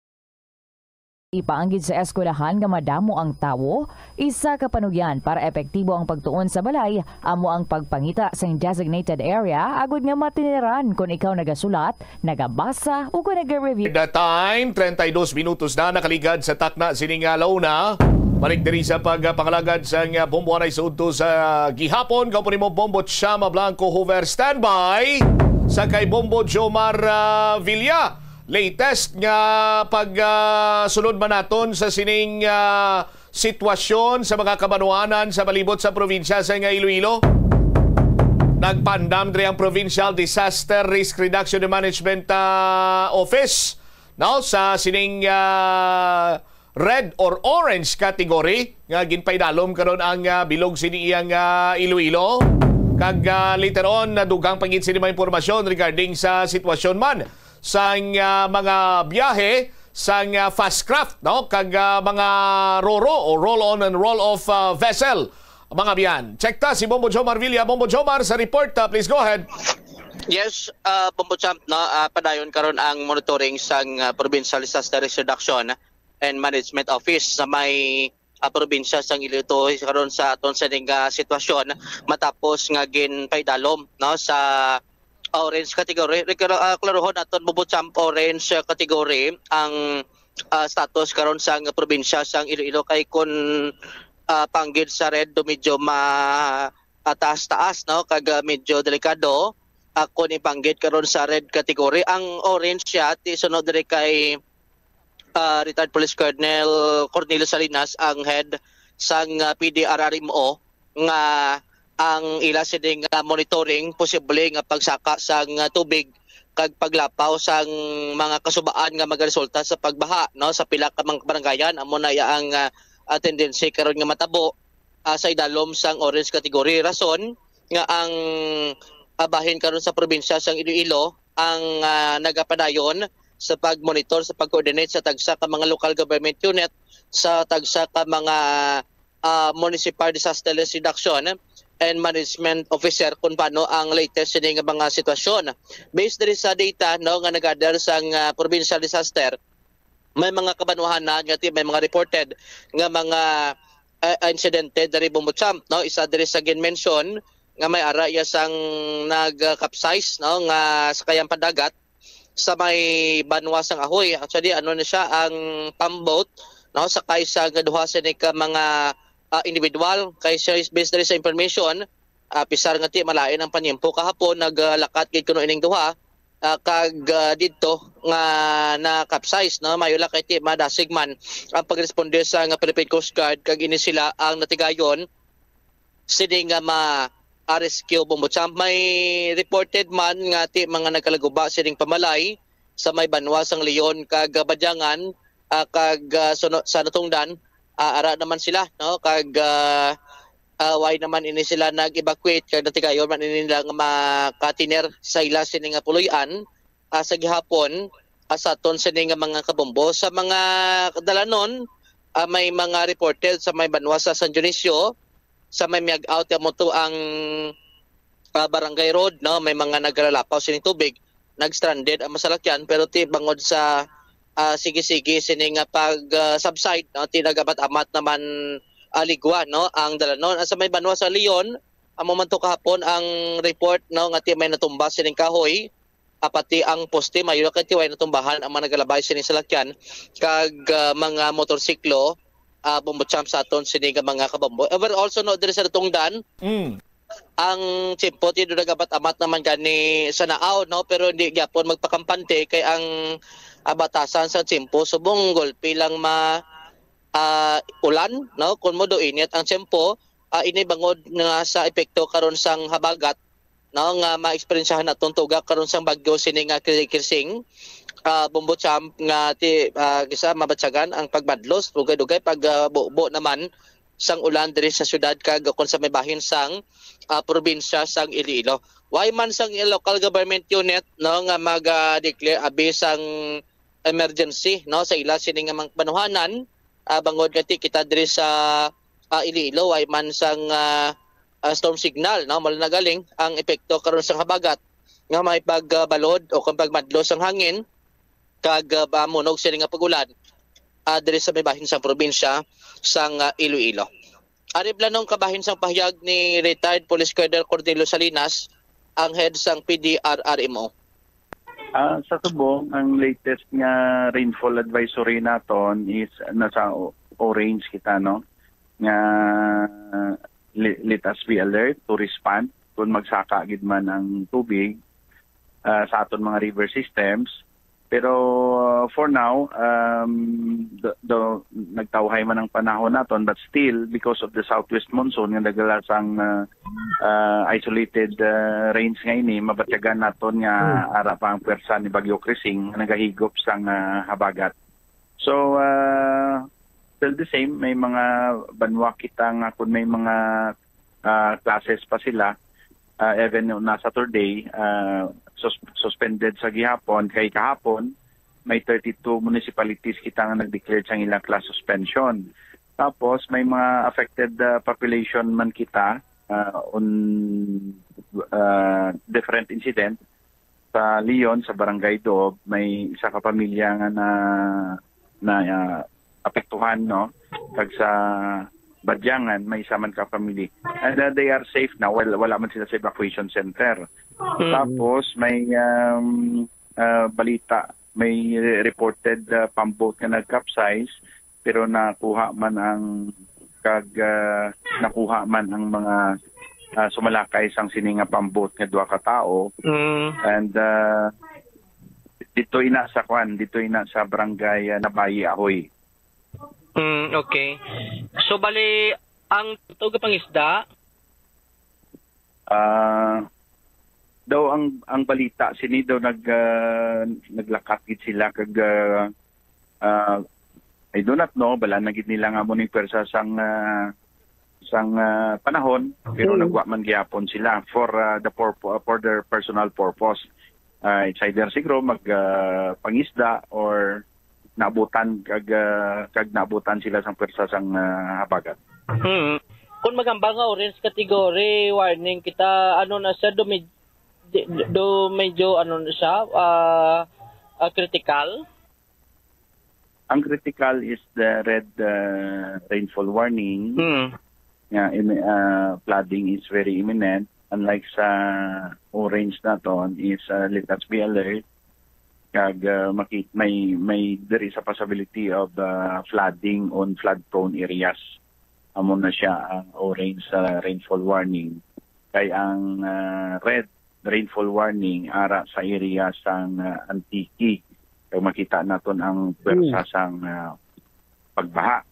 ipaanggid sa eskwelahan nga madamo ang tawo, isa ka panugyan para epektibo ang pagtuon sa balay amo ang pagpangita sing designated area agud nga matiniran kon ikaw nagasulat, nagabasa, ug kon naga-review. The time, treinta y dos minutos na nakaligad sa takna sining alauna. Balik diri sa pagpangalagad sang bombohanay sa udto sa gihapon. Kaupo nimo Bombo Chama Blanco Hoover, standby sa kay Bombo Jomar ah, Villa. Latest nga pagsunod man naton sa sining ah, sitwasyon sa mga kabanwanan sa palibot sa probinsya sa nga Iloilo. Nagpaandam diri ang Provincial Disaster Risk Reduction and Management ah, Office, no, sa sining ah, red or orange category nga ginpaidalom karon ang ah, bilog sini iyang ah, Iloilo. Kag ah, later on, nadugang pa gid sini mga impormasyon regarding sa sitwasyon man sang ah, mga biyahe sang ah, fast craft, no, kag ah, mga roro o roll on and roll off ah, vessel. Mga biyan, check ta si Bombo Jomar Villa. Bombo Jomar, sa report, ah, please go ahead. Yes, uh, Bombo Champ, no, uh, padayon karon ang monitoring sang uh, Provincial Disaster Risk Reduction and Management Office sa may uh, probinsya sang Iloilo karon sa aton sining uh, sitwasyon matapos nga ginpaidalom, no, sa orange category. Rekla- uh, klarohon naton, Bombo Champ, orange uh, category ang uh, status karon sang probinsya sang Iloilo kay kun uh, panggid sa red do medyo ma uh, taas-taas, no, kag uh, medyo delikado uh, kung ipanggit karon sa red category. Ang orange siya ti sunod diri kay uh, retired Police Colonel Cornelio Salinas, ang head sang uh, P D R R M O, nga ang ila sining uh, monitoring posible nga pagsaka sang uh, tubig kag paglapaw sang mga kasubaan nga magaresulta sa pagbaha, no, sa pila ka mga barangayan. Amo na iya ang uh, uh, tendency karon nga matabo uh, sa idalom sang orange category. Rason nga ang uh, bahin karon sa probinsya sang Iloilo ang uh, nagapadayon sa pag-monitor, sa pag-coordinate sa tagsa ka mga local government unit, sa tagsa ka mga uh, municipal disaster risk reduction and management officer kung paano ang latest sini nga mga sitwasyon. Based diri sa data, no, nga nagather sang uh, provincial disaster, may mga kabanwahanan nga ti may mga reported nga mga uh, insidente diri, Bombo Champ, no, isa diri sa ginmention nga may ara iya sang nag-capsize, no, nga sakayan pandagat sa may banwa sang Ahoy. Actually, ano na siya, ang pamboat, no, sakay sa duha sini ka mga uh, individual. Kay siya is based diri sa information, uh, pisar nga ti malain ang panyempo kahapon, naglakat gid kuno ining duha uh, kag uh, didto nga na-capsize, no, mayo lang kay ti madasig man ang pagresponde sa nga Philippine Coast Guard kag ini sila ang natigayon sini nga ma uh, rescue, Bombo Champ. May reported man nga ti mga nagkalaguba sining pamalay sa may banwa sang Leon kag Badyangan uh, kag uh, suno, sa natungdan uh, ara naman sila, no, kag uh, uh, why naman ini sila nag-evacuate kag natigayon man ini nila nga makatiner sa ila sini nga puloy-an uh, sa gihapon uh, sa aton sini nga mga kabombo. Sa mga dalanon, uh, may mga reported sa may banwa sa San Dionisio, sa may miag-out, amo to ang uh, barangay road, no, may mga nagalalapaw sining tubig, nag-stranded ang masalakyan, pero ti bangod sa uh, sige-sige sini nga pag uh, subside, no, ti nagamat-amat naman uh, ligwa, no, ang dalanon. Sa may banwa sa Leon, amo man to kahapon ang report, no, nga ti may natumba sining kahoy, apati ang poste, mayo kay ti way natumbahan ang mga nagalabay sining salakyan kag uh, mga motorsiklo, uh, Bombo Champ, sa aton sini nga mga kabombo. Overall, suno diri sa Tungdan, mm. Ang tiyempo ti do nagabat-amat naman gani sa naaw, no, pero hindi gyapon magpakampante kay ang, ah, batasan sa tiyempo subong gulpi lang ma ah, ulan, no, kun mo do init ang tiyempo, ah, ini bangod nga sa epekto karon sang habagat, no, nga maeksperiensyahan naton tugak karon sang bagyo sini nga Kri- Kirsing, ah, Bombo Champ nga ti ah, kisa mabatyagan ang pagmadlos, dugay-dugay pag ah, bubo naman sang ulan diri sa syudad kag kon sa may bahin sang ah, probinsya sang Iloilo. Way man sang local government unit, no, nga mag ah, declare abi sang emergency, no, sa ila sini nga mga banuhanan, ah, bangod nga ti kita diri sa ah, Iloilo way man sang ah, ah, storm signal, no, mao na galing ang epekto karon sa habagat nga may pagbalod o kung pagmadlo sang hangin kag ah, mamunog sini nga pag-ulan ah, diri sa may bahin sang probinsya sang ah, Iloilo. Ari planong kabahin sang pahayag ni retired Police Colonel Cornelio Salinas, ang head sang P D R R M O. Ah, sa subong, ang latest nga rainfall advisory naton is nasa o- orange kita, no? Nga li- let us be alert to respond kung magsaka gid man ang tubig ah, sa aton mga river systems. Pero uh, for now, um, do, do, nagtawhay man ang panahon naton, but still, because of the southwest monsoon nga nagdala sang uh, uh, isolated uh, rains nga ini, mabatyagan naton nga ara pa ang pwersa ni Bagyo Krising nga nagahigop sang uh, habagat. So, uh, still the same, may mga banwa kita nga kung may mga uh, classes pa sila, uh, even na Saturday, uh, sus- suspended sa gihapon, kay kahapon may thirty-two municipalities kita nga nag-declare sang ilang class suspension. Tapos may mga affected uh, population man kita uh, on uh, different incident. Sa Leon, sa Barangay Doob, may isa ka pamilya nga na na uh, apektuhan, no? Kag sa Badyangan, may isa man ka family. And uh, they are safe na. Well, wala man sila sa evacuation center. Mm. Tapos may um, uh, balita, may reported uh, pamboat nga nag-capsize, pero nakuha man ang kag uh, nakuha man ang mga uh, sumalakay sang sini nga pamboat nga duha ka tawo. Mm. And uh, dito ina sa kwan, dito ina sa barangay uh, Nabayi Ahoy. Mm, okay. So bali ang tawag pangisda Ah, daw ang ang balita sini daw nag ah, naglakat gid sila kag ah, ah, I do not know, bala na gid nila nga mo ning pwersa sang ah, sang ah, panahon, pero Mm. nagwa man gyapon sila for ah, the purpo- for their personal purpose. Ah, it's either siguro mag ah, pangisda or naabutan kag ah, kag naabutan sila sang pwersa sang ah, habagat. Hmm. Kung magamba nga orange category warning kita, ano na siya, do, med- di- do medyo ano na siya, ah, ah, critical. Ang critical is the red uh, rainfall warning. Hmm. Nga im- uh, flooding is very imminent. Unlike sa orange naton is uh, let us be alert. Kag uh, maki- may may there is a possibility of uh, flooding on flood prone areas. Amo na siya ang orange uh, rainfall warning. Kay ang uh, red rainfall warning ara sa area sang uh, Antique. Kag makita naton ang pwersa sang uh, pagbaha.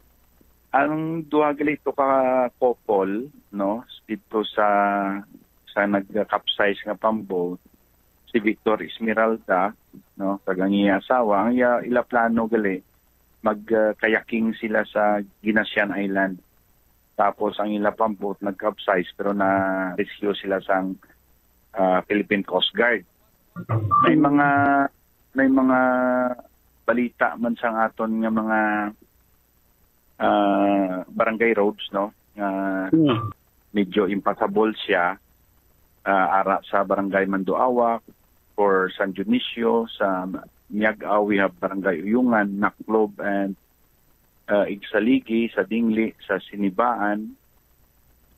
Ang duha gali to ka couple, no, dito sa sa nagkapsize nga pambo, si Victor Esmeralda, no, kag ang iya asawa, ang iya ila plano gali mag uh, kayaking sila sa Ginasian Island. Tapos ang ila pambo nagkapsize pero na rescue sila sang uh, Philippine Coast Guard. May mga may mga balita man sang aton nga mga ah, barangay roads, no, nga Hmm. medyo impassable siya, ah, ara sa barangay Manduawak, for San Dionisio, sa Miag-ao, we have barangay Uyungan, Naklob, and ah, Igsaligi, sa Dingli, sa Sinibaan,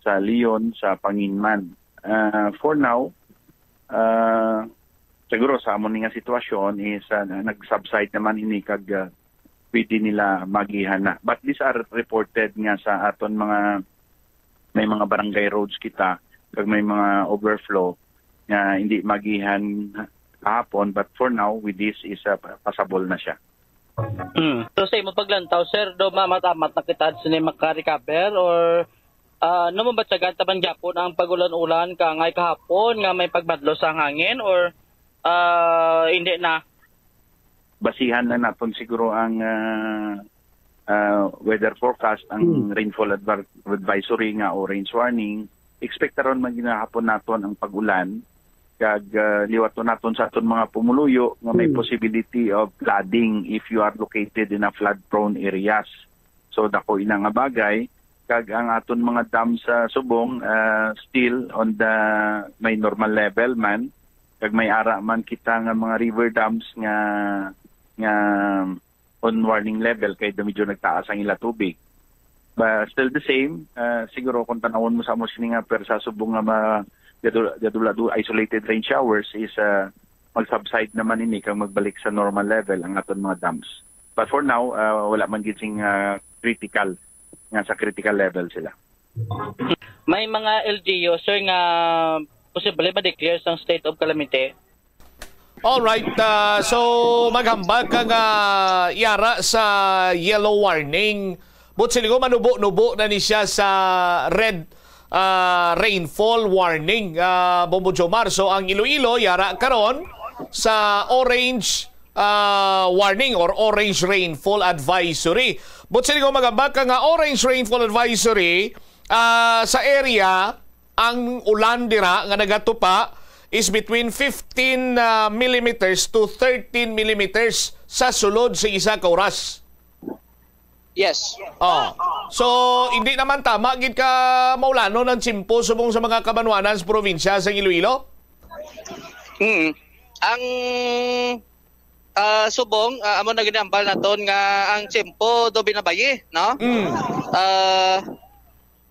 sa Leon, sa Panginman. Ah, for now, ah, siguro sa amo ni nga sitwasyon is ah, nag-subside naman ini kag ah, pwede nila magihan na. But these are reported nga sa aton mga may mga barangay roads kita kag may mga overflow nga hindi magihan kahapon, but for now, with this is, uh, pa-, passable na siya. Hmm. So, sa imo paglantaw, sir, do ma-, matamat na kita sini maka-recover, or, ah, no, mabatyagan ta man gyapon ang pag-ulan-ulan kaangay kahapon nga may pagbadlo sa hangin, or, ah, hindi na? Basihan na naton siguro ang, ah, ah, weather forecast, ang Hmm. rainfall adver-, advisory nga orange warning. Expectaron man ginahapon naton ang pag-ulan, kag, ah, liwaton naton sa aton mga pumuluyo nga may Hmm. possibility of flooding if you are located in a flood-prone areas. So, dako ina nga bagay, kag ang aton mga dam sa Subong, ah, still on the may normal level man, kag may ara man kita nga mga river dams nga, nga on warning level kay medyo nagtaas ang ila tubig. But still the same, ah, siguro kung tanawon mo sa amo sini nga pwersa subong nga ma-, gadul-, gadula do isolated rain showers is, ah, mag-subside naman ini kag magbalik sa normal level ang aton mga dams. But for now, ah, wala man gid sing, ah, critical, nga sa critical level sila. May mga L G U, sir, nga posible ma-declare sang state of calamity? Alright, ah, so maghambal ka nga yara sa yellow warning. But silingon, manubo-nubo na ni siya sa red, ah, rainfall warning, ah, Bombo Jomar. So ang Iloilo yara karon sa orange, ah, warning or orange rainfall advisory. But silingon, maghambal ka nga orange rainfall advisory, ah, sa area ang ulan dira nga nagatupa is between fifteen, ah, millimeters to thirteen millimeters sa sulod sa isa ka oras. Yes. Oh. So, hindi naman tama gid ka maulanon ang tiyempo subong sa mga kabanwanan sa probinsya sa Iloilo? Mm. Ang, ah, subong, ah, amo na ginambal naton nga ang tiyempo do binabayi, no? Mm. Ah,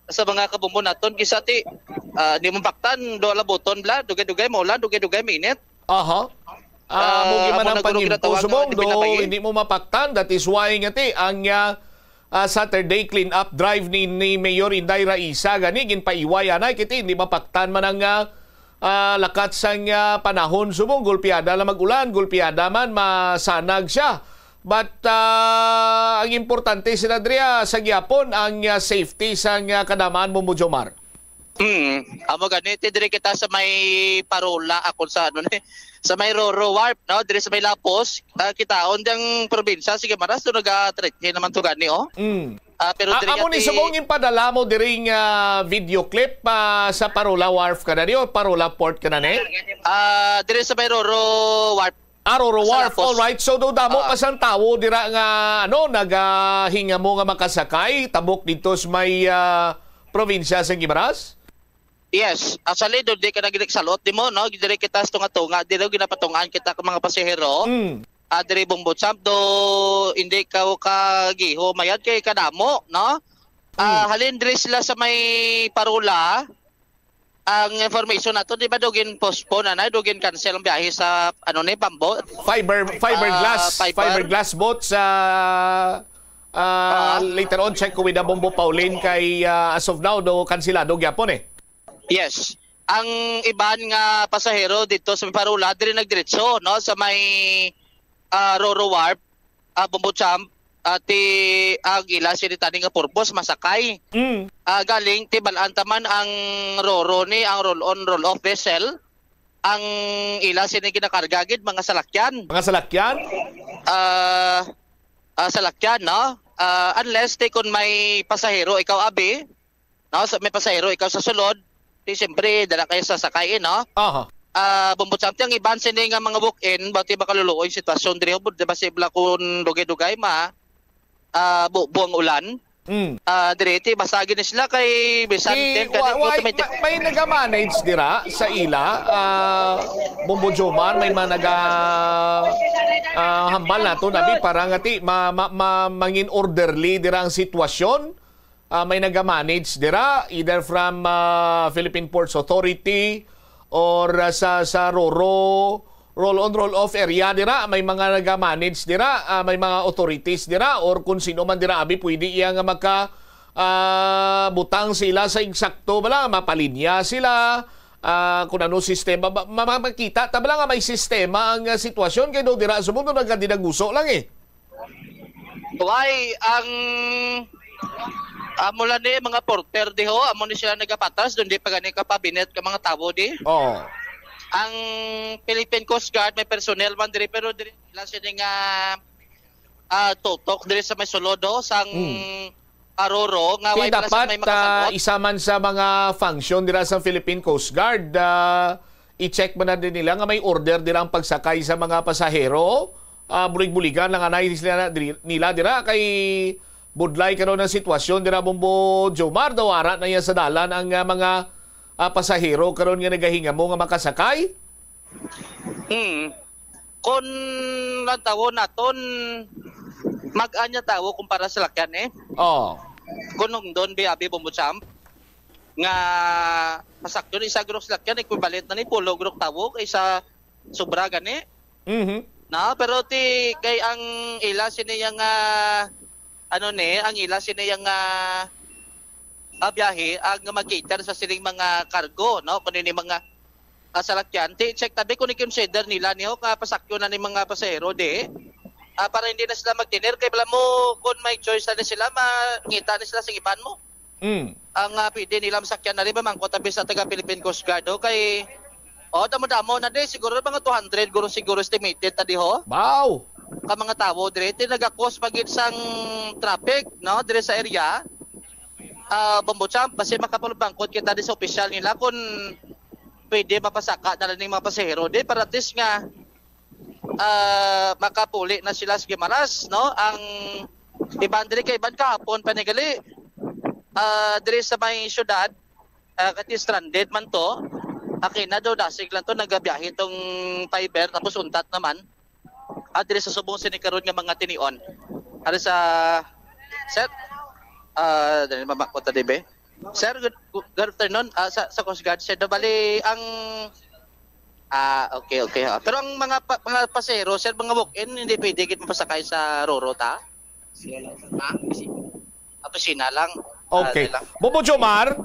sa mga kabumbo naton, kisa ti, ah, di mo baktan, do labuton bla, dugay-dugay maulan, dugay-dugay mainit. Aha. Ah, amo Ah, gyud man amo ang na guro panyimpo ginatawag subong, nga do binabayi. Hindi mo mapaktan. That is why nga ti ang, ah, ah, Saturday clean-up drive ni, ni Mayor Inday Raisa gani ginpaiway anay kay ti hindi mapaktan man ang, ah, ah, lakat sang, ah, panahon subong, gulpiada lang mag-ulan, gulpiada man masanag siya. But, ah, ang importante sila diri, ah, sa gyapon ang, ah, safety sang, ah, kadam-an mo, Jomar. Hmm, amo gani ti diri kita sa may Parola, ako sa ano ni, sa may Roro Wharf, no? Diri sa may Lapos, ah, kitaon diyang probinsya, sige, maras to naga-threaten naman to gani, oh. Mm. Ah, pero Ah, diri amo ni ati subong yung padala mo diri nga video clip, ah, sa Parola Wharf ka na ni o Parola Port ka na ni? Ah, diri sa may Roro Wharf. Ah, Roro Sa Wharf, Lapos. Alright. So, do damo Ah. pa sang tawo dira nga, ano, nagahingamo nga makasakay tabok dito sa may, ah, probinsya sa Guimaras? Yes. Actually, do di ka nagsalot di mo, no? Diri kita sa tunga-tunga, diri ginapatungaan kita ka mga pasahero. Mm. Ah, diri Bumbo Champ, do hindi ka kagiho mayad kay kadamo, no? Ah, Mm. halin diri sila sa may Parola. Ang information nato, di ba, do gin-postpone, anay, do gin-cancel ang biyahe sa, ano ni, Bambo? Fiber, fiberglass, Ah, fiber. Fiberglass boat sa, ah, Ah. later on, check ko with the Bombo Pauline kay, ah, as of now, do kansilado gyapon eh. Yes. Ang iban nga pasahero dito sa Parola, diri nagdiretso, no, sa may, ah, Roro Wharf, ah, Bombo Champ, ah, ti ang ila sini tani nga purpose masakay. Mm. Ah, galing ti bal-an ta man ang Roro ni ang roll-on, roll-off vessel. Ang ila sini ginakarga gid mga salakyan. Mga salakyan? Ah, ah, salakyan, no? Ah, unless ti kun may pasahero ikaw abi, no? Sa may pasahero ikaw sa sulod, ti siyempre dala kayo sa sakay, no? Aha. Ah, Bombo Champ, ang iban sini nga mga walk-in, bati makaluluoy sitwasyon diri, di ba, sibla kun dugay-dugay ma, ah, bu-, buang ulan. Mm. Ah, diri, ti, basta gini sila kay bisan Ti, ten ka wa-, din, wa-, automatic. ma-, may naga-manage dira sa ila, ah, Bombo Jomar, may mga naga, ah, hambal nato, nabi, para nga ti, ma-, ma-, ma-, mangin orderly dira ang sitwasyon. Ah, may naga-manage dira, either from, ah, Philippine Ports Authority or, ah, sa, sa Roro, roll-on, roll-off area dira, may mga naga-manage dira, ah, may mga authorities dira, or kung sino man dira, abi, pwede iya nga maka, ah, butang sila sa eksakto bala, mapalinya sila, ah, kung ano sistema, ma-, ma-, makita ta bala nga may sistema ang, ah, sitwasyon kay do dira sa mundo nagkadinaguso lang eh. Why ang amo lang ni mga porter diho, amo ni sila nagapatas, doon di pa gani kapabinet ka mga tawo di. Oh. Ang Philippine Coast Guard may personnel man diri pero diri lang sila nga ah, tutok diri sa may sulod ho, sang Mm. Aroro nga Kaya way pala sa dapat may ah, makasalot. Isa man sa mga function dira sa Philippine Coast Guard, ah, i-check man na din nila nga may order dira ang pagsakay sa mga pasahero. Ah, bulig-buligan lang anay sila na, diri- nila dira kay budlay karon ang sitwasyon dira, Bombo Jomar, daw ara na iya sa dalan ang ah, mga ah, pasahero karon nga nagahingamo nga makasakay. Hmm. Kon lang tawo naton mag-anya tawo kumpara sa lakyan eh. Oh. Kunong doon biyabi bumbutsam nga masakyon isa gurok sa lakyan equivalent na ni pulo gurok tawo kay sa sobra gani. Mhm. Na, pero ti kay ang ila sini yang ah, ano ni, ang ila sini yang ah, ah, biyahe ang mag-cater sa sining mga cargo, no? Kuno ni mga ah, salakyan, ti check tabi kung i-consider nila niyo ka pasakyo na ni mga pasahero di. Ah, para hindi na sila magtener kay bala mo kung may choice na sila mangita na sila sa iban mo. Mm. Ang ah, pwede nila masakyan na rin mamangkot tabi sa taga Philippine Coast Guard ho kay oh, damo-damo na di siguro mga two hundred guro siguro estimated ta di ho. Wow. Ka mga tawo dire ti nagakos pagid sang traffic no dire sa area. Ah, Bombo Champ, basi makapalubangkot kita di sa opisyal nila kung pwede mapasaka na lang ning mga pasahero di para at least nga ah, makapuli na sila sa Guimaras, no? Ang iban diri kay iban kahapon panigali ah, diri sa may syudad ah, kati stranded man to. Akin na daw dasig lang to nagabiyahe tong fiber tapos untat naman. Ah, diri sa subong sini karon nga mga tinion. Ari sa sir, ah, dali mamakot ta dibe. Sir, good, good afternoon. Ah, sa, sa Coast Guard, sir, bali ang ah, okay, okay. Ah. Pero ang mga pa, mga pasero, sir, mga walk-in, hindi pwede gid mapasakay sa Roro ta? Ha? Opisina lang. Ah, Okay. Lang. Bobo Jomar,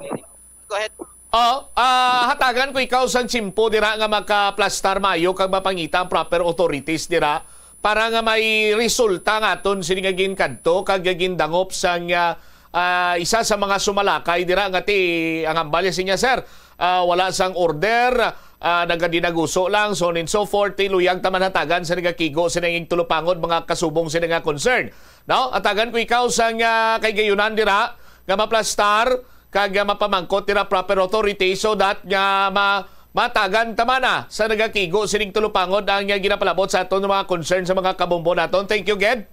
Go ahead. Oh, ah, hatagan ko ikaw sang tiyempo dira nga makaplastar maayo kag mapangita ang proper authorities dira para nga may resulta nga aton sini nga ginkadto kag gindangop sang ah, ah, isa sa mga sumalakay dira nga ti ang hambal niya sinya, sir, ah, wala sang order, ah, nagadinaguso lang, so on and so forth, ti luyag ta man hatagan sa nagakigo sa nanging tulupangod mga kasubong sa nga concern. No? Hatagan ko ikaw sang ah, kay gayunan dira nga maplastar kag ah, mapamangkot dira proper authority so that nga ma matagan ta man na sa nagakigo sining tulupangod ang ah, ginapalabot sa aton mga concern sa mga kabombo naton. Thank you, Ged.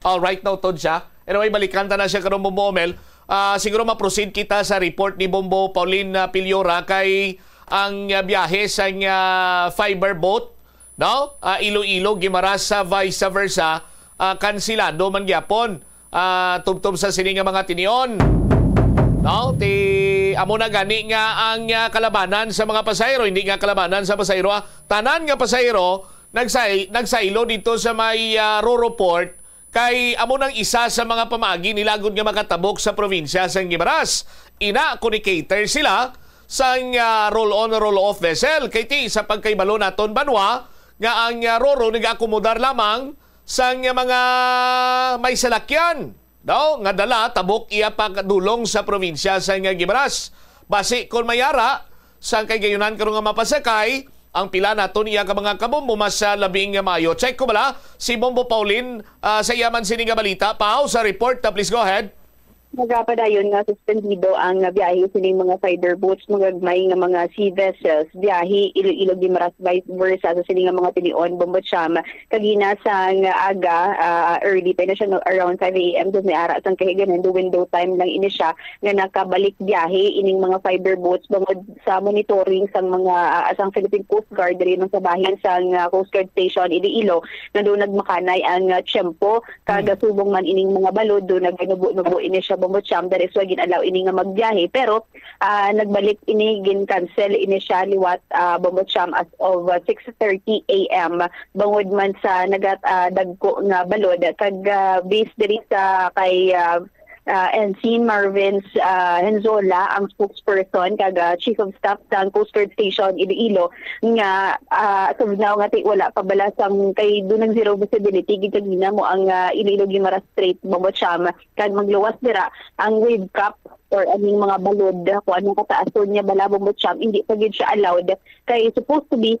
All right, noted siya. Anyway, balikan ta na siya karon, Bombo Omel. Ah, siguro ma-proceed kita sa report ni Bombo Pauline ah, Piliora kay ang ah, biyahe sa ah, fiber boat, no? Ah, Iloilo, Guimaras, sa vice versa, ah, kansilado man gyapon. Ah, tubtob sa sini nga mga tinion. No? Ti amo na gani nga ang ah, kalabanan sa mga pasahero, hindi nga kalabanan sa pasahero, ah, tanan nga pasahero nagsay nagsaylo dito sa may ah, Roro Port kay amo nang isa sa mga pamaagi nila gud nga makatabok sa probinsya sa Guimaras. Ina kung i-cater sila sang ah, roll-on roll-off vessel kay ti sa pagkaibalo naton banwa nga ang ah, Roro nag-akomodar lamang sang ah, mga may salakyan daw nga dala tabok iya pagdulong sa probinsya sa nga Guimaras. Basi kon mayara sang kay gayunan karon nga mapasakay ang pila naton iya ka mga kabombo mas ah, labing nga maayo. Check ko bala si Bombo Pauline ah, sa iya man sini nga balita. Pao sa report, ah, please go ahead. Nagapadayon nga suspendido ang biyahe sining mga fiber boats, mga gagmay nga mga sea vessels, biyahe Iloilo Guimaras vice versa sa sining nga mga tinion, Bombo Cham. Kagina sang aga, ah, early pa na siya, no, around five a m, doon may ara sang kahiganan, do window time lang ini siya nga nakabalik biyahe ining mga fiber boats bangod sa monitoring sang mga ah, sang Philippine Coast Guard diri man sa bahin sang ah, Coast Guard Station Iloilo nga doon nagmakanay ang ah, tiyempo kag subong man ining mga balod doon naganubo-nubo ini siya Bombo Cham, that is why gin-allow ini nga magbiyahe. Pero ah, nagbalik ini, gin-cancel ini siya liwat, ah, Bombo Cham, as of ah, six thirty a m. Bangod man sa nagat ah, dagko nga balod kag ah, based diri sa kay ah, ah, Ensign Marvins ah, Henzola, ang spokesperson kag ah, chief of staff sang Coast Guard Station Iloilo, nga ah, as of now nga ti wala pa bala sang kay dunay zero visibility gid kagina mo ang ah, Iloilo Guimaras Strait, Bombo Cham, kag magluwas dira ang wave cap or aning mga balod, kung anong kataason niya bala, Bombo Cham, hindi pa gid siya allowed. Kay supposed to be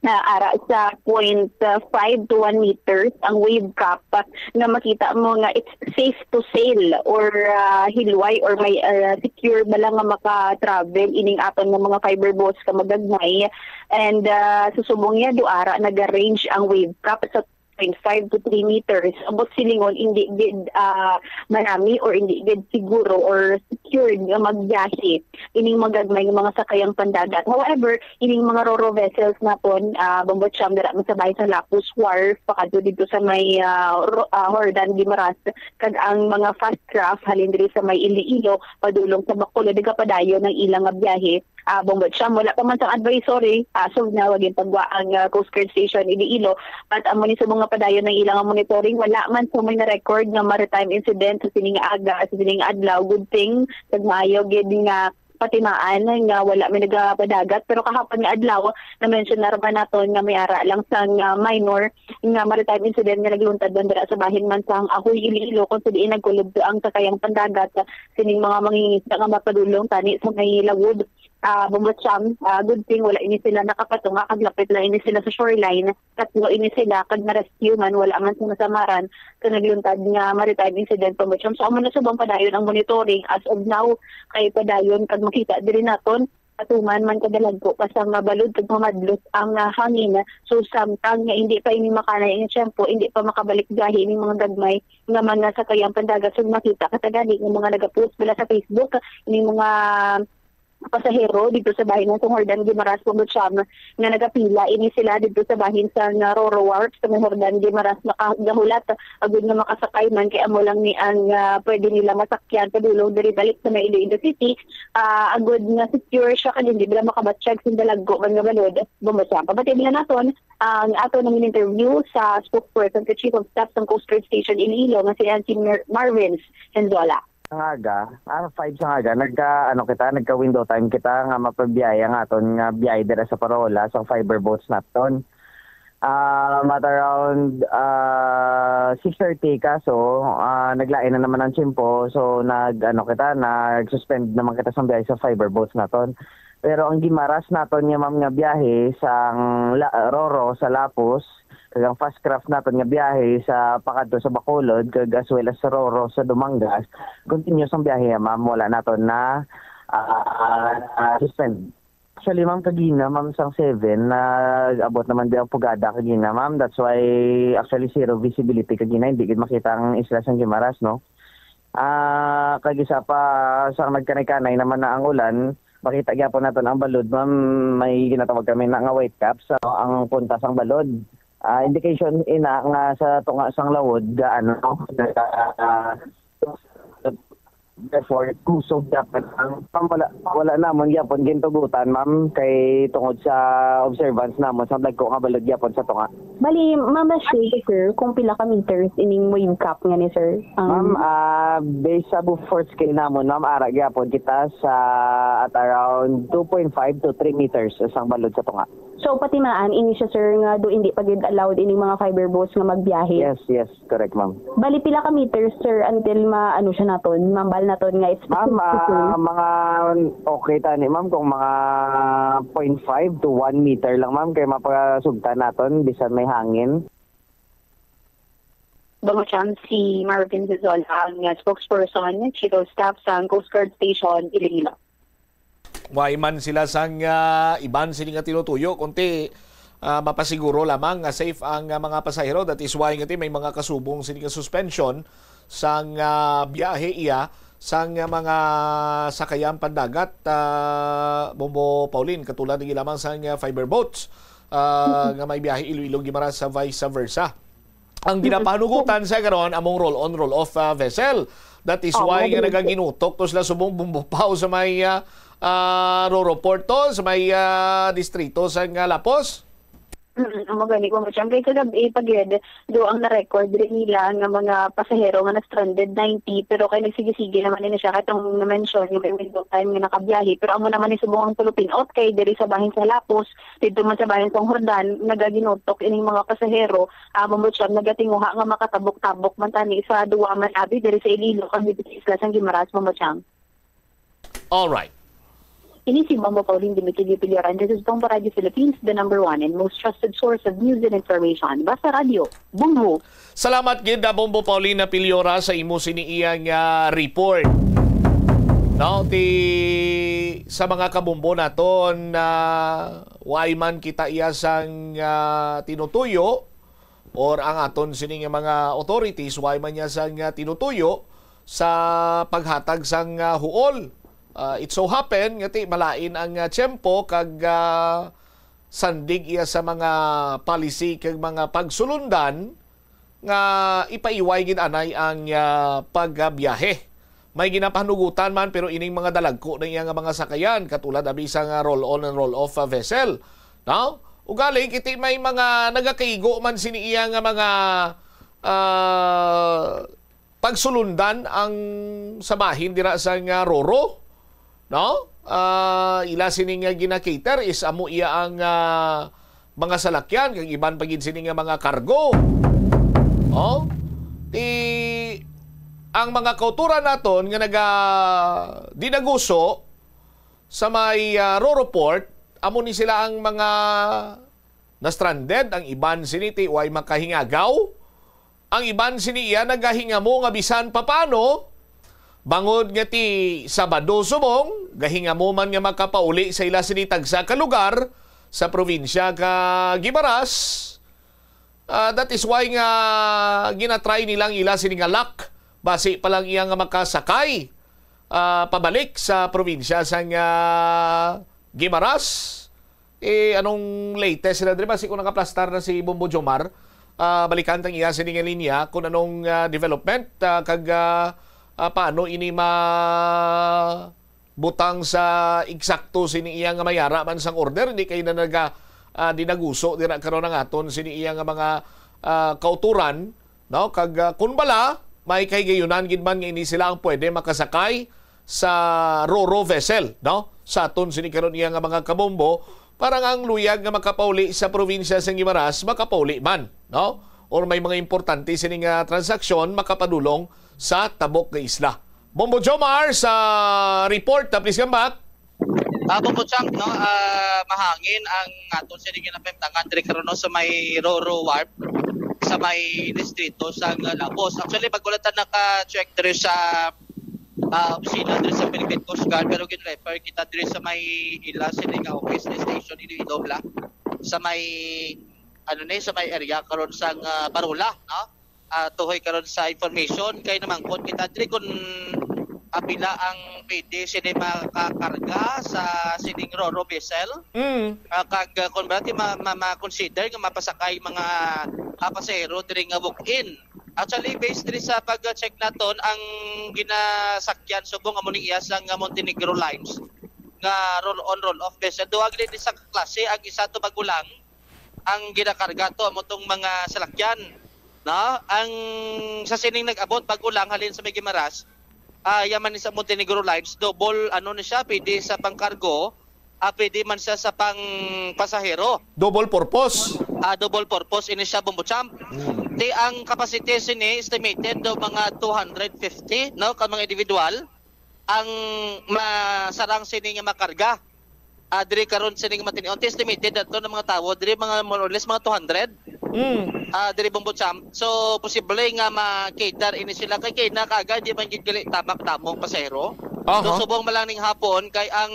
na ara sa point five to one meters ang wave cap nga makita mo nga it's safe to sail or ah, hilway or may ah, secure bala nga maka-travel ining aton nga mga fiber boats ka magagmay. And ah, sa subong niya, do ara naga-range ang wave cap sa point five to three meters. Ambot silingon, hindi gid ah, marami or hindi gid siguro or secured nga magbiyahe ining magagmay nga mga sakayang pandagat. However, ining mga ro-ro vessels naton, ah, Bombo Cham, dira man sa bahin sa Lapus Wharf, pakadto dito sa may ah, ro- ah, Jordan Guimaras, kag ang mga fast craft halin diri sa may Iloilo, padulong sa Bacolod, nagapadayon ang ilang nga biyahe. Ah, Bombo Cham, wala pa man sang advisory. As of now, wag yung pagwa ang ah, Coast Guard Station Iloilo. At amo ni subong nga padayon ang ilang monitoring, wala man sa may na-record nga maritime incident sa sining aga, sa sining adlaw. Good thing, kag maayo gid nga patimaan nga wala may nagapadagat. Pero kahapon nga adlaw, na-mention na raman naton nga may ara lang sang ah, minor nga maritime incident nga nagluntad man dira sa bahin man sang Ahoy, Iloilo, kung sa diin nagkulubto ang sakayang pandagat sining mga mangingisda nga mapadulong tani sa may Lawod. Ah, Bombo Cham, ah, good thing wala ini sila nakapatunga kag lapit lang ini sila sa shoreline. Tatlo ini sila kag na-rescue man, wala man sila nasamaran sa nagluntad nga maritime incident, Bombo Cham. So amo na subong padayon ang monitoring as of now kay padayon kag makita diri naton atuman man kadalagko pa sa nga balod kag mamadlot ang ah, hangin. So samtang nga hindi pa ini makanay ang tiyempo, hindi pa makabalik gahi ini mga gagmay nga mga sakayang pandagat. So makita ka ta gani nga mga nagapost bala sa Facebook, ini mga pasahero dito sa bahin sa Jordan Guimaras, Pumutsyam, nga nagapila ini sila dito sa bahin sa nga Roro Wharf sa may Jordan Guimaras, makagahulat agud nga makasakay man kay amo lang ni ang ah, pwede nila masakyan padulong diri balik sa may Iloilo City, ah, agud nga secure siya kag hindi nila makabatyag sa dalagko man nga balod. Bumasa ang pabati nila naton ang ato nang interview sa spokesperson kay Chief of Staff sa Coast Guard Station Iloilo nga si Ensign Mar- Marvins Henzola. Nga aga, ah, five sa nga aga, nagka, ano kita, nagka window time kita nga mapabiyaya nga aton nga biyay dira sa Parola sa fiber boats naton. Um, at around ah, six thirty, kaso ah, naglain na naman ang tiyempo, so nag, ano kita, nag-suspend naman kita sa biyay sa fiber boats naton. Pero ang gimaras naton nga, ma'am, nga biyahe sang La- Roro sa Lapos, kag ang fast craft naton nga biyahe sa pakadto sa Bacolod, kag as well as sa Roro sa Dumangas, continuous ang biyahe, ma'am. Wala naton na ah, ah, suspend. Actually, ma'am, kagina, ma'am, sang seven, nag-abot naman di ang pugada kagina, ma'am. That's why, actually, zero visibility kagina. Hindi gid makita ang isla sang Guimaras, no? Ah, kag isa pa, sang nagkanay-kanay naman na ang ulan, makita gyapon naton ang balod, ma'am, may ginatawag kami na nga white caps, ano, ang punta sang balod. Ah, indication ina nga sa tunga sang Lawod, ga, ano, ga, ah, therefore, kusog gyapon ang, ma'am, wala, wala namon gyapon gintugutan, ma'am, kay tungod sa observance namon sa dagko nga balod gyapon sa tunga. Bali, mabasya, sir, kung pila ka meters ining wave cap nga ni, sir? Ang Ma'am, ah, based sa Beaufort scale namon, ma'am, ara gyapon kita sa at around two point five to three meters sang balod sa tunga. So, patimaan ini siya, sir, nga do hindi pa gid allowed ining mga fiber boats nga magbiyahe? Yes, yes, correct, ma'am. Bali, pila ka meters, sir, until ma-, ano siya naton, mambal naton nga it's Ma'am, ah, mga okay tani, ma'am, kung mga point five to one meter lang, ma'am, kay mapasugtan naton bisan may hangin. Bangutyan si Marvin Zazon, ang uh, spokesperson, Chief of Staff sa Coast Guard Station, Iloilo. Way man sila sang ah, iban sini nga tinutuyo, kundi ah, mapasiguro lamang nga safe ang ah, mga pasahero. That is why nga ti may mga kasubong sini nga suspension sang ah, biyahe iya sang ah, mga sakayan pandagat, ah, Bombo Pauline, katulad ni lamang sang ah, fiber boats ah, nga may biyahe Iloilo Guimaras sa vice versa. Ang ginapahanugutan sa karon among roll-on, roll-off ah, vessel. That is Oo, why nga nagaginutok to sila subong bumbupaw sa may, ah, ah, Roro Port to, sa may, ah, distrito sa nga Lapos. Mm, amo gani ko, Machang. Kay kagabi pa gid, do ang na-record diri nila nga mga pasahero nga na-stranded, ninety, pero kay nagsige-sige naman ini siya katong na-mention nga may window time nga nakabiyahe. Pero amo naman ni subong ang pulupinot kay diri sa bahin sa Lapos, didto man sa bahin sa Jordan, nagaginutok ining mga pasahero, amo mo siya nagatinguha nga makatabok-tabok man tani sa duwa man abi diri sa Iloilo kag dito sa isla sang Guimaras, Mama Chang. All right. Ini si Mama Pauline Dimitilio Pilioran. This is Bombo Radio Philippines, the number one and most trusted source of news and information. Basta Radio, Bombo. Salamat gid na Bombo Paulina Piliora sa imo sini iya nga report. No, ti sa mga kabombo naton na way man kita iya sang ah, tinutuyo or ang aton sini nga mga authorities way man niya sang ah, tinutuyo sa paghatag sang ah, huol. Ah, it so happen nga ti malain ang ah, tiyempo kag ah, sandig iya sa mga policy kag mga pagsulundan nga ipaiway gid anay ang ah, pagbiyahe. May ginapanugutan man pero ining mga dalagko na iya nga mga sakayan katulad abi sa nga roll-on and roll-off ah, vessel. No? Ugaling kiti may mga nagakaigo man sini iya nga mga ah, pagsulundan ang sa bahin dira sa nga Roro, no? Ah, ila sini nga gina-cater is amo iya ang ah, mga salakyan kag iban pa gid sini nga mga kargo. Oh, ti ang mga kauturan naton nga naga dinaguso sa may ah, Roro Port, amo ni sila ang mga na-stranded, ang iban sini ti way makahingagaw. Ang iban sini iya nagahingamo nga bisan papaano, bangod nga ti Sabado subong, gahingamo man nga makapauli sa ila sini tagsa ka lugar sa probinsya ka Guimaras. Ah, that is why nga ginatry nilang ila sini nga luck. Basi pa lang iya nga makasakay ah, pabalik sa probinsya sang ah, Guimaras. Eh, anong latest sila diri? Basi kung nakaplastar na si Bombo Jomar, ah, balikan tang iya sini nga linya kung anong ah, development ah, kag ah, ah, paano ini ma butang sa eksakto sini iya nga mayara man sang order, hindi kay na naga ah, dinaguso dira karon ang aton sini iya nga mga ah, kauturan, no? Kag ah, kun bala may kahigayunan gid man nga ini sila ang pwede makasakay sa Roro vessel, no? Sa aton sini karon iya nga mga kabombo, para nga ang luyag nga makapauli sa probinsya sa Guimaras makapauli man, no? Or may mga importante sini nga transaksyon makapadulong sa tabok nga isla. Bombo Jomar sa report, ah, please come back. Ah, Bombo Chang, no, ah, mahangin ang aton sini ginapahimtangan diri karon, no, sa may Roro Wharf, sa may distrito sa Labos. Actually, pag wala ta naka-check diri sa ah, opisina diri sa Philippine Coast Guard, pero gin-refer kita diri sa may ila sini nga office ni Station Iloilo bala, sa may, ano ni, sa may area karon sang ah, Parola, no? Ah, tuhoy karon sa information kay namangkot kita diri kung ah, pila ang pwede sini makakarga sa sining Roro vessel. Mm. Ah, kag ah, kung ba ti ma, ma, ma-consider nga mapasakay mga ah, pasahero diri nga walk-in. Actually, based diri sa pag-check naton, ang ginasakyan subong amo ning iya sang Montenegro Lines nga roll on, roll off vessel. Duha gid ni sa klase, ang isa to Bagulang, ang ginakarga to amo tong mga salakyan. No? Ang sa sining nag-abot Bagulang halin sa may Guimaras, ah, yaman ni sa Montenegro Lines, double ano ni siya, pwede sa pangkargo, ah, pwede man siya sa pang pasahero. Double purpose. Ah, double purpose ini siya, Bombo Champ. Hmm. Di ang capacity sini estimated do mga two hundred fifty, no, ka mga individual ang masarang sini nga makarga. Ah, diri karon sini nga matinion, estimated ato ng mga tawo diri mga more or less mga two hundred. Mm. Ah, diri, Bombo Champ. So posible nga ma-cater ini sila kay kay nakaga di man gid gali tabak damong pasahero. Aha. So subong man lang ning hapon kay ang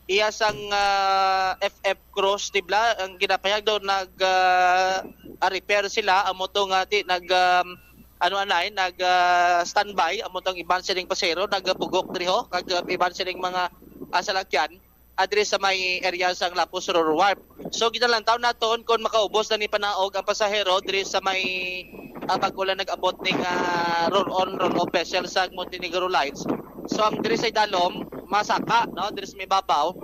iya sang ah, F F Cruz, di bala, ang ginapahayag daw nag ah, ah, repair sila, amo to nga ti nag um, ano anay, nag ah, standby, amo tong iban sining pasero nagapugok diri ho, kag ah, iban sining mga ah, salakyan. ah, diri sa may area sang Lapus Roro Wharf. So, ginalantaw naton kung makaubos na ni panaog ang pasahero diri sa may, ah, bago lang nag-abot ning, ah, roll-on, roll-off vessel sa Montenegro Lines. So, ang diri sa idalom, masaka, no? Diri sa may babaw.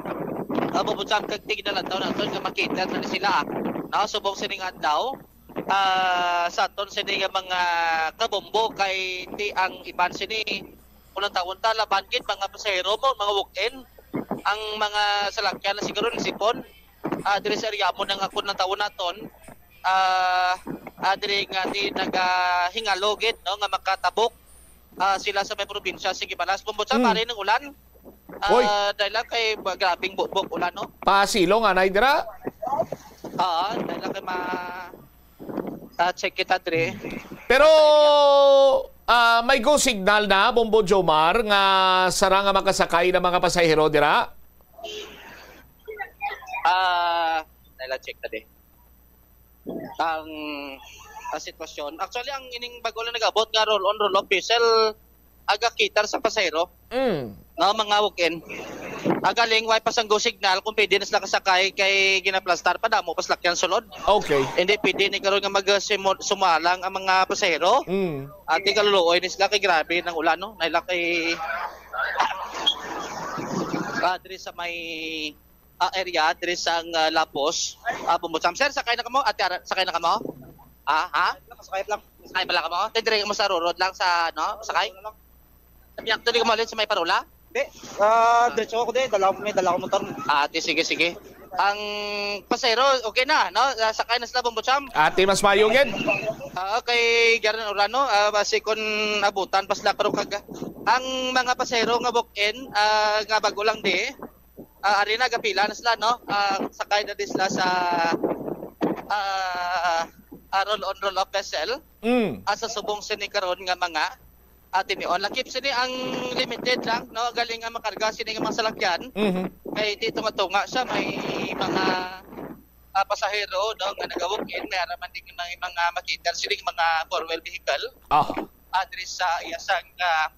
Ah, bubutsan kag tignalantaw naton nga makita na ni sila, ah. No? Subong sining adlaw, ah, sa aton sini nga mga kabombo kay ti ang iban sini, kung ang tawon ta, laban gid mga pasahero mo, mga walk-in, ang mga salakyan na siguro ni sipon, ah, diri sa area mo nang ako natawon naton, ah, ah, diri nga di nagahingalo gid, no, nga makatabok, ah, sila sa may probinsya. Sige, balas, Bombo Cham, Mm. Ari ng ulan. Oy. Ah, dahil lang kay ba-, grabing bukbok ulan, no? Pasilong, anay dira? Oo, dahil lang kay ma-, ah, check kita, Dre. Pero, ah, may go signal na, Bombo Jomar, nga sara nga makasakay ng mga pasahero dira? Ah, dahil lang check ta, Dre. Ang, ang sitwasyon. Actually, ang ining bago lang nag-abot nga roll-on, roll-off vessel, aga kitar sa pasahero. Mm. No, mga walk-in. Agaling, way pa sang go signal kung pwede na sila kasakay kay ginaplastar pa damo pa salakyan sulod. Okay. Hindi pwede ni karon nga mag, uh, simu-, sumalang ang mga pasahero. Mm. At kaluluoy ni sila kay grabe ng ulan, no? Naila kay, ah, diri sa may, ah, area, diri sa, ah, Lapos. Ah, Bumbucham. Sir, sakay na kamo? Ate Ara, sakay na kamo? Ah, ha? Sakay lang. Sakay pa lang kamo? Then, diri mo sa Rorod lang sa, no? Sakay? Sabi niya, tuloy ka mo ulit sa may parola? Hindi. Ah, diretso ako, di. Dala ko, may dala ko motor. Ah, di, sige, sige. Ang pasahero, okay na, no? Ah, sakay na sila, Bombo Cham. Ate, mas mayo gid. Ah, okay, Garen Orano, ah, basi kun abutan pa sila, pero kag ang mga pasahero nga walk-in, ah, nga bago lang di, ah, ari na, gapila na sila, no? Ah, sakay na di sila sa, ah, ah, roll-on, roll-off vessel. Mm. Ah, sa subong sini karon nga mga ah, tinion. Lakip sini ang limited lang, no? Galing nga makarga sini nga mga salakyan. Mhm. Kay di tunga-tunga siya, may mga, ah, pasahero, no, nga naga-walk-in, may araman din may mga makita sini mga four-wheel vehicle. Ah. Ah, diri sa iya sang, ah,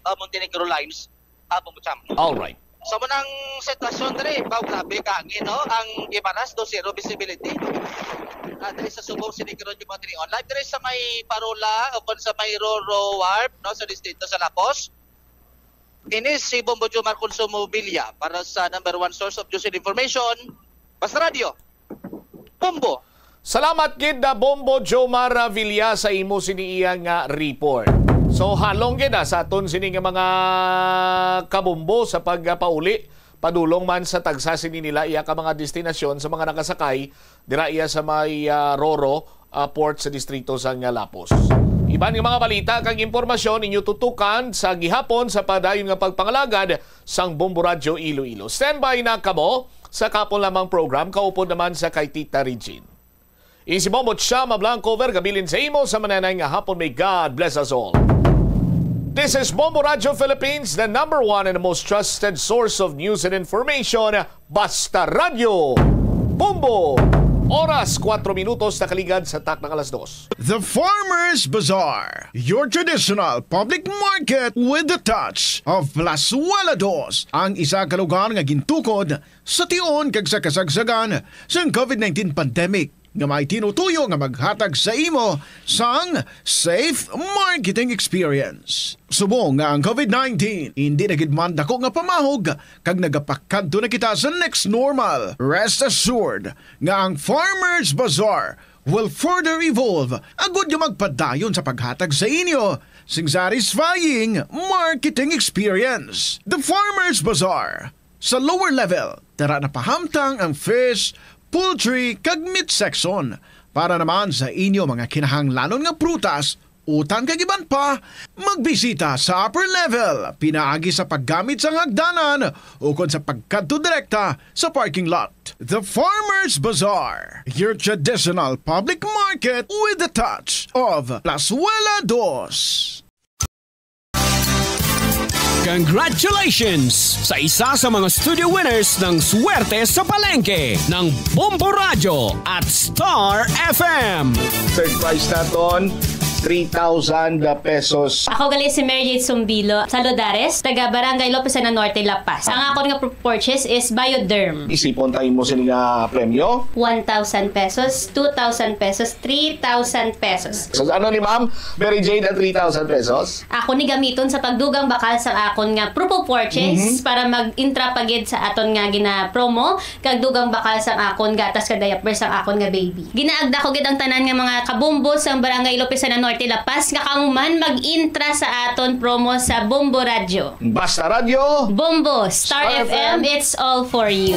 ah, Montenegro Lines, ah, Bombo Cham. All right. So, mo nang sitwasyon diri, baw grabe ka hangin, no? Ang Guimaras, do zero visibility. Ah, diri sa subong sini karon yung mga tinion. Live diri sa may Parola o kung sa may Roro Wharf, no, sa distrito sa Lapos. Ini si Bombo Jomar Consumo Villa para sa number one source of news and information, Basta Radio. Bombo. Salamat gid na Bombo Jomar Villa sa imo sini iya nga report. So, halong gid, ah, sa aton sini nga mga kabombo sa pagpauli padulong man sa tagsa sini nila iya ka mga destinasyon sa mga nakasakay dira iya sa may, ah, Roro, ah, port sa distrito sa nga Lapos. Iban nga mga balita kag impormasyon inyo tutukan sa gihapon sa padayon nga pagpangalagad sang Bombo Radyo Iloilo. Standby na kamo sa kapon lamang program, kaupod naman sa kay Tita Regine. Ini si Bombo Chama Blanco, vergabilin sa imo sa mananay nga hapon. May God bless us all. This is Bombo Radyo Philippines, the number one and most trusted source of news and information. Basta Radyo Bombo. Oras, kwatro minutos na kaligad sa takna nga alas dos. The Farmers Bazaar, your traditional public market with the touch of Plazuela Dos, ang isa ka lugar nga gintukod sa tion kag sa kasagsagan sang covid nineteen pandemic nga may tinutuyo nga maghatag sa imo sang safe marketing experience. Subong nga ang covid nineteen indi na gid man dako nga pamahog kag nagapakadto na kita sa next normal, rest assured nga ang Farmers Bazaar will further evolve agud nga magpadayon sa paghatag sa inyo sing satisfying marketing experience. The Farmers Bazaar, sa lower level, tara na pahamtang ang fish, poultry, kag meat section para naman sa inyo mga kinahanglanon nga prutas, utan kag iban pa. Magbisita sa upper level pinaagi sa paggamit sang hagdanan ukon sa pagkadto direkta sa parking lot. The Farmers Bazaar, your traditional public market with the touch of Plazuela Dos. Congratulations sa isa sa mga studio winners ng Swerte sa Palengke ng Bombo Radyo at Star F M. Third prize naton, three thousand pesos. Ako gali si Mary Jade Sumbilo, Saludares, taga Barangay Lopez Sena Norte, La Paz. Ang akon nga pro-, purchase is Bioderm. Isipon tayo mo sini nga premyo? One thousand pesos, two thousand pesos, three thousand pesos. So, ano ni Ma'am Mary Jade ang three thousand pesos? Ako ni gamiton sa pagdugang bakal sa akon nga proof of purchase Mhm. para mag-intra pa gid sa aton nga gina-promo, kag dugang bakal sang akon gatas kag diaper sang akon nga baby. Ginaagda ko gid ang tanan nga mga kabombo sang Barangay Lopez Sena Norte, La Paz, nga kamo man mag-intra sa aton promo sa Bombo Radyo. Basta Radyo. Bombo, Star Star F M, F M. It's all for you.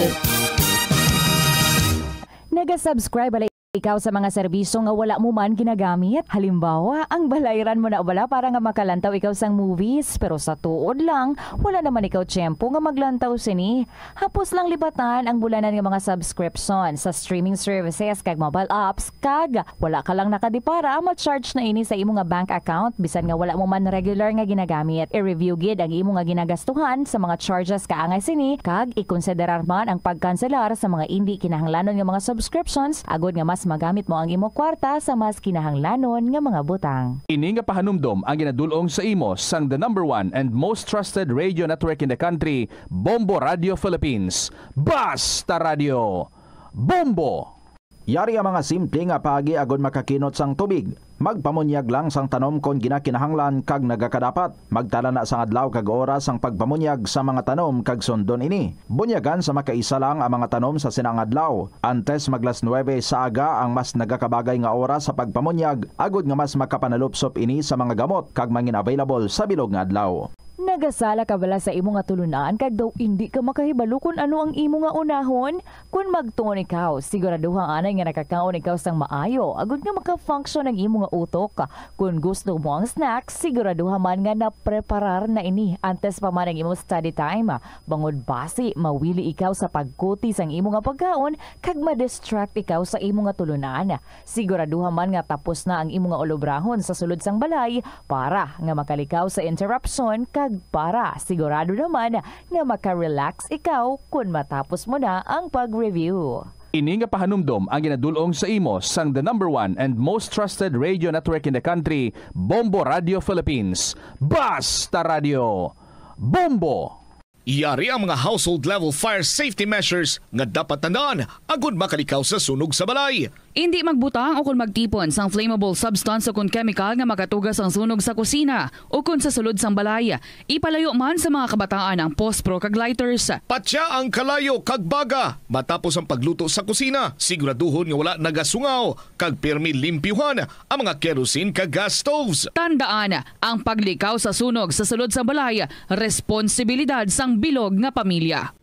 Naga-subscribe bala ikaw sa mga serbisyo nga wala mo man ginagamit? Halimbawa, ang balayran mo na bala para nga makalantaw ikaw sang movies, pero sa tuod lang, wala naman ikaw tiyempo nga maglantaw sini. Hapos lang libatan ang bulanan nga mga subscription sa streaming services kag mobile apps, kag wala ka lang nakadipara, ma-charge na ini sa imo nga bank account bisan nga wala mo man regular nga ginagamit. I-review gid ang imo nga ginagastuhan sa mga charges kaangay sini, kag ikonsiderar man ang pagkanselar sa mga indi kinahanglanon nga mga subscriptions, agod nga mas magamit mo ang imo kwarta sa mas kinahanglanon nga mga butang. Ini nga pahanumdom ang ginadul-ong sa imo sang the number one and most trusted radio network in the country, Bombo Radio Philippines. Basta Radio! Bombo! Yari ang mga simple nga paagi agod makakinot sang tubig. Magpamunyag lang sang tanom kon ginakinahanglan kag nagakadapat. Magtala na sang adlaw kag oras sang pagpamunyag sa mga tanom kag sundon ini. Bunyagan sa makaisa lang ang mga tanom sa sina nga adlaw. Antes mag las nuebe sa aga ang mas nagakabagay nga oras sa pagpamunyag, agod nga mas makapanalupsop ini sa mga gamot kag mangin-available sa bilog nga adlaw. Nagasala ka bala sa imo nga tulunan kag daw indi ka makahibalo kon ano ang imo nga unahon? Kon magtuon ikaw, siguraduha anay nga nakakaon ikaw sang maayo, agud nga maka-function ang imo nga utok. Kon gusto mo ang snack, siguraduha man nga napreparar na ini antes pa man ang imo study time. Bangod basi, mawili ikaw sa pagkuti sang imo nga pagkaon kag ma-distract ikaw sa imo nga tulunan. Siguraduha man nga tapos na ang imo nga ulobrahon sa sulod sang balay para nga makalikaw sa interruption kag para sigurado naman nga maka-relax ikaw kon matapos mo na ang pag-review. Ini nga pahanumdom ang ginadul-ong sa imo sang the number one and most trusted radio network in the country, Bombo Radio Philippines. Basta Radio! Bombo! Yari ang mga household level fire safety measures nga dapat tandaan agud makalikaw sa sunog sa balay. Indi magbutang o kon magtipon sang flammable substance o kon chemical nga makatuga sang sunog sa kusina o kon sa sulod sang balay. Ipalayo man sa mga kabataan ang pospro kag lighters. Patya ang kalayo kag baga matapos ang pagluto sa kusina. Siguraduhon nga wala nagasungaw kag pirmi limpyuhan ang mga kerosene kag gas stoves. Tandaan, ang paglikaw sa sunog sa sulod sang balay, responsibilidad sang bilog nga pamilya.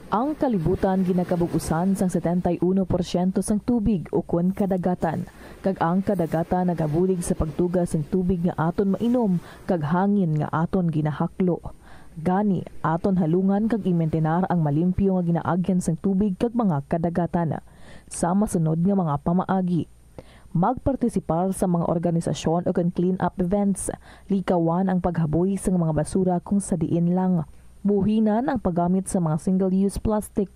Ang kalibutan ginakabug-usan sang setenta y uno porsyento sang tubig ukon kadagatan, kag ang kadagatan nagabulig sa pagtuga sing tubig nga aton mainom kag hangin nga aton ginahaklo. Gani, aton halungan kag imintenar ang malimpyo nga ginaagyan sang tubig kag mga kadagatan. Sa masunod nga mga pamaagi, magpartisipar sa mga organisasyon o kon clean-up events. Likawan ang paghaboy sang mga basura kung sa diin lang. Buhinan ang paggamit sa mga single-use plastic.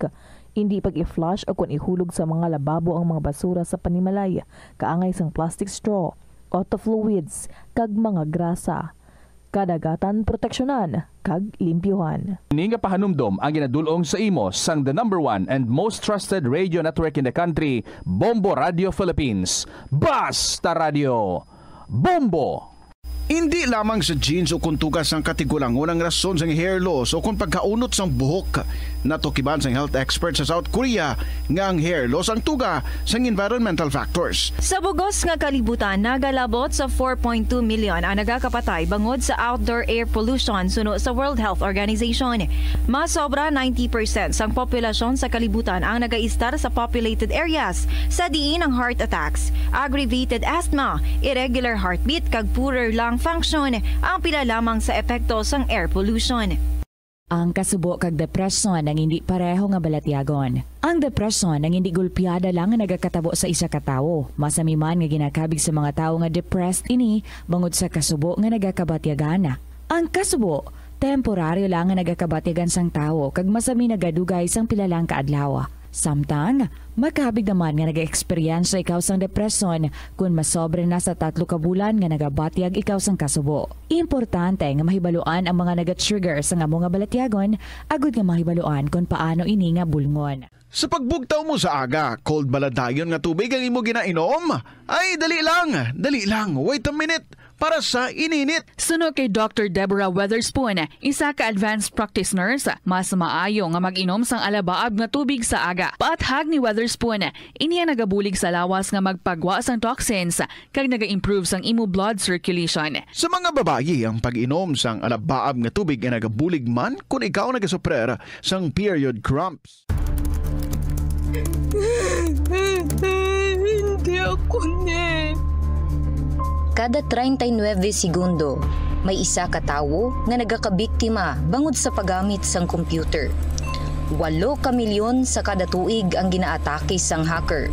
Indi pag-i-flush o kon ihulog sa mga lababo ang mga basura sa panimalay, kaangay sang plastic straw, auto fluids, kag mga grasa. Kadagatan proteksyonan kag limpyuhan. Ini nga pahanumdom ang ginadul-ong sa imo sang the number one and most trusted radio network in the country, Bombo Radio Philippines. Basta Radio! Bombo! Indi lamang sa genes o kon tuga sang katigulangon ang rason sang hair loss o kon pagkaunot sang buhok. Natukiban sang health expert sa South Korea nga ang hair loss ang tuga sang environmental factors. Sa bugos nga kalibutan, nagalabot sa four point two million ang nagakapatay bangod sa outdoor air pollution suno sa World Health Organization. Mas sobra ninety percent sang populasyon sa kalibutan ang nagaistar sa populated areas, sa diin ang heart attacks, aggravated asthma, irregular heartbeat, kag poorer lung function ang pila lamang sa epekto sang air pollution. Ang kasubo kag depresyon ang indi pareho nga balatyagon. Ang depresyon ang indi gulpiada lang nga nagakatabo sa isa ka tawo. Masami man nga ginakabig sa mga tawo nga depressed ini bangod sa kasubo nga nagakabatyagan. Ang kasubo, temporaryo lang nga nagakabatyagan sang tawo kag masami nagadugay sang pila lang ka adlaw. Samtang, makabig naman nga nag-eksperyensya ikaw sang depresyon kon masobra na sa tatlo ka bulan nga nagabatyag ikaw sang kasubo. Importante nga mahibaluan ang mga naga-trigger sang amo nga balatyagon agud nga mahibaluan kon paano ini nga bulngon. Sa pagbugtaw mo sa aga, cold bala dayon nga tubig ang imo ginainom? Ay, dali lang, dali lang, wait a minute, para sa ininit. Suno kay Doctor Deborah Weatherspoon, isa ka advanced practice nurse, mas maayo nga mag-inom sang alabaab nga tubig sa aga. Paathag ni Weatherspoon, ini ang nagabulig sa lawas nga magpagwa sang toxins kag naga-improve sang imo blood circulation. Sa mga babayi, ang pag-inom sang alabaab nga tubig ay nagabulig man kon ikaw nagasuprer sang period cramps. Hindi ako ni. Kada treinta y nueve segundo, may isa ka tawo nga nagakabiktima bangod sa paggamit sang computer. Walo ka milyon sa kada tuig ang ginaatake sang hacker.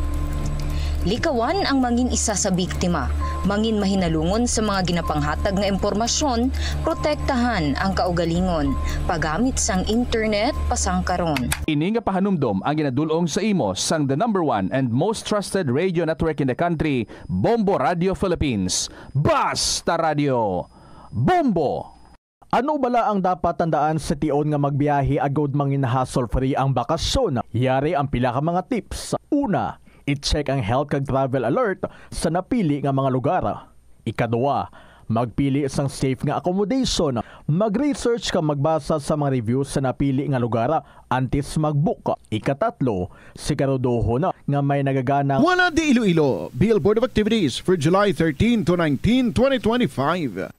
Likawan ang mangin isa sa biktima, mangin mahinalungon sa mga ginapanghatag nga impormasyon, protektahan ang kaugalingon, paggamit sang internet pasangkaron. Ini nga pahanumdom ang ginadul-ong sa imo sang the number one and most trusted radio network in the country, Bombo Radio Philippines. Basta Radio, Bombo! Ano bala ang dapat tandaan sa tion nga magbiyahe agud mangin hassle-free ang bakasyon? Yari ang pila ka mga tips. Una, i-check ang health kag travel alert sa napili nga mga lugar. Ikaduha, magpili sang safe nga accommodation. Mag-research kag magbasa sa mga reviews sa napili nga lugar antes mag-book. Ikatatlo, siguraduhon nga may nagagana. Wala di Iloilo, Bill Board of Activities for July thirteen to nineteen, twenty twenty-five.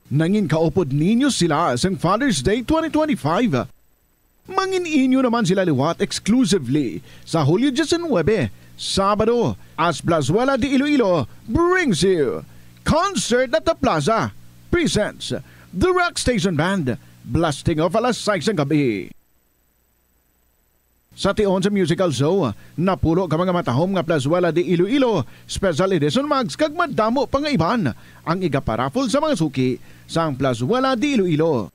Nangin kaupod ninyo sila sang Father's Day twenty twenty-five. Mangin inyo naman sila liwat exclusively sa Hulyo diecinuebe, Sabado, as Plazuela de Iloilo brings you Concert at the Plaza presents The Rock Station Band, blasting off alas sais sang gabi. Sa tion sa musical show, napulo ka mga matahom nga Plazuela de Iloilo Special Edition mugs kag madamo pa nga iban ang igaparaffle sa mga suki sang Plazuela de Iloilo.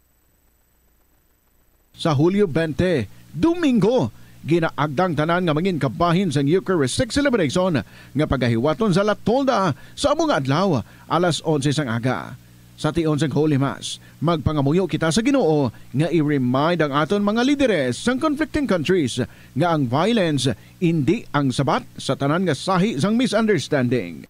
Sa Hulyo twenty, Domingo, ginaagda ang tanan nga mangin kabahin sang Eucharistic Celebration nga pagahiwaton sa La Tolda sa amo nga adlaw, alas onse sang aga. Sa tion sang Holy Mass, magpangamuyo kita sa Ginoo nga i-remind ang aton mga lideres sang conflicting countries nga ang violence indi ang sabat sa tanan nga sahi sang misunderstanding.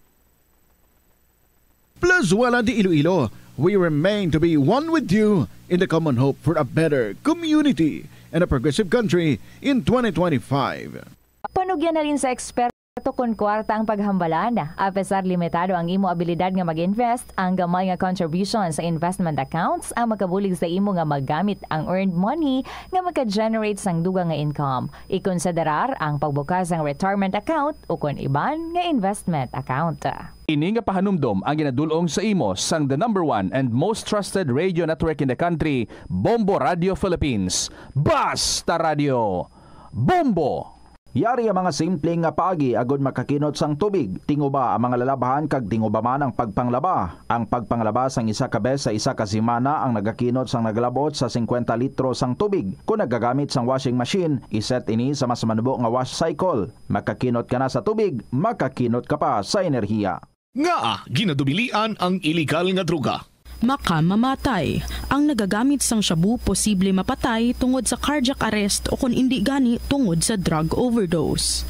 Plazuela de Iloilo, we remain to be one with you in the common hope for a better community and a progressive country in twenty twenty-five. Panugyan na rin sa eksperto kon kwarta ang paghambalan. Apesar limitado ang imo abilidad nga mag-invest, ang gamay nga contribution sa investment accounts ang makabulig sa imo nga magamit ang earned money nga maka-generate sang dugang nga income. Ikonsiderar ang pagbukas sang retirement account ukon iban nga investment account. Ini nga pahanumdom ang ginadul-ong sa imo sang the number one and most trusted radio network in the country, Bombo Radio Philippines. Basta Radio, Bombo! Yari ang mga simple nga paagi agud makakinot sang tubig. Tinguba ang mga lalabhan kag tinguba man ang pagpanglaba. Ang pagpanglaba sang isa ka bes sa isa ka semana ang nagakinot sang nagalab-ot sa singkwenta litro sang tubig. Kon nagagamit sang washing machine, i-set ini sa mas manubo nga wash cycle. Makakinot ka na sa tubig, makakinot ka pa sa enerhiya. Ngaa ginadubilian ang iligal nga droga? Makamamatay. Ang nagagamit sang shabu posible mapatay tungod sa cardiac arrest o kon indi gani tungod sa drug overdose.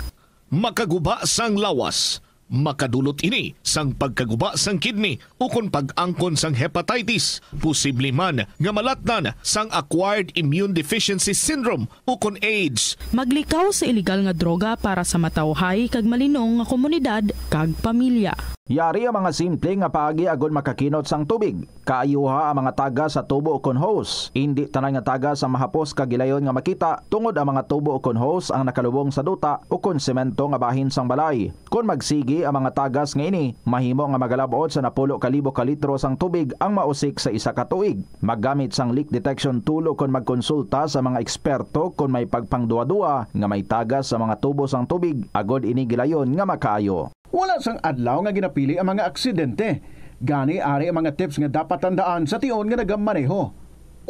Makaguba sang lawas. Makadulot ini sang pagkaguba sang kidney ukon pag-angkon sang hepatitis, posible man nga malatnan sang acquired immune deficiency syndrome ukon AIDS. Maglikaw sa iligal nga droga para sa matawhay kag malinong nga komunidad kag pamilya. Yari ang mga simple nga paagi agud makakinot sang tubig. Kaayuha ang mga tagas sa tubo ukon hose. Indi tanan nga tagas ang mahapos kag gilayon nga makita, tungod ang mga tubo ukon hose ang nakalubong sa duta ukon semento nga bahin sang balay. Kon magsigi ang mga tagas nga ini, mahimo nga magalab-ot sa napulo ka libo ka litro sang tubig ang mausik sa isa ka tuig. Maggamit sang leak detection tool ukon magkonsulta sa mga eksperto kon may pagpangduwa-duwa nga may tagas sa mga tubo sang tubig, agod ini gilayon nga makaayo. Wala sang adlaw nga ginapili ang mga aksidente. Gani, ari ang mga tips nga dapat tandaan sa tion nga nagamaneho.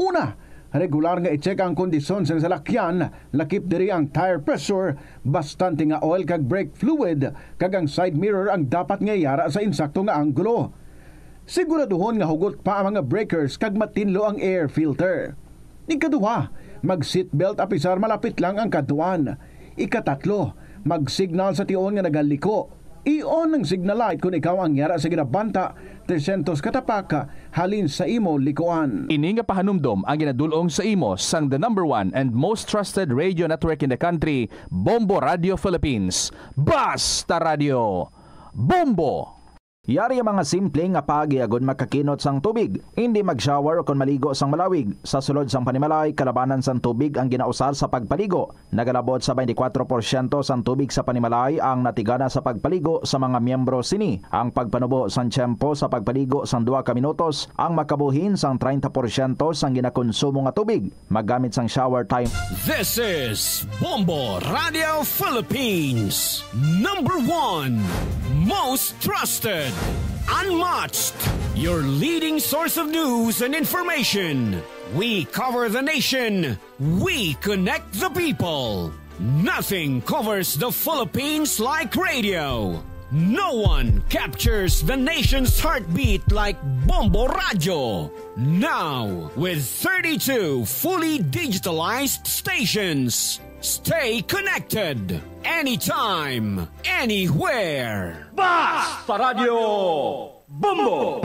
Una, Regular nga i-check ang kondisyon sang salakyan, lakip diri ang tire pressure, bastante nga oil kag brake fluid, kag ang side mirror ang dapat nga yara sa insakto nga anggulo. Siguraduhon nga hugot pa ang mga breakers kag matinlo ang air filter. Ikaduha, mag-seatbelt apisar malapit lang ang kadtuan. Ikatatlo, mag-signal sa tion nga nagaliko. I-on ang signal light kon ikaw ang yara sa ginabanta tresyentos ka tapak halin sa imo likuan. Ini nga pahanumdom ang ginadul-ong sa imo sang the number one and most trusted radio network in the country, Bombo Radio Philippines. Basta Radio, Bombo! Yari ang mga simple nga paagi agod makakinot sang tubig. Indi mag-shower o kon maligo sang malawig. Sa sulod sang panimalay, kalabanan sang tubig ang ginausar sa pagpaligo. Nagalabot sa twenty-four porsyento sang tubig sa panimalay ang natigana sa pagpaligo sa mga miyembro sini. Ang pagpanubo sang tiyempo sa pagpaligo sang duha ka minutos ang makabuhin sang treinta porsyento sang ginakonsumo nga tubig. Maggamit sang shower time. This is Bombo Radio Philippines, number one, most trusted, unmatched, your leading source of news and information. We cover the nation. We connect the people. Nothing covers the Philippines like radio. No one captures the nation's heartbeat like Bombo Radio. Now, with thirty-two fully digitalized stations, stay connected anytime, anywhere. Basta Radio Bombo!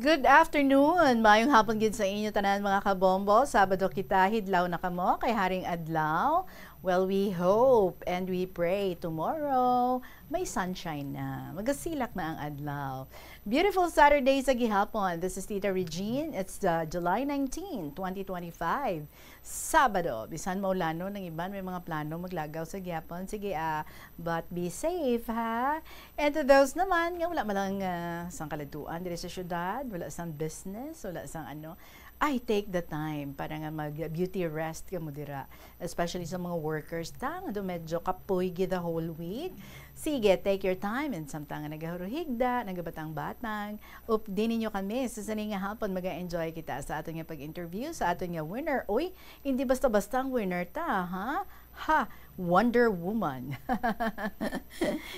Good afternoon! Maayong hapon gid sa inyo tanan, mga kabombo. Sabado kita, hidlaw na kamo kay Haring Adlaw. Well, we hope and we pray tomorrow may sunshine na. Magasilak na ang adlaw. Beautiful Saturday sa gihapon. This is Tita Regine. It's the July nineteen, twenty twenty-five. Sabado, bisan maulanon ang iban, may mga plano maglagaw sa gihapon. Sige, ah, but be safe, ha? And to those naman nga wala man lang, ah, sang kaladtuan diri sa syudad, wala sang business, wala sang ano, I take the time para nga mag-beauty rest kamo dira, especially sa mga workers ta nga do medyo kapoy gid the whole week. Sige, take your time, and samtang nga nagahuruhigda, nagabatang-batang, updi ninyo kami sa sini nga hapon, mag-enjoy kita sa aton nga pag-interview sa aton nga winner. Uy, hindi basta-basta ang winner ta, ha? Ha, Wonder Woman.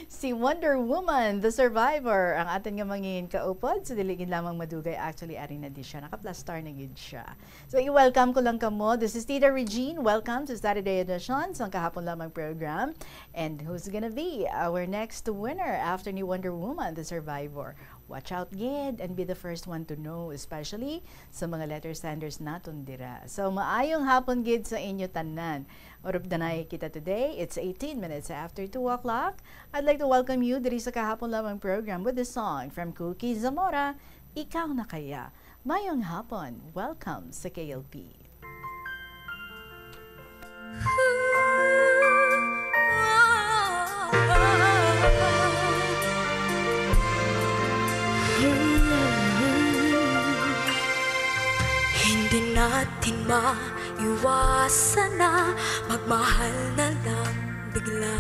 Si Wonder Woman, the survivor, ang aton nga mangin kaupod. So, dili gid lamang madugay. Actually, ari na di siya. Naka-plus star na gid siya. So, i-welcome ko lang kamo. This is Tita Regine. Welcome to Saturday edition sang Kahapon Lamang program. And who's gonna be our next winner after ni Wonder Woman, the survivor? Watch out gid and be the first one to know, especially sa mga letter senders naton dira. So, maayong hapon gid sa inyo tanan. Urupdanay kita today. It's eighteen minutes after two o'clock. I'd like to welcome you diri sa Kahapon Lamang program with the song from Cookie Zamora, Ikaw Na Kaya. Mayong hapon. Welcome sa K L P. Hindi natin maiwasan na magmahal na lang bigla.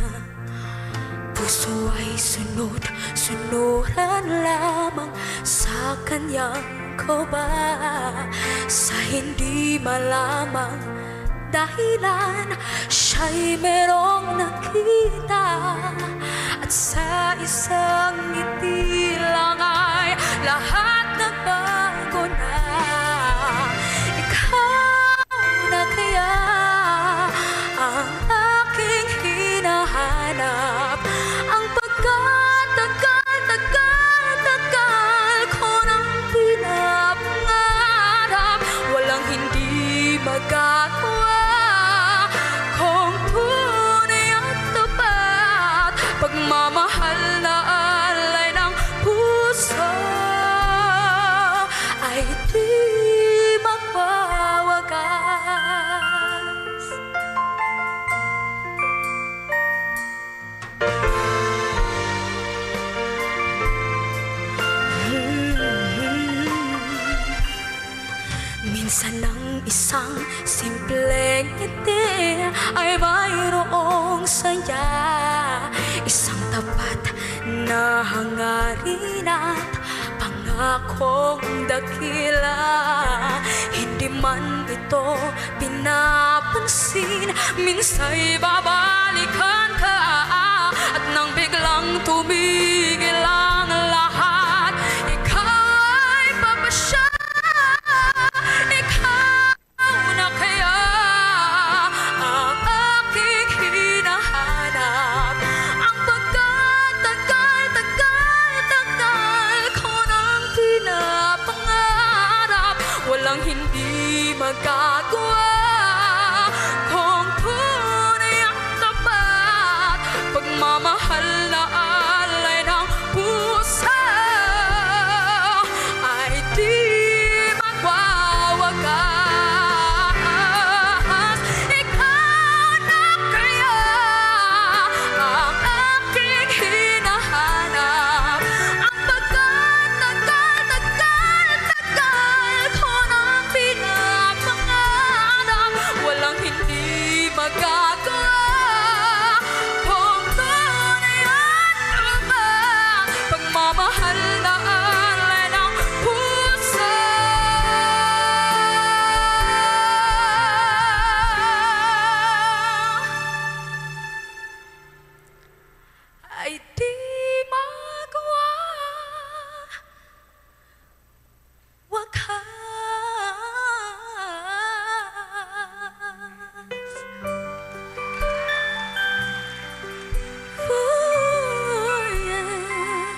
Puso ay sunod, sunuran lamang sa kanyang koba. Sa hindi malamang dahilan, siya'y merong nakita. At sa isang ngiti lang ay lahat nagbago na. Ikaw na kaya ang aking hinahanap? Ang pagkatagal, tagal, tagal ko nang pinapangarap, walang hindi magagawa. Kung tunay at tapat, pagmamahal na alay ng puso ay di magwawakas. Minsan ang isang simpleng ngiti ay mayroong saya, isang tapat na hangarin at pangakong dakila. Hindi man ito pinapansin. Minsa'y babalikan ka at nang biglang tumigil ang lahat, ikaw ay papasya. Ikaw na kaya ang aking hinahanap? Ang pagkatagal-tagal-tagal ko nang pinapangarap, walang hindi magagawa. Kung tunay ang tapat, pagmamahal na alay ng puso ay di magwawakas. Ikaw na kaya ang aking hinahanap? Ang pagkatagal-tagal-tagal ko nang pinapangarap, walang hindi magagawa. Kung tunay ang tama, pagmamahal na alay ng puso ay di magwa wakas. Ooh, yeah.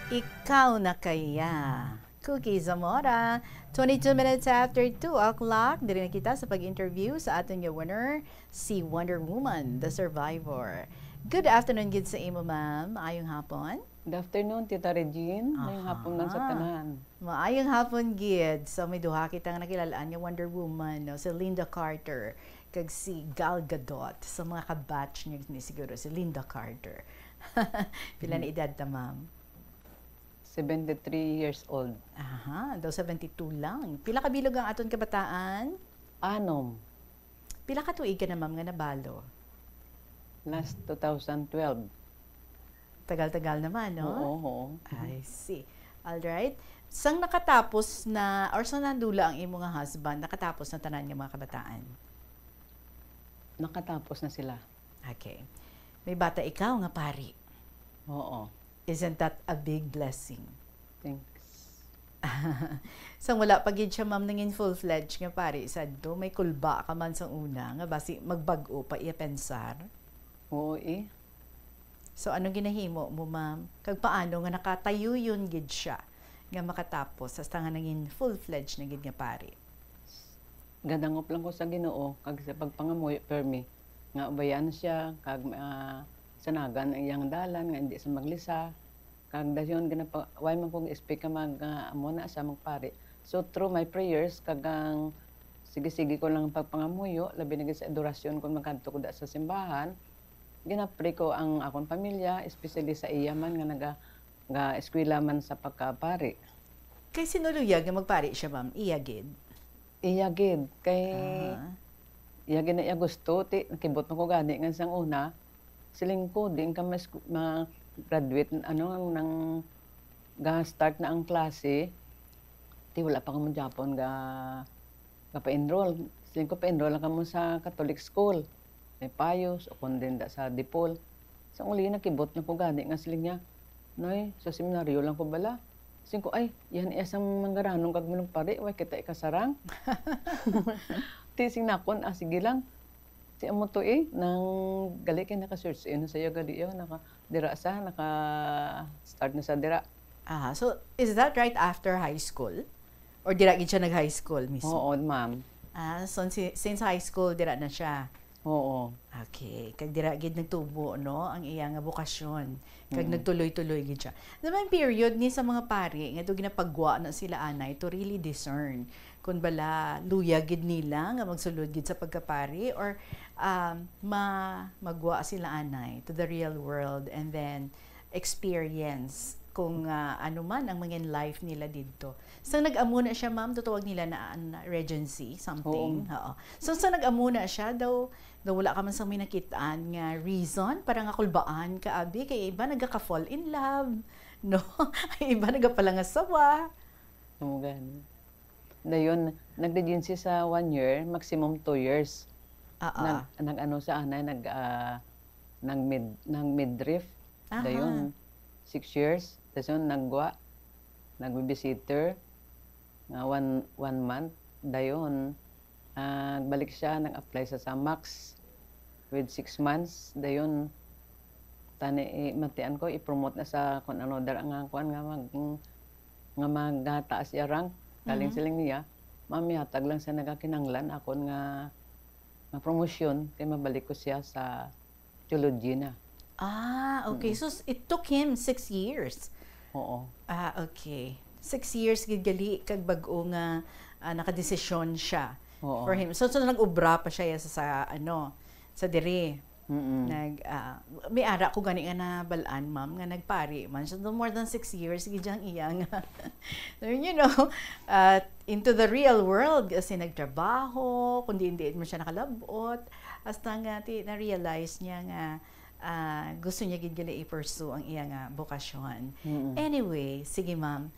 Ikaw na kaya. Cookie Zamora, twenty-two minutes after two o'clock. Diri na kita sa pag-interview sa aton nga winner, si Wonder Woman, the survivor. Good afternoon gid sa imo, ma'am. Maayong hapon. Good afternoon, Tita Regine. Maayong hapon lang sa tanan. Maayong hapon gid. So, may duha kita nga nakilalaan nga Wonder Woman, no? Si Lynda Carter kag si Gal Gadot. Sa mga kabatch niya ni siguro, si Lynda Carter. Pila na edad ta, ma'am? Seventy-three years old. Aha, daw seventy-two lang. Pila ka bilog ang aton kabataan? Anom. Pila ka tuig ka na, ma'am, nga nabalo? Last two thousand twelve. Tagal-tagal naman, no? Oo, oo. I see. All right. Sang nakatapos na, or sang nadula ang imo nga husband, nakatapos na tanan nga mga kabataan? Nakatapos na sila. Okay. May bata ikaw nga pari. Oo. Isn't that a big blessing? Thanks. Sang wala pa gid siya, ma'am, nangin full-fledged nga pari, sad to, may kulba ka man sang una nga basi magbag-o pa iya pensar? Oo, eh. So, anong ginahimo mo, ma'am? Kag paano nga nakatayo yun gid siya nga makatapos hasta nga nangin full-fledged na gid nga pari? Gadangop lang ko sa Ginoo kag sa pagpangamuyo permi nga ubayan siya kag, ah, sanagan ang iyang dalan nga hindi siya maglisa. Kag dayon ginapa-, why man kog expect ka mag, ah, amo na siya magpari. So, through my prayers kag ang sige-sige ko lang pagpangamuyo, labi na gid sa adorasyon kon magkadto ko da sa simbahan, ginapray ko ang akon pamilya, especially sa iya man nga naga-, ga-eskwela man sa pagkapari. Kay sino luyag nga magpari siya, ma'am? Iya gid? Iya gid. Kay Aha. iya gid na iya gusto. Ti, nakibot man ko gani nga sang una, siling ko, diin ka mas, ma-graduate, ano, nang ga-start na ang klase, ti wala pa ka man gyapon ga, gapa-enroll. Siling ko, pa-enroll lang kamo sa Catholic school. May Pius, o kon din da sa Dipol. Sa uli, nakibot na ko gani nga siling niya, "Nay, sa seminaryo lang ko bala." Siling ko, "Ay, yan iya sang manggaranong kag manugpari, way kita ikasarang." Ti siling nakon, "Ah, sige lang." Ti amo to, eh, nang gali kay naka-search in sa iya gali, yo, naka, dira sa, naka-start na sa dira. Aha, so, is that right after high school? Or dira gid siya nag-high school mismo? Oo, ma'am. Ah, so si-, since high school, dira na siya? Oo. Okay. Kag dira gid nagtubo, no, ang iya nga bokasyon. Kag Mm. nagtuloy-tuloy gid siya. Naman period ni sa mga pari nga do ginapagwa na sila anay to really discern kung bala luya gid nila nga magsulod gid sa pagkapari or, um, ma-, magwa sila anay to the real world and then experience kung, ah, ano man ang mangin life nila didto. Sang nag-amo na siya, ma'am, tutawag nila na an regency, something. Oo. Oo. So, sang nag-amo na siya, daw, daw wala ka man sang may nakit-an nga reason para nga kulbaan ka, abi, kay iba nagaka-fall in love. No? Ay, iba nagapalangasawa. Amo gani. Dayon, nagregency sa one year, maximum two years. Ah, ah. Nag, nag-ano sa anay, nag, ah, nag-mid, nag-midriff. Aha. Dayon, six years. Dayon, nagwa, nag-babysitter, nga one, one month. Dayon, ah, balik siya, nag-apply sa SAMACS with six months. Dayon, tani, i-, matian ko, i-promote na sa kung ano, dara nga, kuan nga, mag, nga magtaas iya rank. Galing Mhm. siling niya, "Ma'am, ihatag lang sa nagakinanglan akon nga, nga promosyon, kay mabalik ko siya sa geology na." Ah, okay. Mm. So, s- it took him six years. Oo. Ah, okay. Six years gid gali kag bag-o nga ah, nakadesisyon siya Oo. for him. So, so nag-ubra pa siya sa, sa ano, sa diri. Mm-mm. Nag ah, may ara ko gani nga nabal-an, ma'am, nga nagpari man siya. So, more than six years gid ang iya nga you know, uh, into the real world kasi nagtrabaho, kundi hindi man siya nakalabot. Hasta nga ti na-realize niya nga ah, gusto niya gid gali i-pursue ang iya nga bokasyon. Mm-mm. Anyway, sige, ma'am.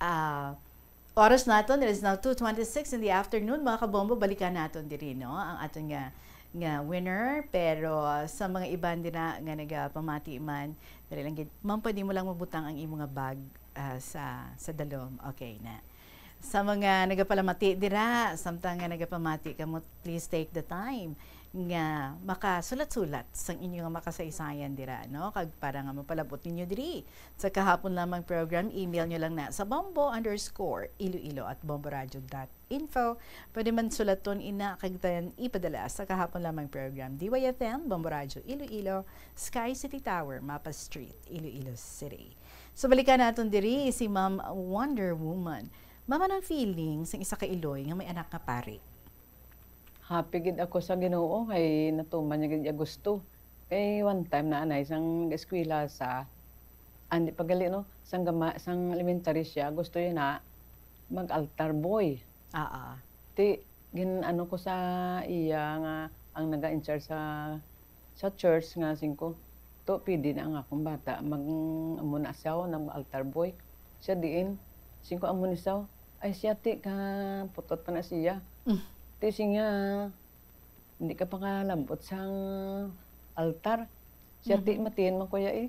Ah, oras naton, it is now two twenty-six in the afternoon. Mga kabombo, balikan naton diri, no? Ang aton nga nga winner, pero sa mga iban dira nga nagapamati man, dali lang gid, ma'am, pwede mo lang mabutang ang imo nga bag ah, sa sa dalom. Okay na. Sa mga nagapalamati dira, samtang nga nagapamati kamo, please take the time nga makasulat-sulat sang inyo nga makasaysayan dira, no? Kag para nga mapalabot ninyo diri sa kahapon lamang program, email nyo lang na sa bombo underscore iloilo at bomboradio dot info. Pwede man sulaton ina kag tan ipadala sa kahapon lamang program, D Y F M, Bombo Radio Iloilo, Sky City Tower, Mapa Street, Iloilo City. So, balikan naton diri si Ma'am Wonder Woman. Ma'am, anong feeling sang isa ka iloy nga may anak nga pari? Happy gid ako sa Ginoo kay natuman niya gid iya gusto. Kay one time na anay sang eskwela sa, andi pa gali, no, sang gama, sang elementary siya, gusto niya na mag-altar boy. Ah, ah. Ti, gin-ano ko sa iya nga ang naga-in-charge sa, sa church nga singko, "To, pwede na ang akong bata, mag, amo na siya, nag-altar boy." Siya diin, singko, "Amo ni siya." Ay, siya, ti, ka putot pa na siya. Mm. Ti, siya, "Hindi ka pa kalabot sang altar." Siya, ti, Mhm. matin man kuya eh.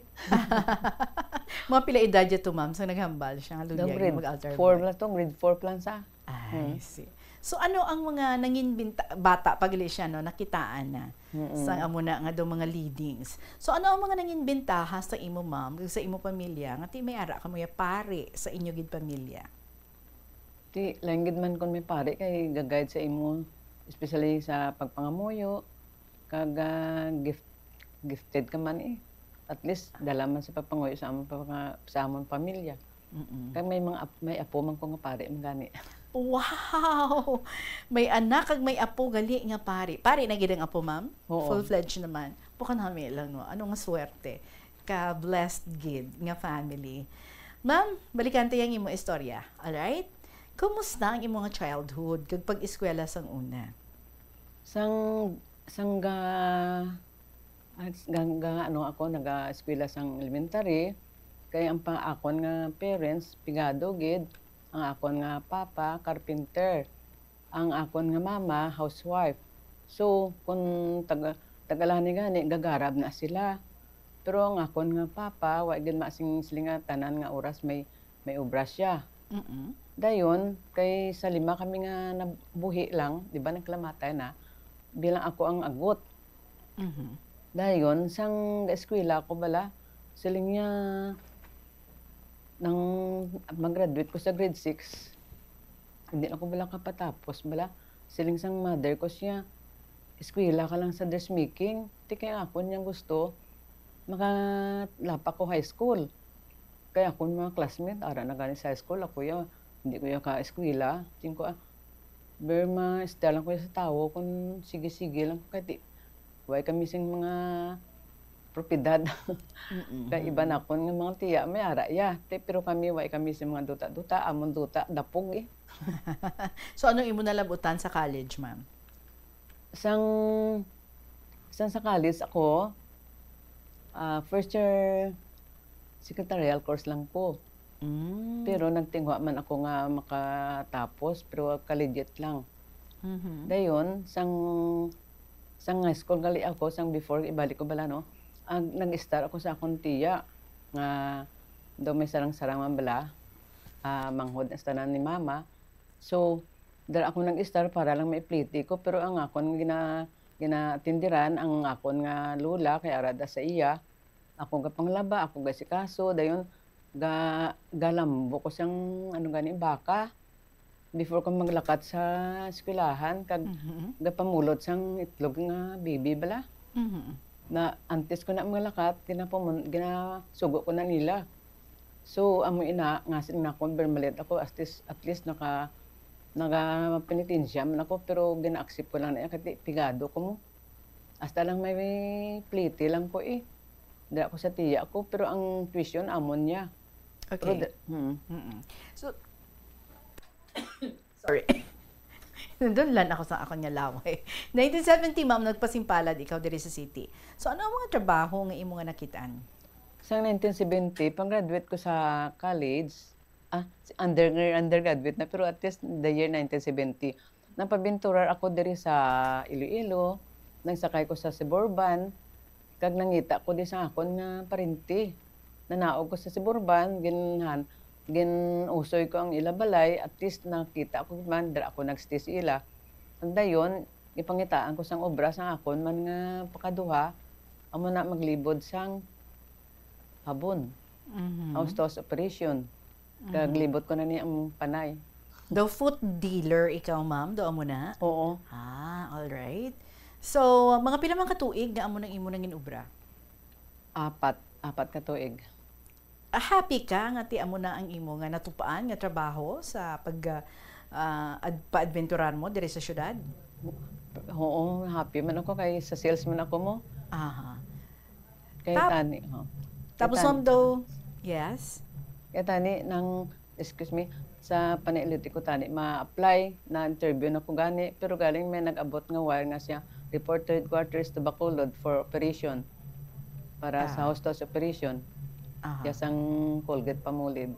Mga pila edad niya to, ma'am, sa naghambal siya nga Daw luya grade mag-altar four boy? lang to, grade four pa lang sa. I Hmm. see. So, ano ang mga nangin binta-, bata pa gali siya, no, nakitaan na Mm-mm. sang amo na nga daw mga leadings. So, ano ang mga nangin bintaha sa imo, ma'am, kag sa imo pamilya nga ti may ara kamo ya pari sa inyo gid pamilya? Ti, lain gid man kon may pari kay ga-guide sa imo, especially sa pagpangamuyo, kag, ah, gift, gifted ka man eh. At least, dala man sa pagpangamuyo sa amon, pagpanga-, sa amon pamilya. Mm-mm. Kag may mga ap-, may apo man ko nga pari man gani. Wow! May anak kag may apo gali nga pari. Pari na gid ang apo, ma'am? Oo. Full-fledged naman. Bukan hami lang, no? Ano nga swerte. Ka-blessed gid nga family. Ma'am, balikan ta yang imo istorya. Alright? Kumusta ang imo nga childhood kag pag-eskwela sang una? Sang, sang ga, as-, ga, ga, ano ako, naga-eskwela sang elementary, kay ang pa, akon nga parents, pigado gid, ang akon nga papa, carpenter, ang akon nga mama, housewife. So, kung tag-, tagalani gani, gagarab na sila. Pero ang akon nga papa, wa gid masing sila nga tanan nga oras may, may obra siya. Mm-mm. Dayon, kay sa lima kami nga nabuhi lang, di ba, nagkalamatay na, bilang ako ang agot. Mhm. Dayon, sang eskwela ako bala, siling niya, nang mag-graduate ko sa grade six, hindi na ko bala kapatapos bala. Siling sang mother ko siya, "Eskwela ka lang sa dressmaking." Ti kay ako niyang gusto, makalapak ko high school. Kay akon mga classmate, ara na gani sa high school, ako ya, hindi ko ya ka-eskwela. Ting ko, ah, very ma-style lang ko ya sa tawo, kung sige-sige lang ko, kay ti, way kami sing mga propiedad. Mm-mm. Kay iba na akon nga mga tiya, may ara ya. Ti, pero kami, way kami sing mga duta-duta, amon duta, dapog eh. So, ano imo nalabutan sa college, ma'am? Sang, sang sa college ako, ah, first year, Secretarial course lang ko. Mm. Pero nagtinguha man ako nga makatapos, pero collegiate lang. Mhm. Dayon, sang, sang high school gali ako, sang before ibalik ko bala, no? Ag, nag-star ako sa akon tiya, nga daw may sarang-sarang man bala, ah, manghod na sa tanan ni mama. So, dara ako nag-star para lang maipliti ko, pero ang akon gina-, ginaatindiran, ang akon nga lola, kay ara da sa iya, ako gapanglaba, ako gasikaso, dayon ga-, galambo ko sang, ano gani, baka. Before ko maglakat sa eskwelahan, kag Mhm. gapamulot sang itlog nga baby bala. Mhm. Na antes ko na maglakat, ginapamun-, ginasugo ko na nila. So, amo ina, nga sin nga ako, bermalit ako, at least, at least naka-, nagapenitensya man ako, pero gina-accept ko lang na, kay pigado ko mo. Hasta lang may pliti lang ko eh. Dira ko sa tiya ko, pero ang tuition amon niya. Pero Okay. da-, hmm. Mm-mm. So, sorry. Nandun lang ako sa akon nga laway. Nineteen seventy, ma'am, nagpasimpalad ikaw diri sa city. So, ano ang mga trabaho nga imo nga nakitaan? Sa nineteen seventy, pang-graduate ko sa college, ah, si-, under-, undergraduate na, pero at least the year nineteen seventy, napabinturar ako diri sa Iloilo, nagsakay ko sa Suburban, kag nangita ko di sa akon nga parente. Nanaog ko sa Suburban, ginhan-, ginusoy ko ang ila balay, at least nakita ko man, dira ako nagstay sa ila. Kag dayon, gipangitaan ko sang obra sang akon man nga pakaduha, amo na maglibod sang habon. Mhm. House-to-house operation. Kag Mhm. libot ko na ni ang panay. Daw food dealer ikaw, ma'am? Daw amo na? Oo. Ah, all right. So, mga pila man ka tuig nga amo nang imo nang ginobra? Apat. Apat ka tuig. Ah, happy ka nga ti amo na ang imo nga natupaan nga trabaho sa pag, ah, ah, ad-, paadventurar mo diri sa syudad? Oo, happy man ako kay sa sales man ako mo. Aha. Kay Tap-, tani, ho. Kay tapos, tani. Ma'am, daw, yes? Kay tani, nang, excuse me, sa panalilingaw ko tani, ma-apply, na-interview na ko gani, pero galing may nag-abot nga wire nga siya, report to headquarters to Bacolod for operation. Para sa Ah. house-to-house operation. Aha. Siya sang Colgate Palmolive.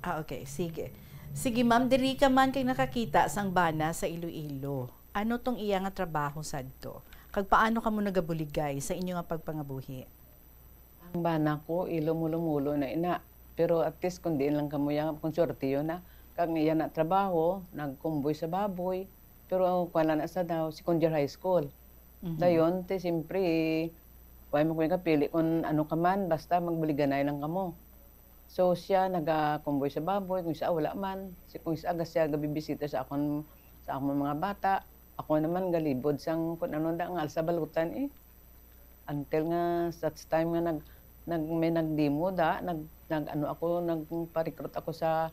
Ah, okay. Sige. Sige, ma'am, diri ka man kay nakakita sang bana sa Iloilo. Ano tong iya nga trabaho sadto? Kag paano kamo nagabuligay sa inyo nga pagpangabuhi? Ang bana ko, ilo mulo-mulo na ina. Pero at least kung diin lang kamo yang, kung swertiyo na, kag iya na trabaho, nagkumboy sa baboy. Pero ang kuwan lang na sa daw, second year high school. Mhm. Dayon, te, siyempre, wala mo kung kapili kung ano ka man, basta magbuliganay lang kamo. So, siya nagakumboy sa baboy, kung isa wala man. Si, kung isa aga siya gabibisita sa akon, sa akon mga bata. Ako naman galibod sang kung ano da nga alsa balutan eh. Until nga such time nga nag, nag, may nag-demo da, nag, nag, ano ako, nagpa-recruit ako sa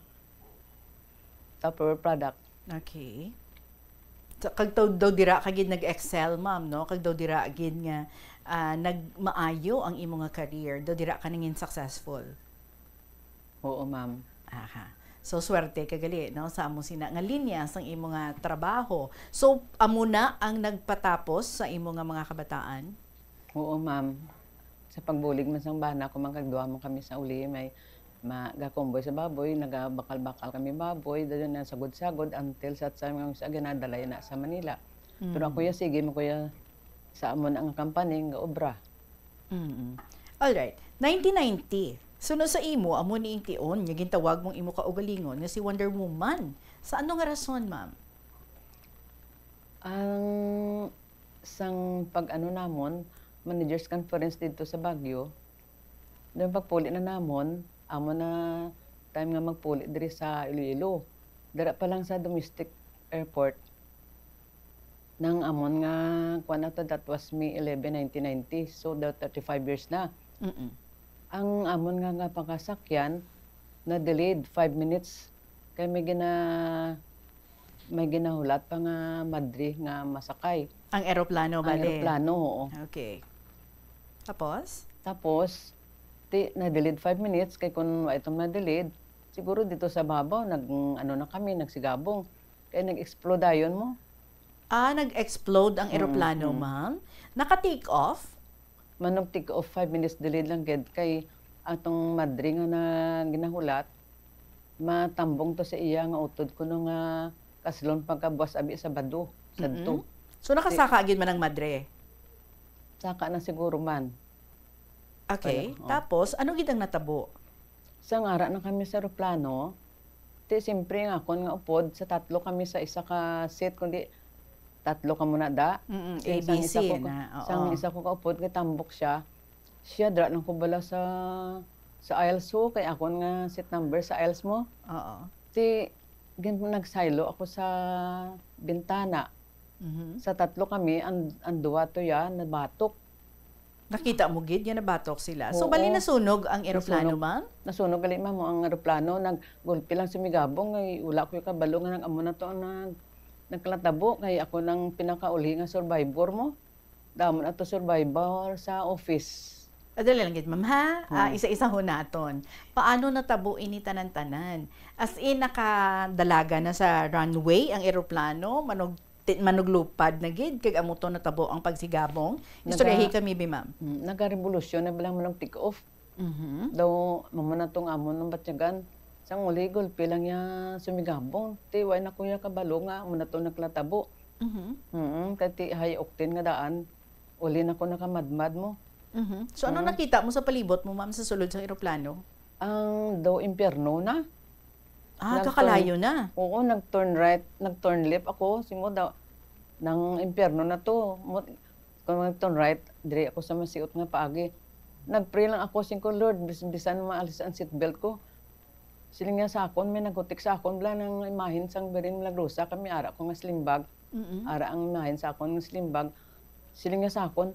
Tupperware product. Okay. So, kag daw, daw dira ka gid nag-excel, ma'am, no? Kag daw dira gid nga, ah, nagmaayo ang imo nga career. Daw dira ka nangin successful. Oo, ma'am. Aha. So, swerte ka gali, no? Sa amo sina nga linya sang imo nga trabaho. So, amo na ang nagpatapos sa imo nga mga kabataan? Oo, ma'am. Sa pagbulig man sang bana ko, man kag duha man kami sa uli, may ma-, gakumboy sa baboy, nagabakal-bakal kami baboy, dayon na sagod-sagod until sa time nga sa ginadala na sa Manila. Pero Mm. ako ya, sige, makuya sa amo na nga company, nga obra. Mm-mm. Alright. Nineteen ninety. Suno sa imo, amo ni ang tion nga gintawag mong imo kaugalingon nga si Wonder Woman. Sa ano nga rason, ma'am? Ang sang pag-ano namon, managers conference didto sa Baguio, dayon pagpuli na namon, amo na time nga magpuli diri sa Iloilo. Dara pa lang sa domestic airport, nang amon nga, kuwan na to, that was May eleven, nineteen ninety. So, the thirty-five years na. Mm-mm. Ang amon nga, nga pakasakyan, na-delayed five minutes. Kay may gina-, may ginahulat pa nga madre nga masakay. Ang eroplano, Ang bale? eroplano, oo. Okay. Tapos? Tapos, ti, na-delayed five minutes, kay kung wa itong na-delayed, siguro dito sa babaw, nag, ano na kami, nagsigabong. Kay nag-explode dayon mo. Ah, nag-explode ang Mm, eroplano, mm. ma'am? Naka-take off? Manog take off, five minutes delayed lang gid kay Atong madre nga na ginahulat, matambong to sa iya nga utod kuno nga kaslon pagkabuas abi Sabado, sadto. Mm-mm. So, nakasaka gid man ang madre? Saka na siguro man. Okay. Wala, oh. Tapos, ano gid ang natabo? Sa ngara na kami sa eroplano, ti siyempre ang akon nga upod, sa tatlo kami sa isa ka seat, kundi tatlo ka muna da. Mm-mm, Sa, A B C sa isa ko ka, na, oo. Sang isa ko ka upod, kay tambok siya. Siya, dira lang ko bala sa, sa aisle, so, kay akon nga seat number sa aisle mo. Oo. Ti, gin-, nagsaylo ako sa bintana. Mhm. Sa tatlo kami, ang, ang duwa to ya, nabatok. Nakita mo gid nga nabatok sila. So, Oo. bali nasunog ang eroplano, Nasunog. ma'am? Nasunog gali, ma'am, ang eroplano. Naggulpi lang sumigabong, ay wala ko yung kabalo nga nag-amo na to ang nag-, nagkatabo. Kay ako nang pinakauli nga survivor mo. Damo na to survivor sa office. Ah, dali lang gid, ma'am, ha? Ah, Hmm. isa-isa ho naton. Paano natabo ini tanan-tanan? As in, nakadalagan na sa runway ang eroplano, manug-, ti-, manuglupad na gid, kag amo to natabo ang pagsigabong? Naga- Istoryahi kami, bi, ma'am. Hmm, nagarevolusyon na bilang manong take off. Mhm. Daw, mamo na tong amo ng batyagan. Sang uli, gulpi lang niya sumigabong. Ti, way na ko ya kabalo nga, amo na to naglatabo. Mhm. Mm, kay ti high octane nga daan, uli na ko nakamadmad mo. Mhm. So, ano Mm. nakita mo sa palibot mo, ma'am, sa sulod sang eroplano? Ang daw impyerno na. Ah, Nag-turn kakalayo na. Oo, nag-turn right, nag-turn left ako. Simo daw, nang impyerno na to. Mo-, kung nag-turn right, diri ako sa masiot nga paagi. Nag-pray lang ako, sing ko, "Lord, bis-, bisan maalis ang seatbelt ko." Siling niya sa akon, may naghutik sa akon, bala nang imahin sang Birhen Milagrosa, kami ara ko nga slimbag. Mm-mm. Ara ang imahin sa akon nga slimbag. Siling niya sa akon,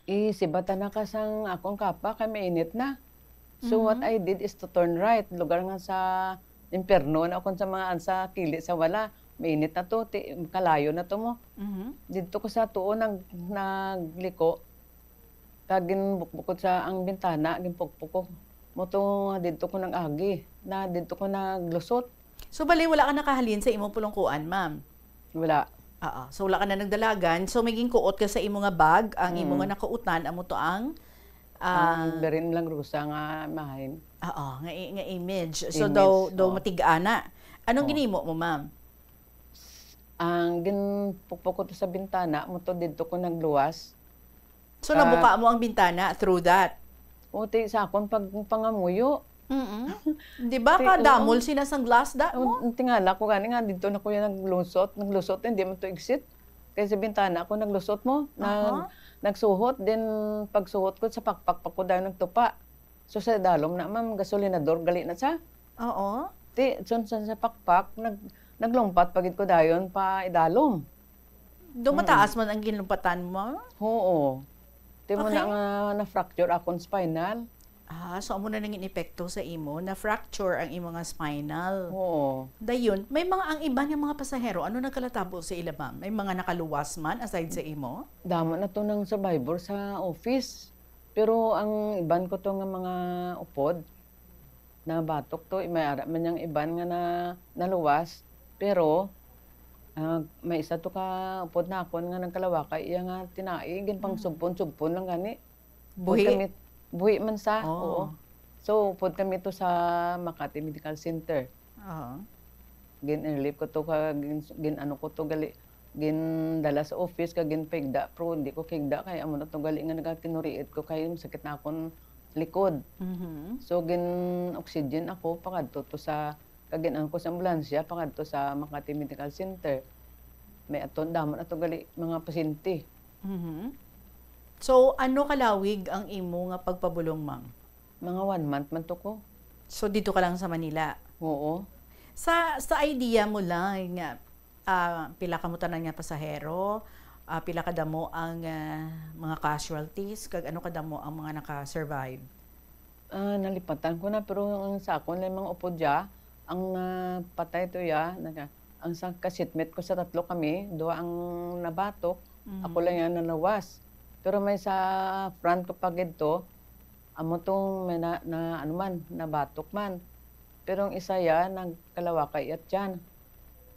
"Isibatan na ka sang akon kapa, kay mainit na." So, what Mhm. I did is to turn right, lugar nga sa impyerno na akon sa mga, sa kili sa wala. Mainit na to, ti-, kalayo na to mo. Mhm. Didto ko sa tuo nag-, nagliko. Kag ginbukbukot sa ang bintana, ginpukpok ko. Mo to nga didto ko nag-agi, na didto ko naglusot. So, bali, wala ka nakahalin sa imong pulungkuan, ma'am? Wala. Oo. So, wala ka na nagdalagan. So, may ginkuot ka sa imo nga bag. Ang imo Mm. nga nakuotan, amo to ang, ah, Ang Birhen Milagrosa nga imahin. Oo, nga i-, nga image. So, Image, daw, daw oo. matig-ana. Anong Oo. ginimo mo, ma'am? Ang ginpukpok ko to sa bintana, mo to didto ko nagluwas. So, Ah. nabuka mo ang bintana through that? O, ti, sa akon pag-, pangamuyo. Mm-mm. Di ba, Ti-, kadamol oo. sila sang glass da O, mo? Tingala ko gani nga, dito na ko yan naglusot. Naglusot, hindi man to exit. Kaya sa bintana ako naglusot mo. Nag-, Aha. nagsuhot, then pagsuhot ko sa pakpak pa ko dahil nagtupa. So, sa idalom na, ma'am, gasolinador, gali na sa. Oo. Ti, sun, sun, sa pakpak, nag-, naglumpat pa gid ko dayon pa idalom. Do Mm. mataas man ang ginlumpatan mo? Oo. Ti mo Okay. na nga na-fracture akong spinal. Ah, so amo na nangin epekto sa imo, na-fracture ang imo nga spinal. Oo. Dayon, may mga, ang iban nga mga pasahero, ano nagkalatabo sa ila, ma'am? May mga nakaluwas man aside sa imo? Damo na to ng survivor sa office. Pero ang iban ko to nga mga upod, nabatok to, may ara man yang iban nga na, naluwas. Pero, ah, may isa to ka upod na akon nga nagkalawakay, iya nga tinai, ginpangsugpon-sugpon lang gani. Buhi? Upod kami, buhi man sa, Oh. oo. So, upod kami to sa Makati Medical Center. Oo. Gin-airlift ko to, ka, gin, gin-ano ko to, gali, gindala sa office, ka ginpaigda, pero hindi ko kaigda, kay amo na to, gali nga nagakinuriit ko, kay masakit na akong likod. Mhm. So, gin-oxygen ako, pakadto to sa, kag gin-ano ko sa ambulansya, pakadto sa Makati Medical Center. May aton, damo na to, gali, mga pasyente. Mhm. So, ano kalawig ang imo nga pagpabulong, ma'am? Mga one month man to ko. So, dito ka lang sa Manila? Oo. Sa, sa idea mo lang nga, ah, pila ka mo tanan nga pasahero, ah, pila ka damo ang, ah, mga casualties, kag ano ka damo ang mga naka-survive? Ah, nalipatan ko na, pero ang sa akon lang mga upod dya, ang, ah, patay to ya, naga-, ang sa ka-seatmate ko sa tatlo kami, duha ang nabatok, Mhm. ako lang yan nalawas. Pero may sa front ko pa gid to, amo tong may na, na, ano man, nabatok man. Pero ang isa ya, nagkalawakay iyat yan.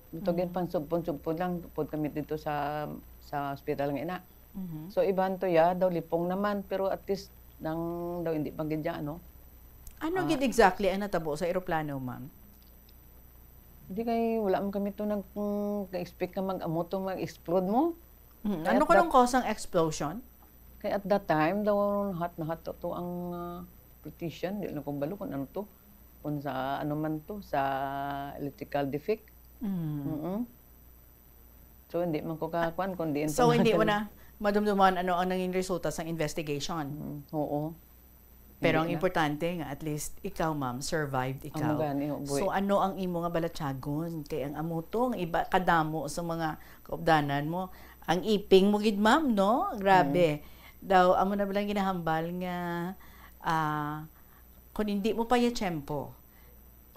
Ito Mhm. ginpansugpon-sugpon lang, pud kami dito sa, sa hospital nga ina. Mhm. So, iban to ya, daw lipong naman, pero at least, Nang daw hindi pa gid siya, ano? Ano Ah. gid exactly ang natabo sa eroplano, ma'am? Di kay wala man kami to nag-, mm, ka-expect nga mag-amo to, mag-explode mo. Mm, Kaya ano at ka that nung cause ang explosion? Kay at that time, daw hot na hot to, to ang, ah, petition. Di lang ko balo kung ano to. Kung sa, ano man to, sa electrical defect. Mm. Mm-mm. So, hindi man ko kakuan kung diin So, to hindi mo natin. na madumduman ano ang nanging resulta sa investigation. Mm, oo. Pero ang Hindi na. importante nga at least ikaw, ma'am, survived Amo ikaw. gani, oh, boy. So, ano ang imo nga balatyagon? Kay ang amo to, ang iba kadamo sa mga kaupdanan mo. Ang iping mo gid, ma'am, no? Grabe. Mm. Daw, amo na ba lang ginahambal nga, ah, kung hindi mo pa ya tiyempo,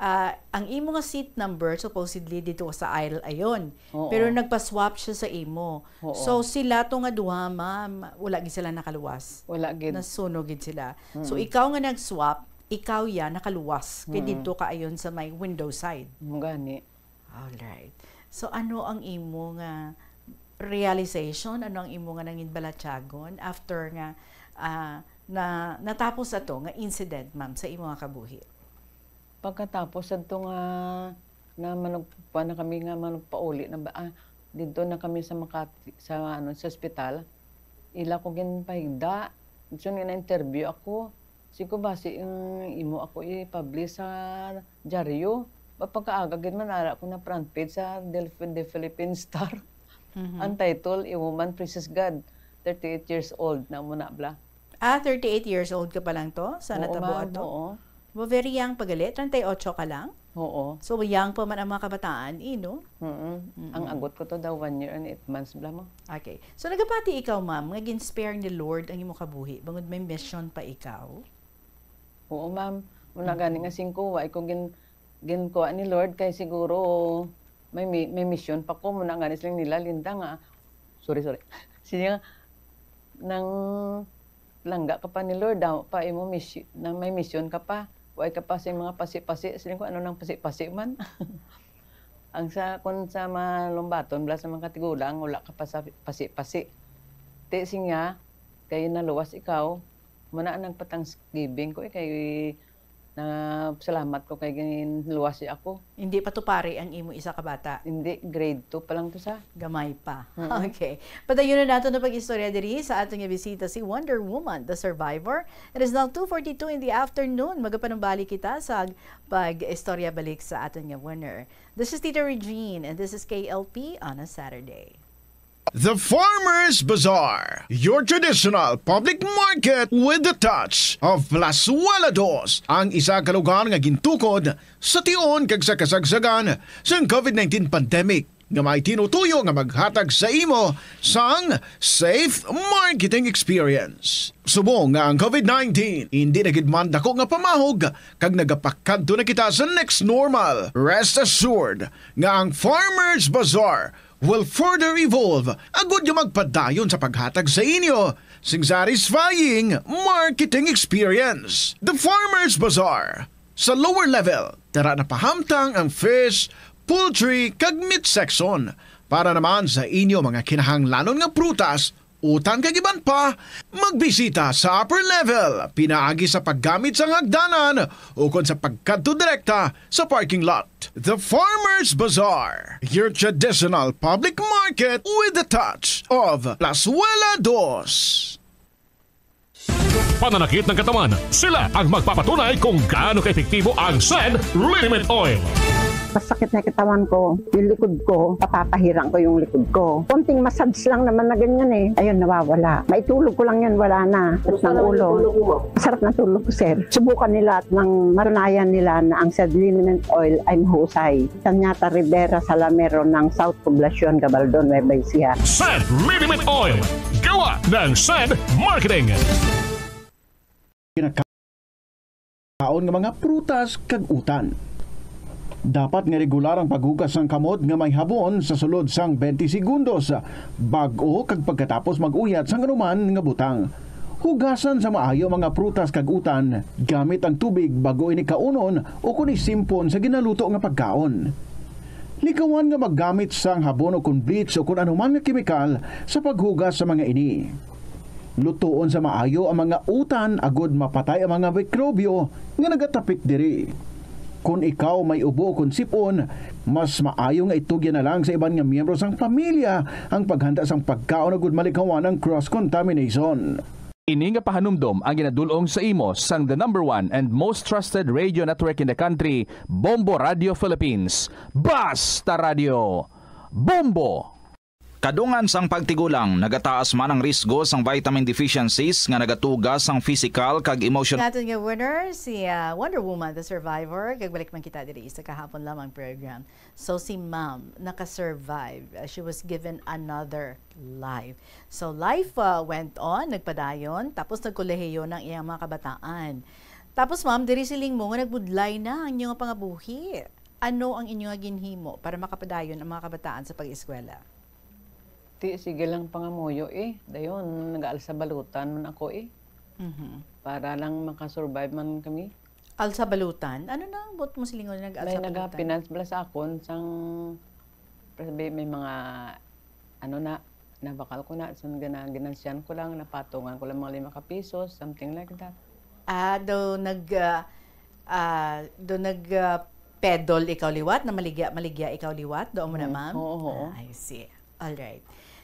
ah, ang imo nga seat number supposedly dito sa aisle ayon. Oo. Pero nagpa-swap siya sa imo. Oo. So, sila to nga duha, ma'am, wala gid sila nakaluwas. Wala gid. Nasunog gid sila. So, Mm. ikaw nga nag-swap, ikaw ya nakaluwas. Kay Mm. dito ka ayon sa may window side. Mo gani. Alright. So, ano ang imo nga realization? Ano ang imo nga nangin balatyagon after nga, ah, na, natapos ato nga incident, ma'am, sa imo nga kabuhi? Pagkatapos adto nga na manugpa na kami nga manugpauli na ba, ah, didto na kami sa Makati, sa, ano, sa ospital. Ila ko ginpahigda. Gusto nga na-interview ako. Sigo basi ang imo ako i-publish sa dyaryo. Ba, pagkaaga gid man, ara ko na front page sa Del-, The Philippine Star. Mhm. Ang title, A Woman Praises God, thirty-eight years old na mo na bla. Ah, thirty-eight years old ka pa lang to? Sa Oo, natabo ma'am, ato? oo. Mo very young pa gali, treinta y ocho ka lang? Oo. So, young pa man ang mga kabataan, eh, no? Mm-mm. Mm-mm. Ang agot ko to daw, one year and eight months bla mo. Okay. So, nagapati ikaw, ma'am, nga gin-spare ni Lord ang imo kabuhi, bangod may mission pa ikaw? Oo, ma'am. Muna gani nga Mm-mm. singko, wa ko gin-, ginkuha ni Lord kay siguro may mi-, may mission pa ko. Muna gani siling nila, Linda, nga, sorry, sorry. Siya, nang langga ka pa ni Lord, daw pa imo misi-, na may mission ka pa. Way ka pa sing mga pasi-pasi. Siling ko, "Ano nang pasi-pasi man?" Ang sa, kung sa mga lumbaton, bala sa mga katigulang, wala ka pa sa pasi-pasi. Ti siya, kay naluwas ikaw, muna ang nagpa-thanksgiving ko, eh, kay na salamat ko kay ginluwas siya ako. Hindi pa to pari ang imo isa ka bata? Hindi, grade two pa lang to sa. Gamay pa. Mm-mm. Okay. Padayon na nato na pag-istorya diri sa aton nga bisita, si Wonder Woman, the survivor. It is now two forty-two in the afternoon. Magapanumbalik kita sa pag-istorya balik sa aton nga winner. This is Tita Regine, and this is K L P on a Saturday. The Farmers Bazaar, your traditional public market with the touch of Plazuela Dos, ang isa ka lugar nga gintukod sa tion kag sa kasagsagan sang covid nineteen pandemic, nga may tinutuyo nga maghatag sa imo sang safe marketing experience. Subong nga ang covid nineteen hindi na gid man dako nga pamahog, kag nagapakadto na kita sa next normal, rest assured nga ang Farmers Bazaar will further evolve agud nga magpadayon sa paghatag sa inyo sing satisfying marketing experience. The Farmers Bazaar, sa lower level, tara na pahamtang ang fish, poultry, kag meat section. Para naman sa inyo mga kinahanglanon nga prutas, utan kag iban pa, magbisita sa upper level pinaagi sa paggamit sang hagdanan ukon sa pagkadto direkta sa parking lot. The Farmers Bazaar, your traditional public market with the touch of Plazuela Dos. Pananakit ng katawan, sila ang magpapatunay kung gaano kaepektibo ang Send Liniment Oil. Masakit na katawan ko, yung likod ko, papapahirang ko yung likod ko. Konting massage lang naman na ganyan eh. Ayun, nawawala. Maitulog ko lang yun, wala na. Sakit ng ulo. Sarap na tulog ko, sir. Subukan nila at nang matunayan nila na ang Send Liniment Oil ay mahusay. Tanyata Rivera Salamero ng South Poblacion, Gabaldon, Nueva Ecija. Send Liniment Oil. Gawa ng Send Marketing. Kinakaon nga mga prutas kag utan. Dapat nga regular ang paghugas sang kamot nga may habon sa sulod sang twenty segundos bag-o kag pagkatapos mag-uyat sang anuman nga butang. Hugasan sa maayo ang mga prutas kag utan gamit ang tubig bag-o ini kaunon o kon isimpon sa ginaluto nga pagkaon. Likawan nga maggamit sang habon o kon bleach o kon anuman nga kemikal sa paghugas sa mga ini. Lutoon sa maayo ang mga utan agod mapatay ang mga mikrobyo nga nagatapik diri. Kon ikaw may ubo kon sip-on, mas maayo nga itugyan na lang sa iban nga miyembro sang pamilya ang paghanda sang pagkaon agud malikawan ang cross-contamination. Ini nga pahanumdom ang ginadul-ong sa imo sang the number one and most trusted radio network in the country, Bombo Radio Philippines. Basta Radio, Bombo! Kadungan sang pagtigulang, nagataas man ang risgo sang vitamin deficiencies nga nagatuga sang physical kag emotional. Naton nga winner, si, ah, Wonder Woman, the survivor. Kagbalik man kita diri sa kahapon lamang program. So, si Ma'am, naka-survive. Uh, she was given another life. So, life, uh, went on, nagpadayon, tapos nagkolehiyo ng iyang mga kabataan. Tapos, Ma'am, diri siling mo nga nagbudlay na ang inyong pangabuhi. Ano ang inyo nga ginhimo para makapadayon ang mga kabataan sa pag-eskwela? Ti, sige lang pangamuyo eh. Dayon, nag-aalsa balutan man ako eh. Mhm. Para lang makasurvive man kami. Alsa balutan? Ano na ang buot mo silingon nga May nag-alsa balutan? Nag-finance bala sa akon sang, may, may mga, ano na, nabakal ko na, sang gina-, ginansyan ko lang, napatungan ko lang mga lima ka pisos, something like that. Ah, do nag, ah, ah, do nag, ah, pedal ikaw liwat, na maligya, maligya ikaw liwat, do mo na, Mm, ma'am? Oo, oo. Ah, I see. All right.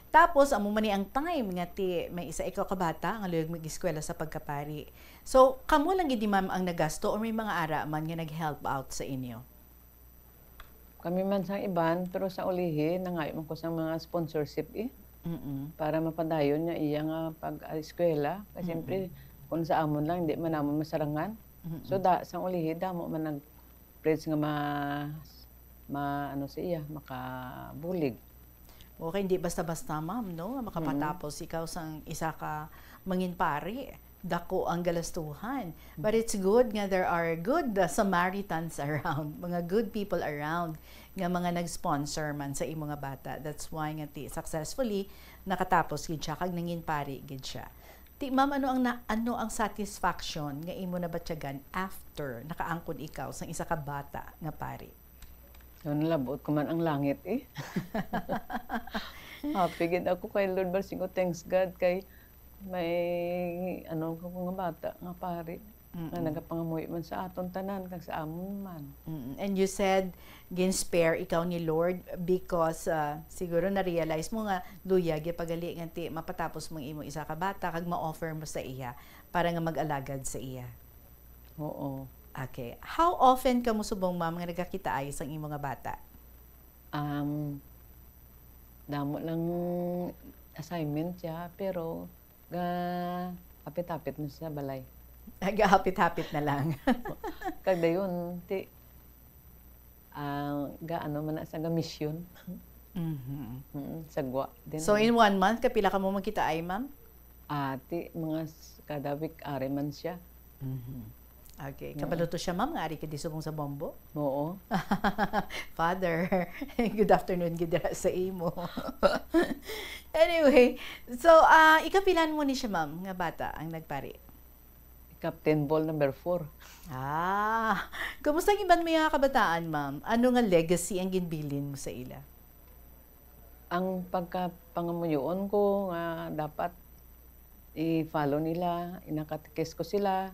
Tapos, amo man ni ang time nga ti may isa ikaw ka bata nga luyag mag-eskwela sa pagkapari. So, kamo lang gid ni ma'am ang nagasto or may mga ara man nga nag-help out sa inyo? Kami man sang iban, pero sa ulihi, nangayo man ko sang mga sponsorship eh. Mm-mm. Para mapadayon niya iya nga pag-eskwela. Kay Mm-mm. siyempre, kung sa amon lang, di man namon masarangan. Mm-mm. So, da, sang ulihi, damo man nag-pledge nga ma-, ma-, ano sa iya, makabulig. Okay, hindi basta-basta, ma'am, no, nga makapatapos Mm. ikaw sang isa ka mangin pari. Dako ang galastuhan. But Mm. it's good nga there are good, uh, Samaritans around, mga good people around nga mga nag-sponsor man sa imo nga bata. That's why nga ti successfully nakatapos gid siya kag nangin pari gid siya. Ti, ma'am, ano ang na-, ano ang satisfaction nga imo nabatyagan after nakaangkon ikaw sang isa ka bata nga pari? Ano, nalab-ot ko man ang langit, eh. Happy gid ako kay Lord Barsingo, thanks God, kay may, ano, ko nga bata nga pari nga Mm-mm. nagapangamuyo man sa aton tanan kag sa amon man. Mm-mm. And you said, gin-spare ikaw ni Lord because, ah, siguro na-realize mo nga luyag ya pagali nga ti mapatapos mo ang imo isa ka bata kag ma-offer mo sa iya para nga mag-alagad sa iya. Oo. Okay. How often kamo subong, ma'am, nga nagakitaay sang imo nga bata? Um, damo lang assignment siya, pero ga-hapit-hapit na siya sa balay. Gahapit-hapit na lang. Kag dayon, ti, ah, ga-, ano man na sa ga-mission. Mhm. Mm, sa gwa din. So, in one month, kapila kamo magkitaay, ma'am? Ah, ti, mga s-, kada week, ari man siya. Mhm. Okay. Mm. Kabalo to siya, ma'am, nga ari ka di subong sa Bombo? Oo. Father, good afternoon gid dira sa imo. Anyway, so, ah, ikapilan mo ni siya, ma'am, nga bata ang nagpari? Captain Ball number four. Ah, kumusta ang iban mo nga kabataan, ma'am? Ano nga legacy ang ginbilin mo sa ila? Ang pagkapangamuyoon ko nga dapat i-follow nila, inakatikis ko sila,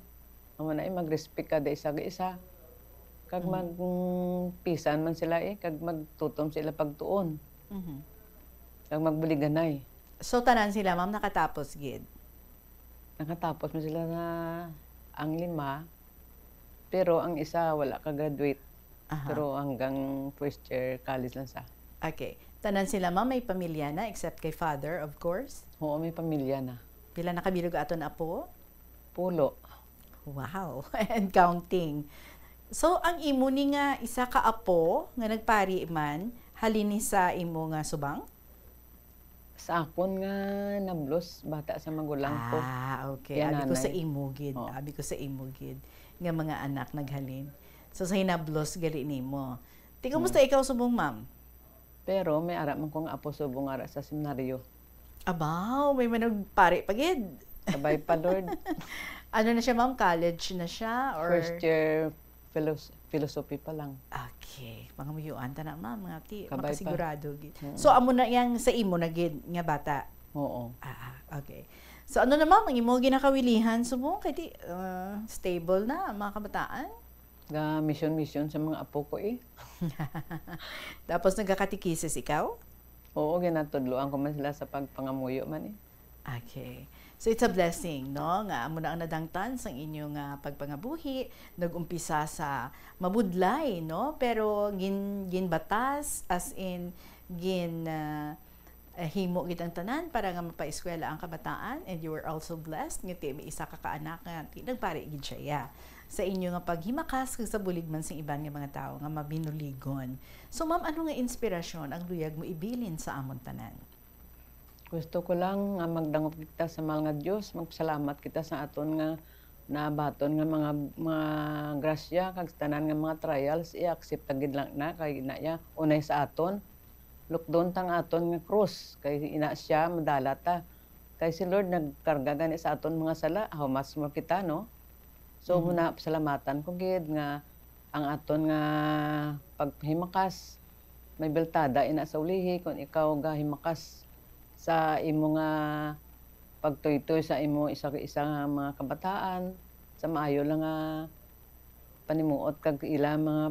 amo na, eh, mag-respect kada isa ka isa. Kag Mm. mag-, mm, pisan man sila, eh, kag magtutom sila pagtuon. Mhm. Kag magbuliganay. So, tanan sila, ma'am, nakatapos gid? Nakatapos man sila na ang lima, pero ang isa wala ka-graduate. Aha. Pero hanggang first year college lang siya. Okay. Tanan sila, ma'am, may pamilya na, except kay father, of course? Oo, may pamilya na. Pila na kabilog aton apo? Pulo. Wow. And counting. So, ang imo ni nga isa ka apo nga nagpari man, halin ni sa imo nga subang? Sa akon nga nablos, bata sa magulang ko. Ah, okay. Iya, abi ko sa nanay. Imo gid. Oh. Abi ko sa imo gid nga mga anak naghalin. So, sa hinablos gali nimo. Ti, kumusta Hmm. ikaw subong, ma'am? Pero may ara man kong apo subong ara sa seminaryo. Abaw, may manugpari pa gid. Kabay pa, Lord. Ano na siya, ma'am? College na siya or First year philos-, philosophy pa lang. Okay. Pangamuyuan ta na, ma'am, nga ti, Kabay pa. Makasigurado gid. Mm. So, amo na yang sa imo na gid nga bata? Oo. Ah, ah, okay. So, ano na, ma'am, ang imo ginakawilihan subong kay di, ah, stable na ang mga kabataan? Ga mission-mission sa mga apo ko, eh. Tapos nagakatikisis ikaw? Oo, ginatudloan ko man sila sa pagpangamuyo man, eh. Okay. So, it's a blessing, no, nga amo na ang nadangtan sang inyo nga pagpangabuhi, nag-umpisa sa mabudlay, no, pero gin-, ginbatas, as in, gin-, ah, eh, himo gid ang tanan para nga mapaeskwela ang kabataan, and you were also blessed nga ti may isa ka kaanak nga ti nagpari gid siya, ya, sa inyo nga paghimakas kag sa bulig man sing iban nga mga tawo nga mabinuligon. So, ma'am, ano nga inspirasyon ang luyag mo ibilin sa amon tanan? Gusto ko lang nga magdangop kita sa mahal nga Dios, magpasalamat kita sa aton nga nabaton nga mga, mga grasya kag sa tanan nga mga trials, i-accept ta gid lang na kay na iya unay sa aton. Lukdon tang aton nga krus, kay ina siya madala ta. Kay si Lord nagkarga gani sa aton mga sala, how much more kita, no? So, Mhm. huna, pasalamatan ko gid nga ang aton nga pagpahimakas, may biltada ina sa ulihi kung ikaw gahimakas sa imo nga pagtuytoy sa imo isa ka isa nga mga kabataan sa maayo lang nga panimuot kag ila mga,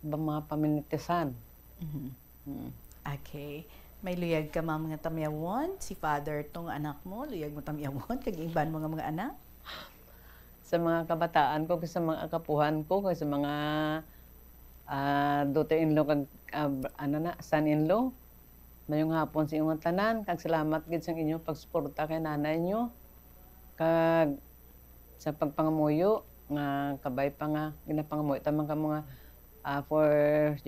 mga paminitisan. Mhm. Mm. Okay. May luyag ka, ma'am, nga tamyawon? Si Father tong anak mo, luyag mo tamyawon kag iban mo nga mga anak? Sa mga kabataan ko, kag sa mga kapuhan ko, kag sa mga, ah, daughter-in-law, kag, ah, ano na, son-in-law, mayong hapon sa inyong tanan, kag salamat gid sang inyong pagsuporta kay nanay nyo, kag sa pagpangamuyo nga kabay pa nga ginapangamuyo ta man kamo nga, ah, for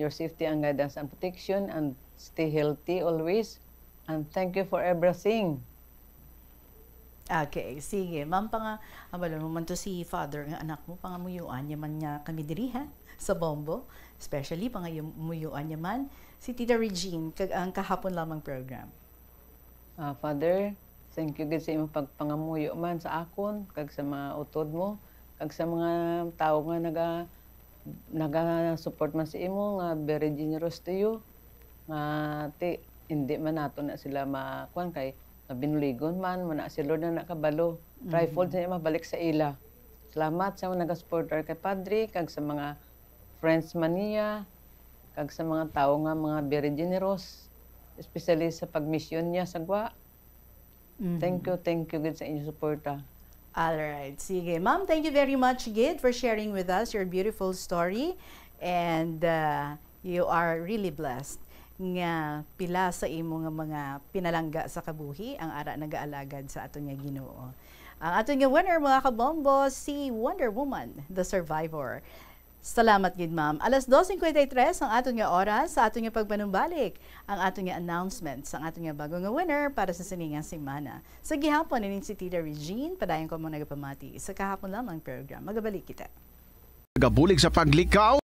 your safety and guidance and protection, and stay healthy always, and thank you for everything. Okay, sige. Ma'am, panga-, abalo mo man to si Father nga anak mo, pangamuyuan niya man niya kami diri, ha, sa Bombo. Especially, pangamuyuan niya man si Tita Regine, kag ang kahapon lamang program. Ah, Father, thank you gid sa imong pagpangamuyo man sa akon, kag sa mga utod mo, kag sa mga tawo nga naga-, naga-support man sa imo, nga very generous to you, nga ti, hindi man nato na sila ma-, kuwan, kay mabinuligon man, wala si Lord na nakabalo. Mhm. Trifle sa mabalik sa ila. Salamat sa mga nagasuportar kay Padre, kag sa mga friends man niya, kag sa mga tawo nga mga very generous, especially sa pagmisyon niya sa gwa. Mhm. Thank you, thank you gid sa inyong suporta. All right. Sige. Ma'am, thank you very much gid for sharing with us your beautiful story. And, uh, you are really blessed nga pila sa imo nga mga pinalangga sa kabuhi ang ara nagaalagad sa aton nga Ginoo. Ang aton nga winner, mga kabombo, si Wonder Woman, the survivor. Salamat gid, ma'am. Alas dos cincuenta y tres ang aton nga oras sa aton nga pagpanumbalik, ang aton nga announcement sang aton nga bago nga winner para sa sini nga semana. Sa gihapon, ining si Tita Regine, padayon ko mo nagapamati sa kahapon lamang program. Magabalik kita. Nagabulig sa paglikaw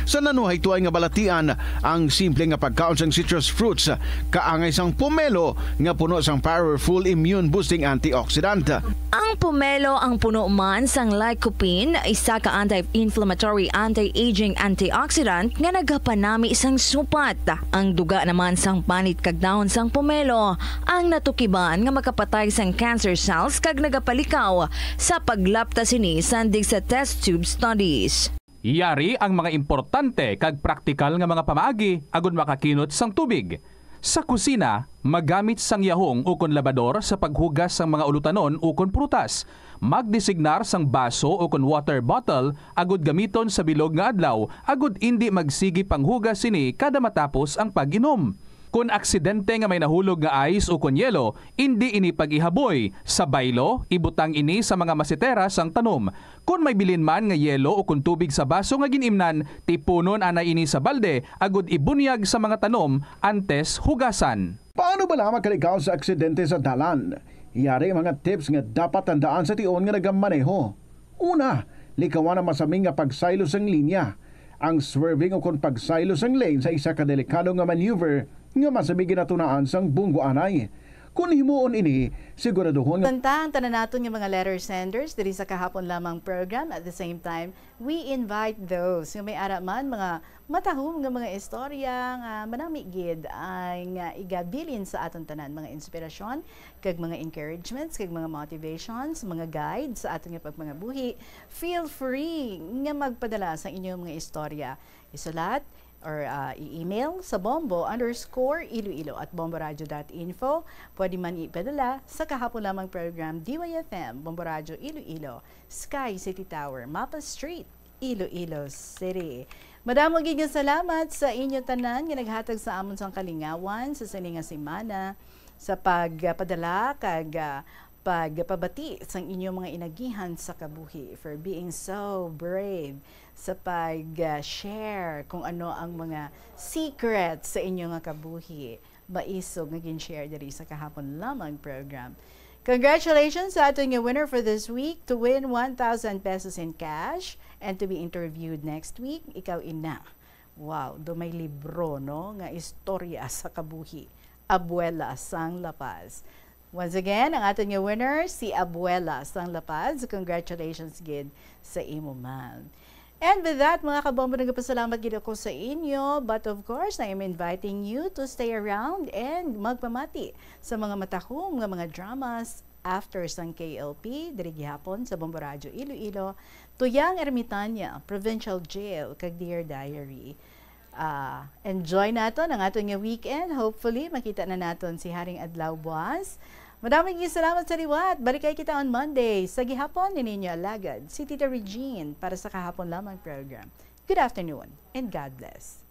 sa nanuhay tuay nga balatian ang simple nga pagkaon sang citrus fruits, kaangay sang pomelo nga puno sang powerful immune boosting antioxidant. Ang pomelo ang puno man sang lycopene, isa ka anti-inflammatory, anti-aging antioxidant nga nagapanami sang supat. Ang duga naman sang panit kag dahon sang pomelo ang natukiban nga makapatay sang cancer cells kag nagapalikaw sa paglapta sini sandig sa test tube studies. Yari ang mga importante kag praktikal nga mga pamaagi agud makakinot sang tubig. Sa kusina, magamit sang yahong ukon labador sa paghugas sang mga ulutanon ukon prutas. Magdesignar sang baso ukon water bottle agud gamiton sa bilog nga adlaw agud indi magsigi panghugas sini kada matapos ang pag-inom. Kon aksidente nga may nahulog nga ice ukon yelo, indi ini pag-ihaboy. Sa baylo, ibutang ini sa mga masetera sang tanom. Kon may bilin man nga yelo ukon tubig sa baso nga gin-imnan, tipunon anay ini sa balde agud ibunyag sa mga tanom antes hugasan. Paano bala makalikaw sa aksidente sa dalan? Yari mga tips nga dapat tandaan sa tion nga nagamaneho. Una, likawan ang masami nga pagsaylo sang linya. Ang swerving ukon pagsaylo sang lane sa isa ka delikado nga maneuver nga masami ginatunaan sang bunggo anay. Kung himuon ini, siguraduhon nga Kanta ang tanan naton nga mga letter senders diri sa kahapon lamang program. At the same time, we invite those nga may ara man mga matahom nga mga istorya nga manami gid ang, ah, igabilin sa aton tanan, mga inspirasyon kag mga encouragements kag mga motivations, mga guides sa aton nga pagpangabuhi. Feel free nga magpadala sa inyong mga istorya. Isulat or, ah, i-email sa bombo underscore iloilo at bomboradio dot info. Pwede man ipadala sa kahapon lamang program, D Y F M, Bombo Radyo Iloilo, Sky City Tower, Mapa Street, Iloilo City. Madamo gid nga salamat sa inyo tanan nga naghatag sa amon sang kalingawan sa sini nga semana, sa pagpadala kag, ah, pagpabati sang inyong mga inagihan sa kabuhi, for being so brave sa pag, ah, share kung ano ang mga secrets sa inyo nga kabuhi. Maisog nga gin-share diri sa kahapon lamang program. Congratulations sa aton nga winner for this week to win one thousand pesos in cash and to be interviewed next week. Ikaw ina. Wow, do may libro, no, nga istorya sa kabuhi. Abuela sang La Paz. Once again, ang aton nga winner, si Abuela sang La Paz. Congratulations gid sa imo man. And with that, mga kabombo, nagpasalamat gid ako sa inyo. But of course, I am inviting you to stay around and magpamati sa mga matahom nga mga dramas after sang K L P, diri gihapon sa Bombo Radyo Iloilo, Tuyang Ermitaña, Provincial Jail, kag Dear Diary. Ah, enjoy naton ang aton nga weekend. Hopefully, makita na naton si Haring Adlaw buwas. Madamo nga salamat sa liwat. Balikay kita on Monday. Sa gihapon, ni ninyo alagad, si Tita Regine para sa kahapon lamang program. Good afternoon and God bless.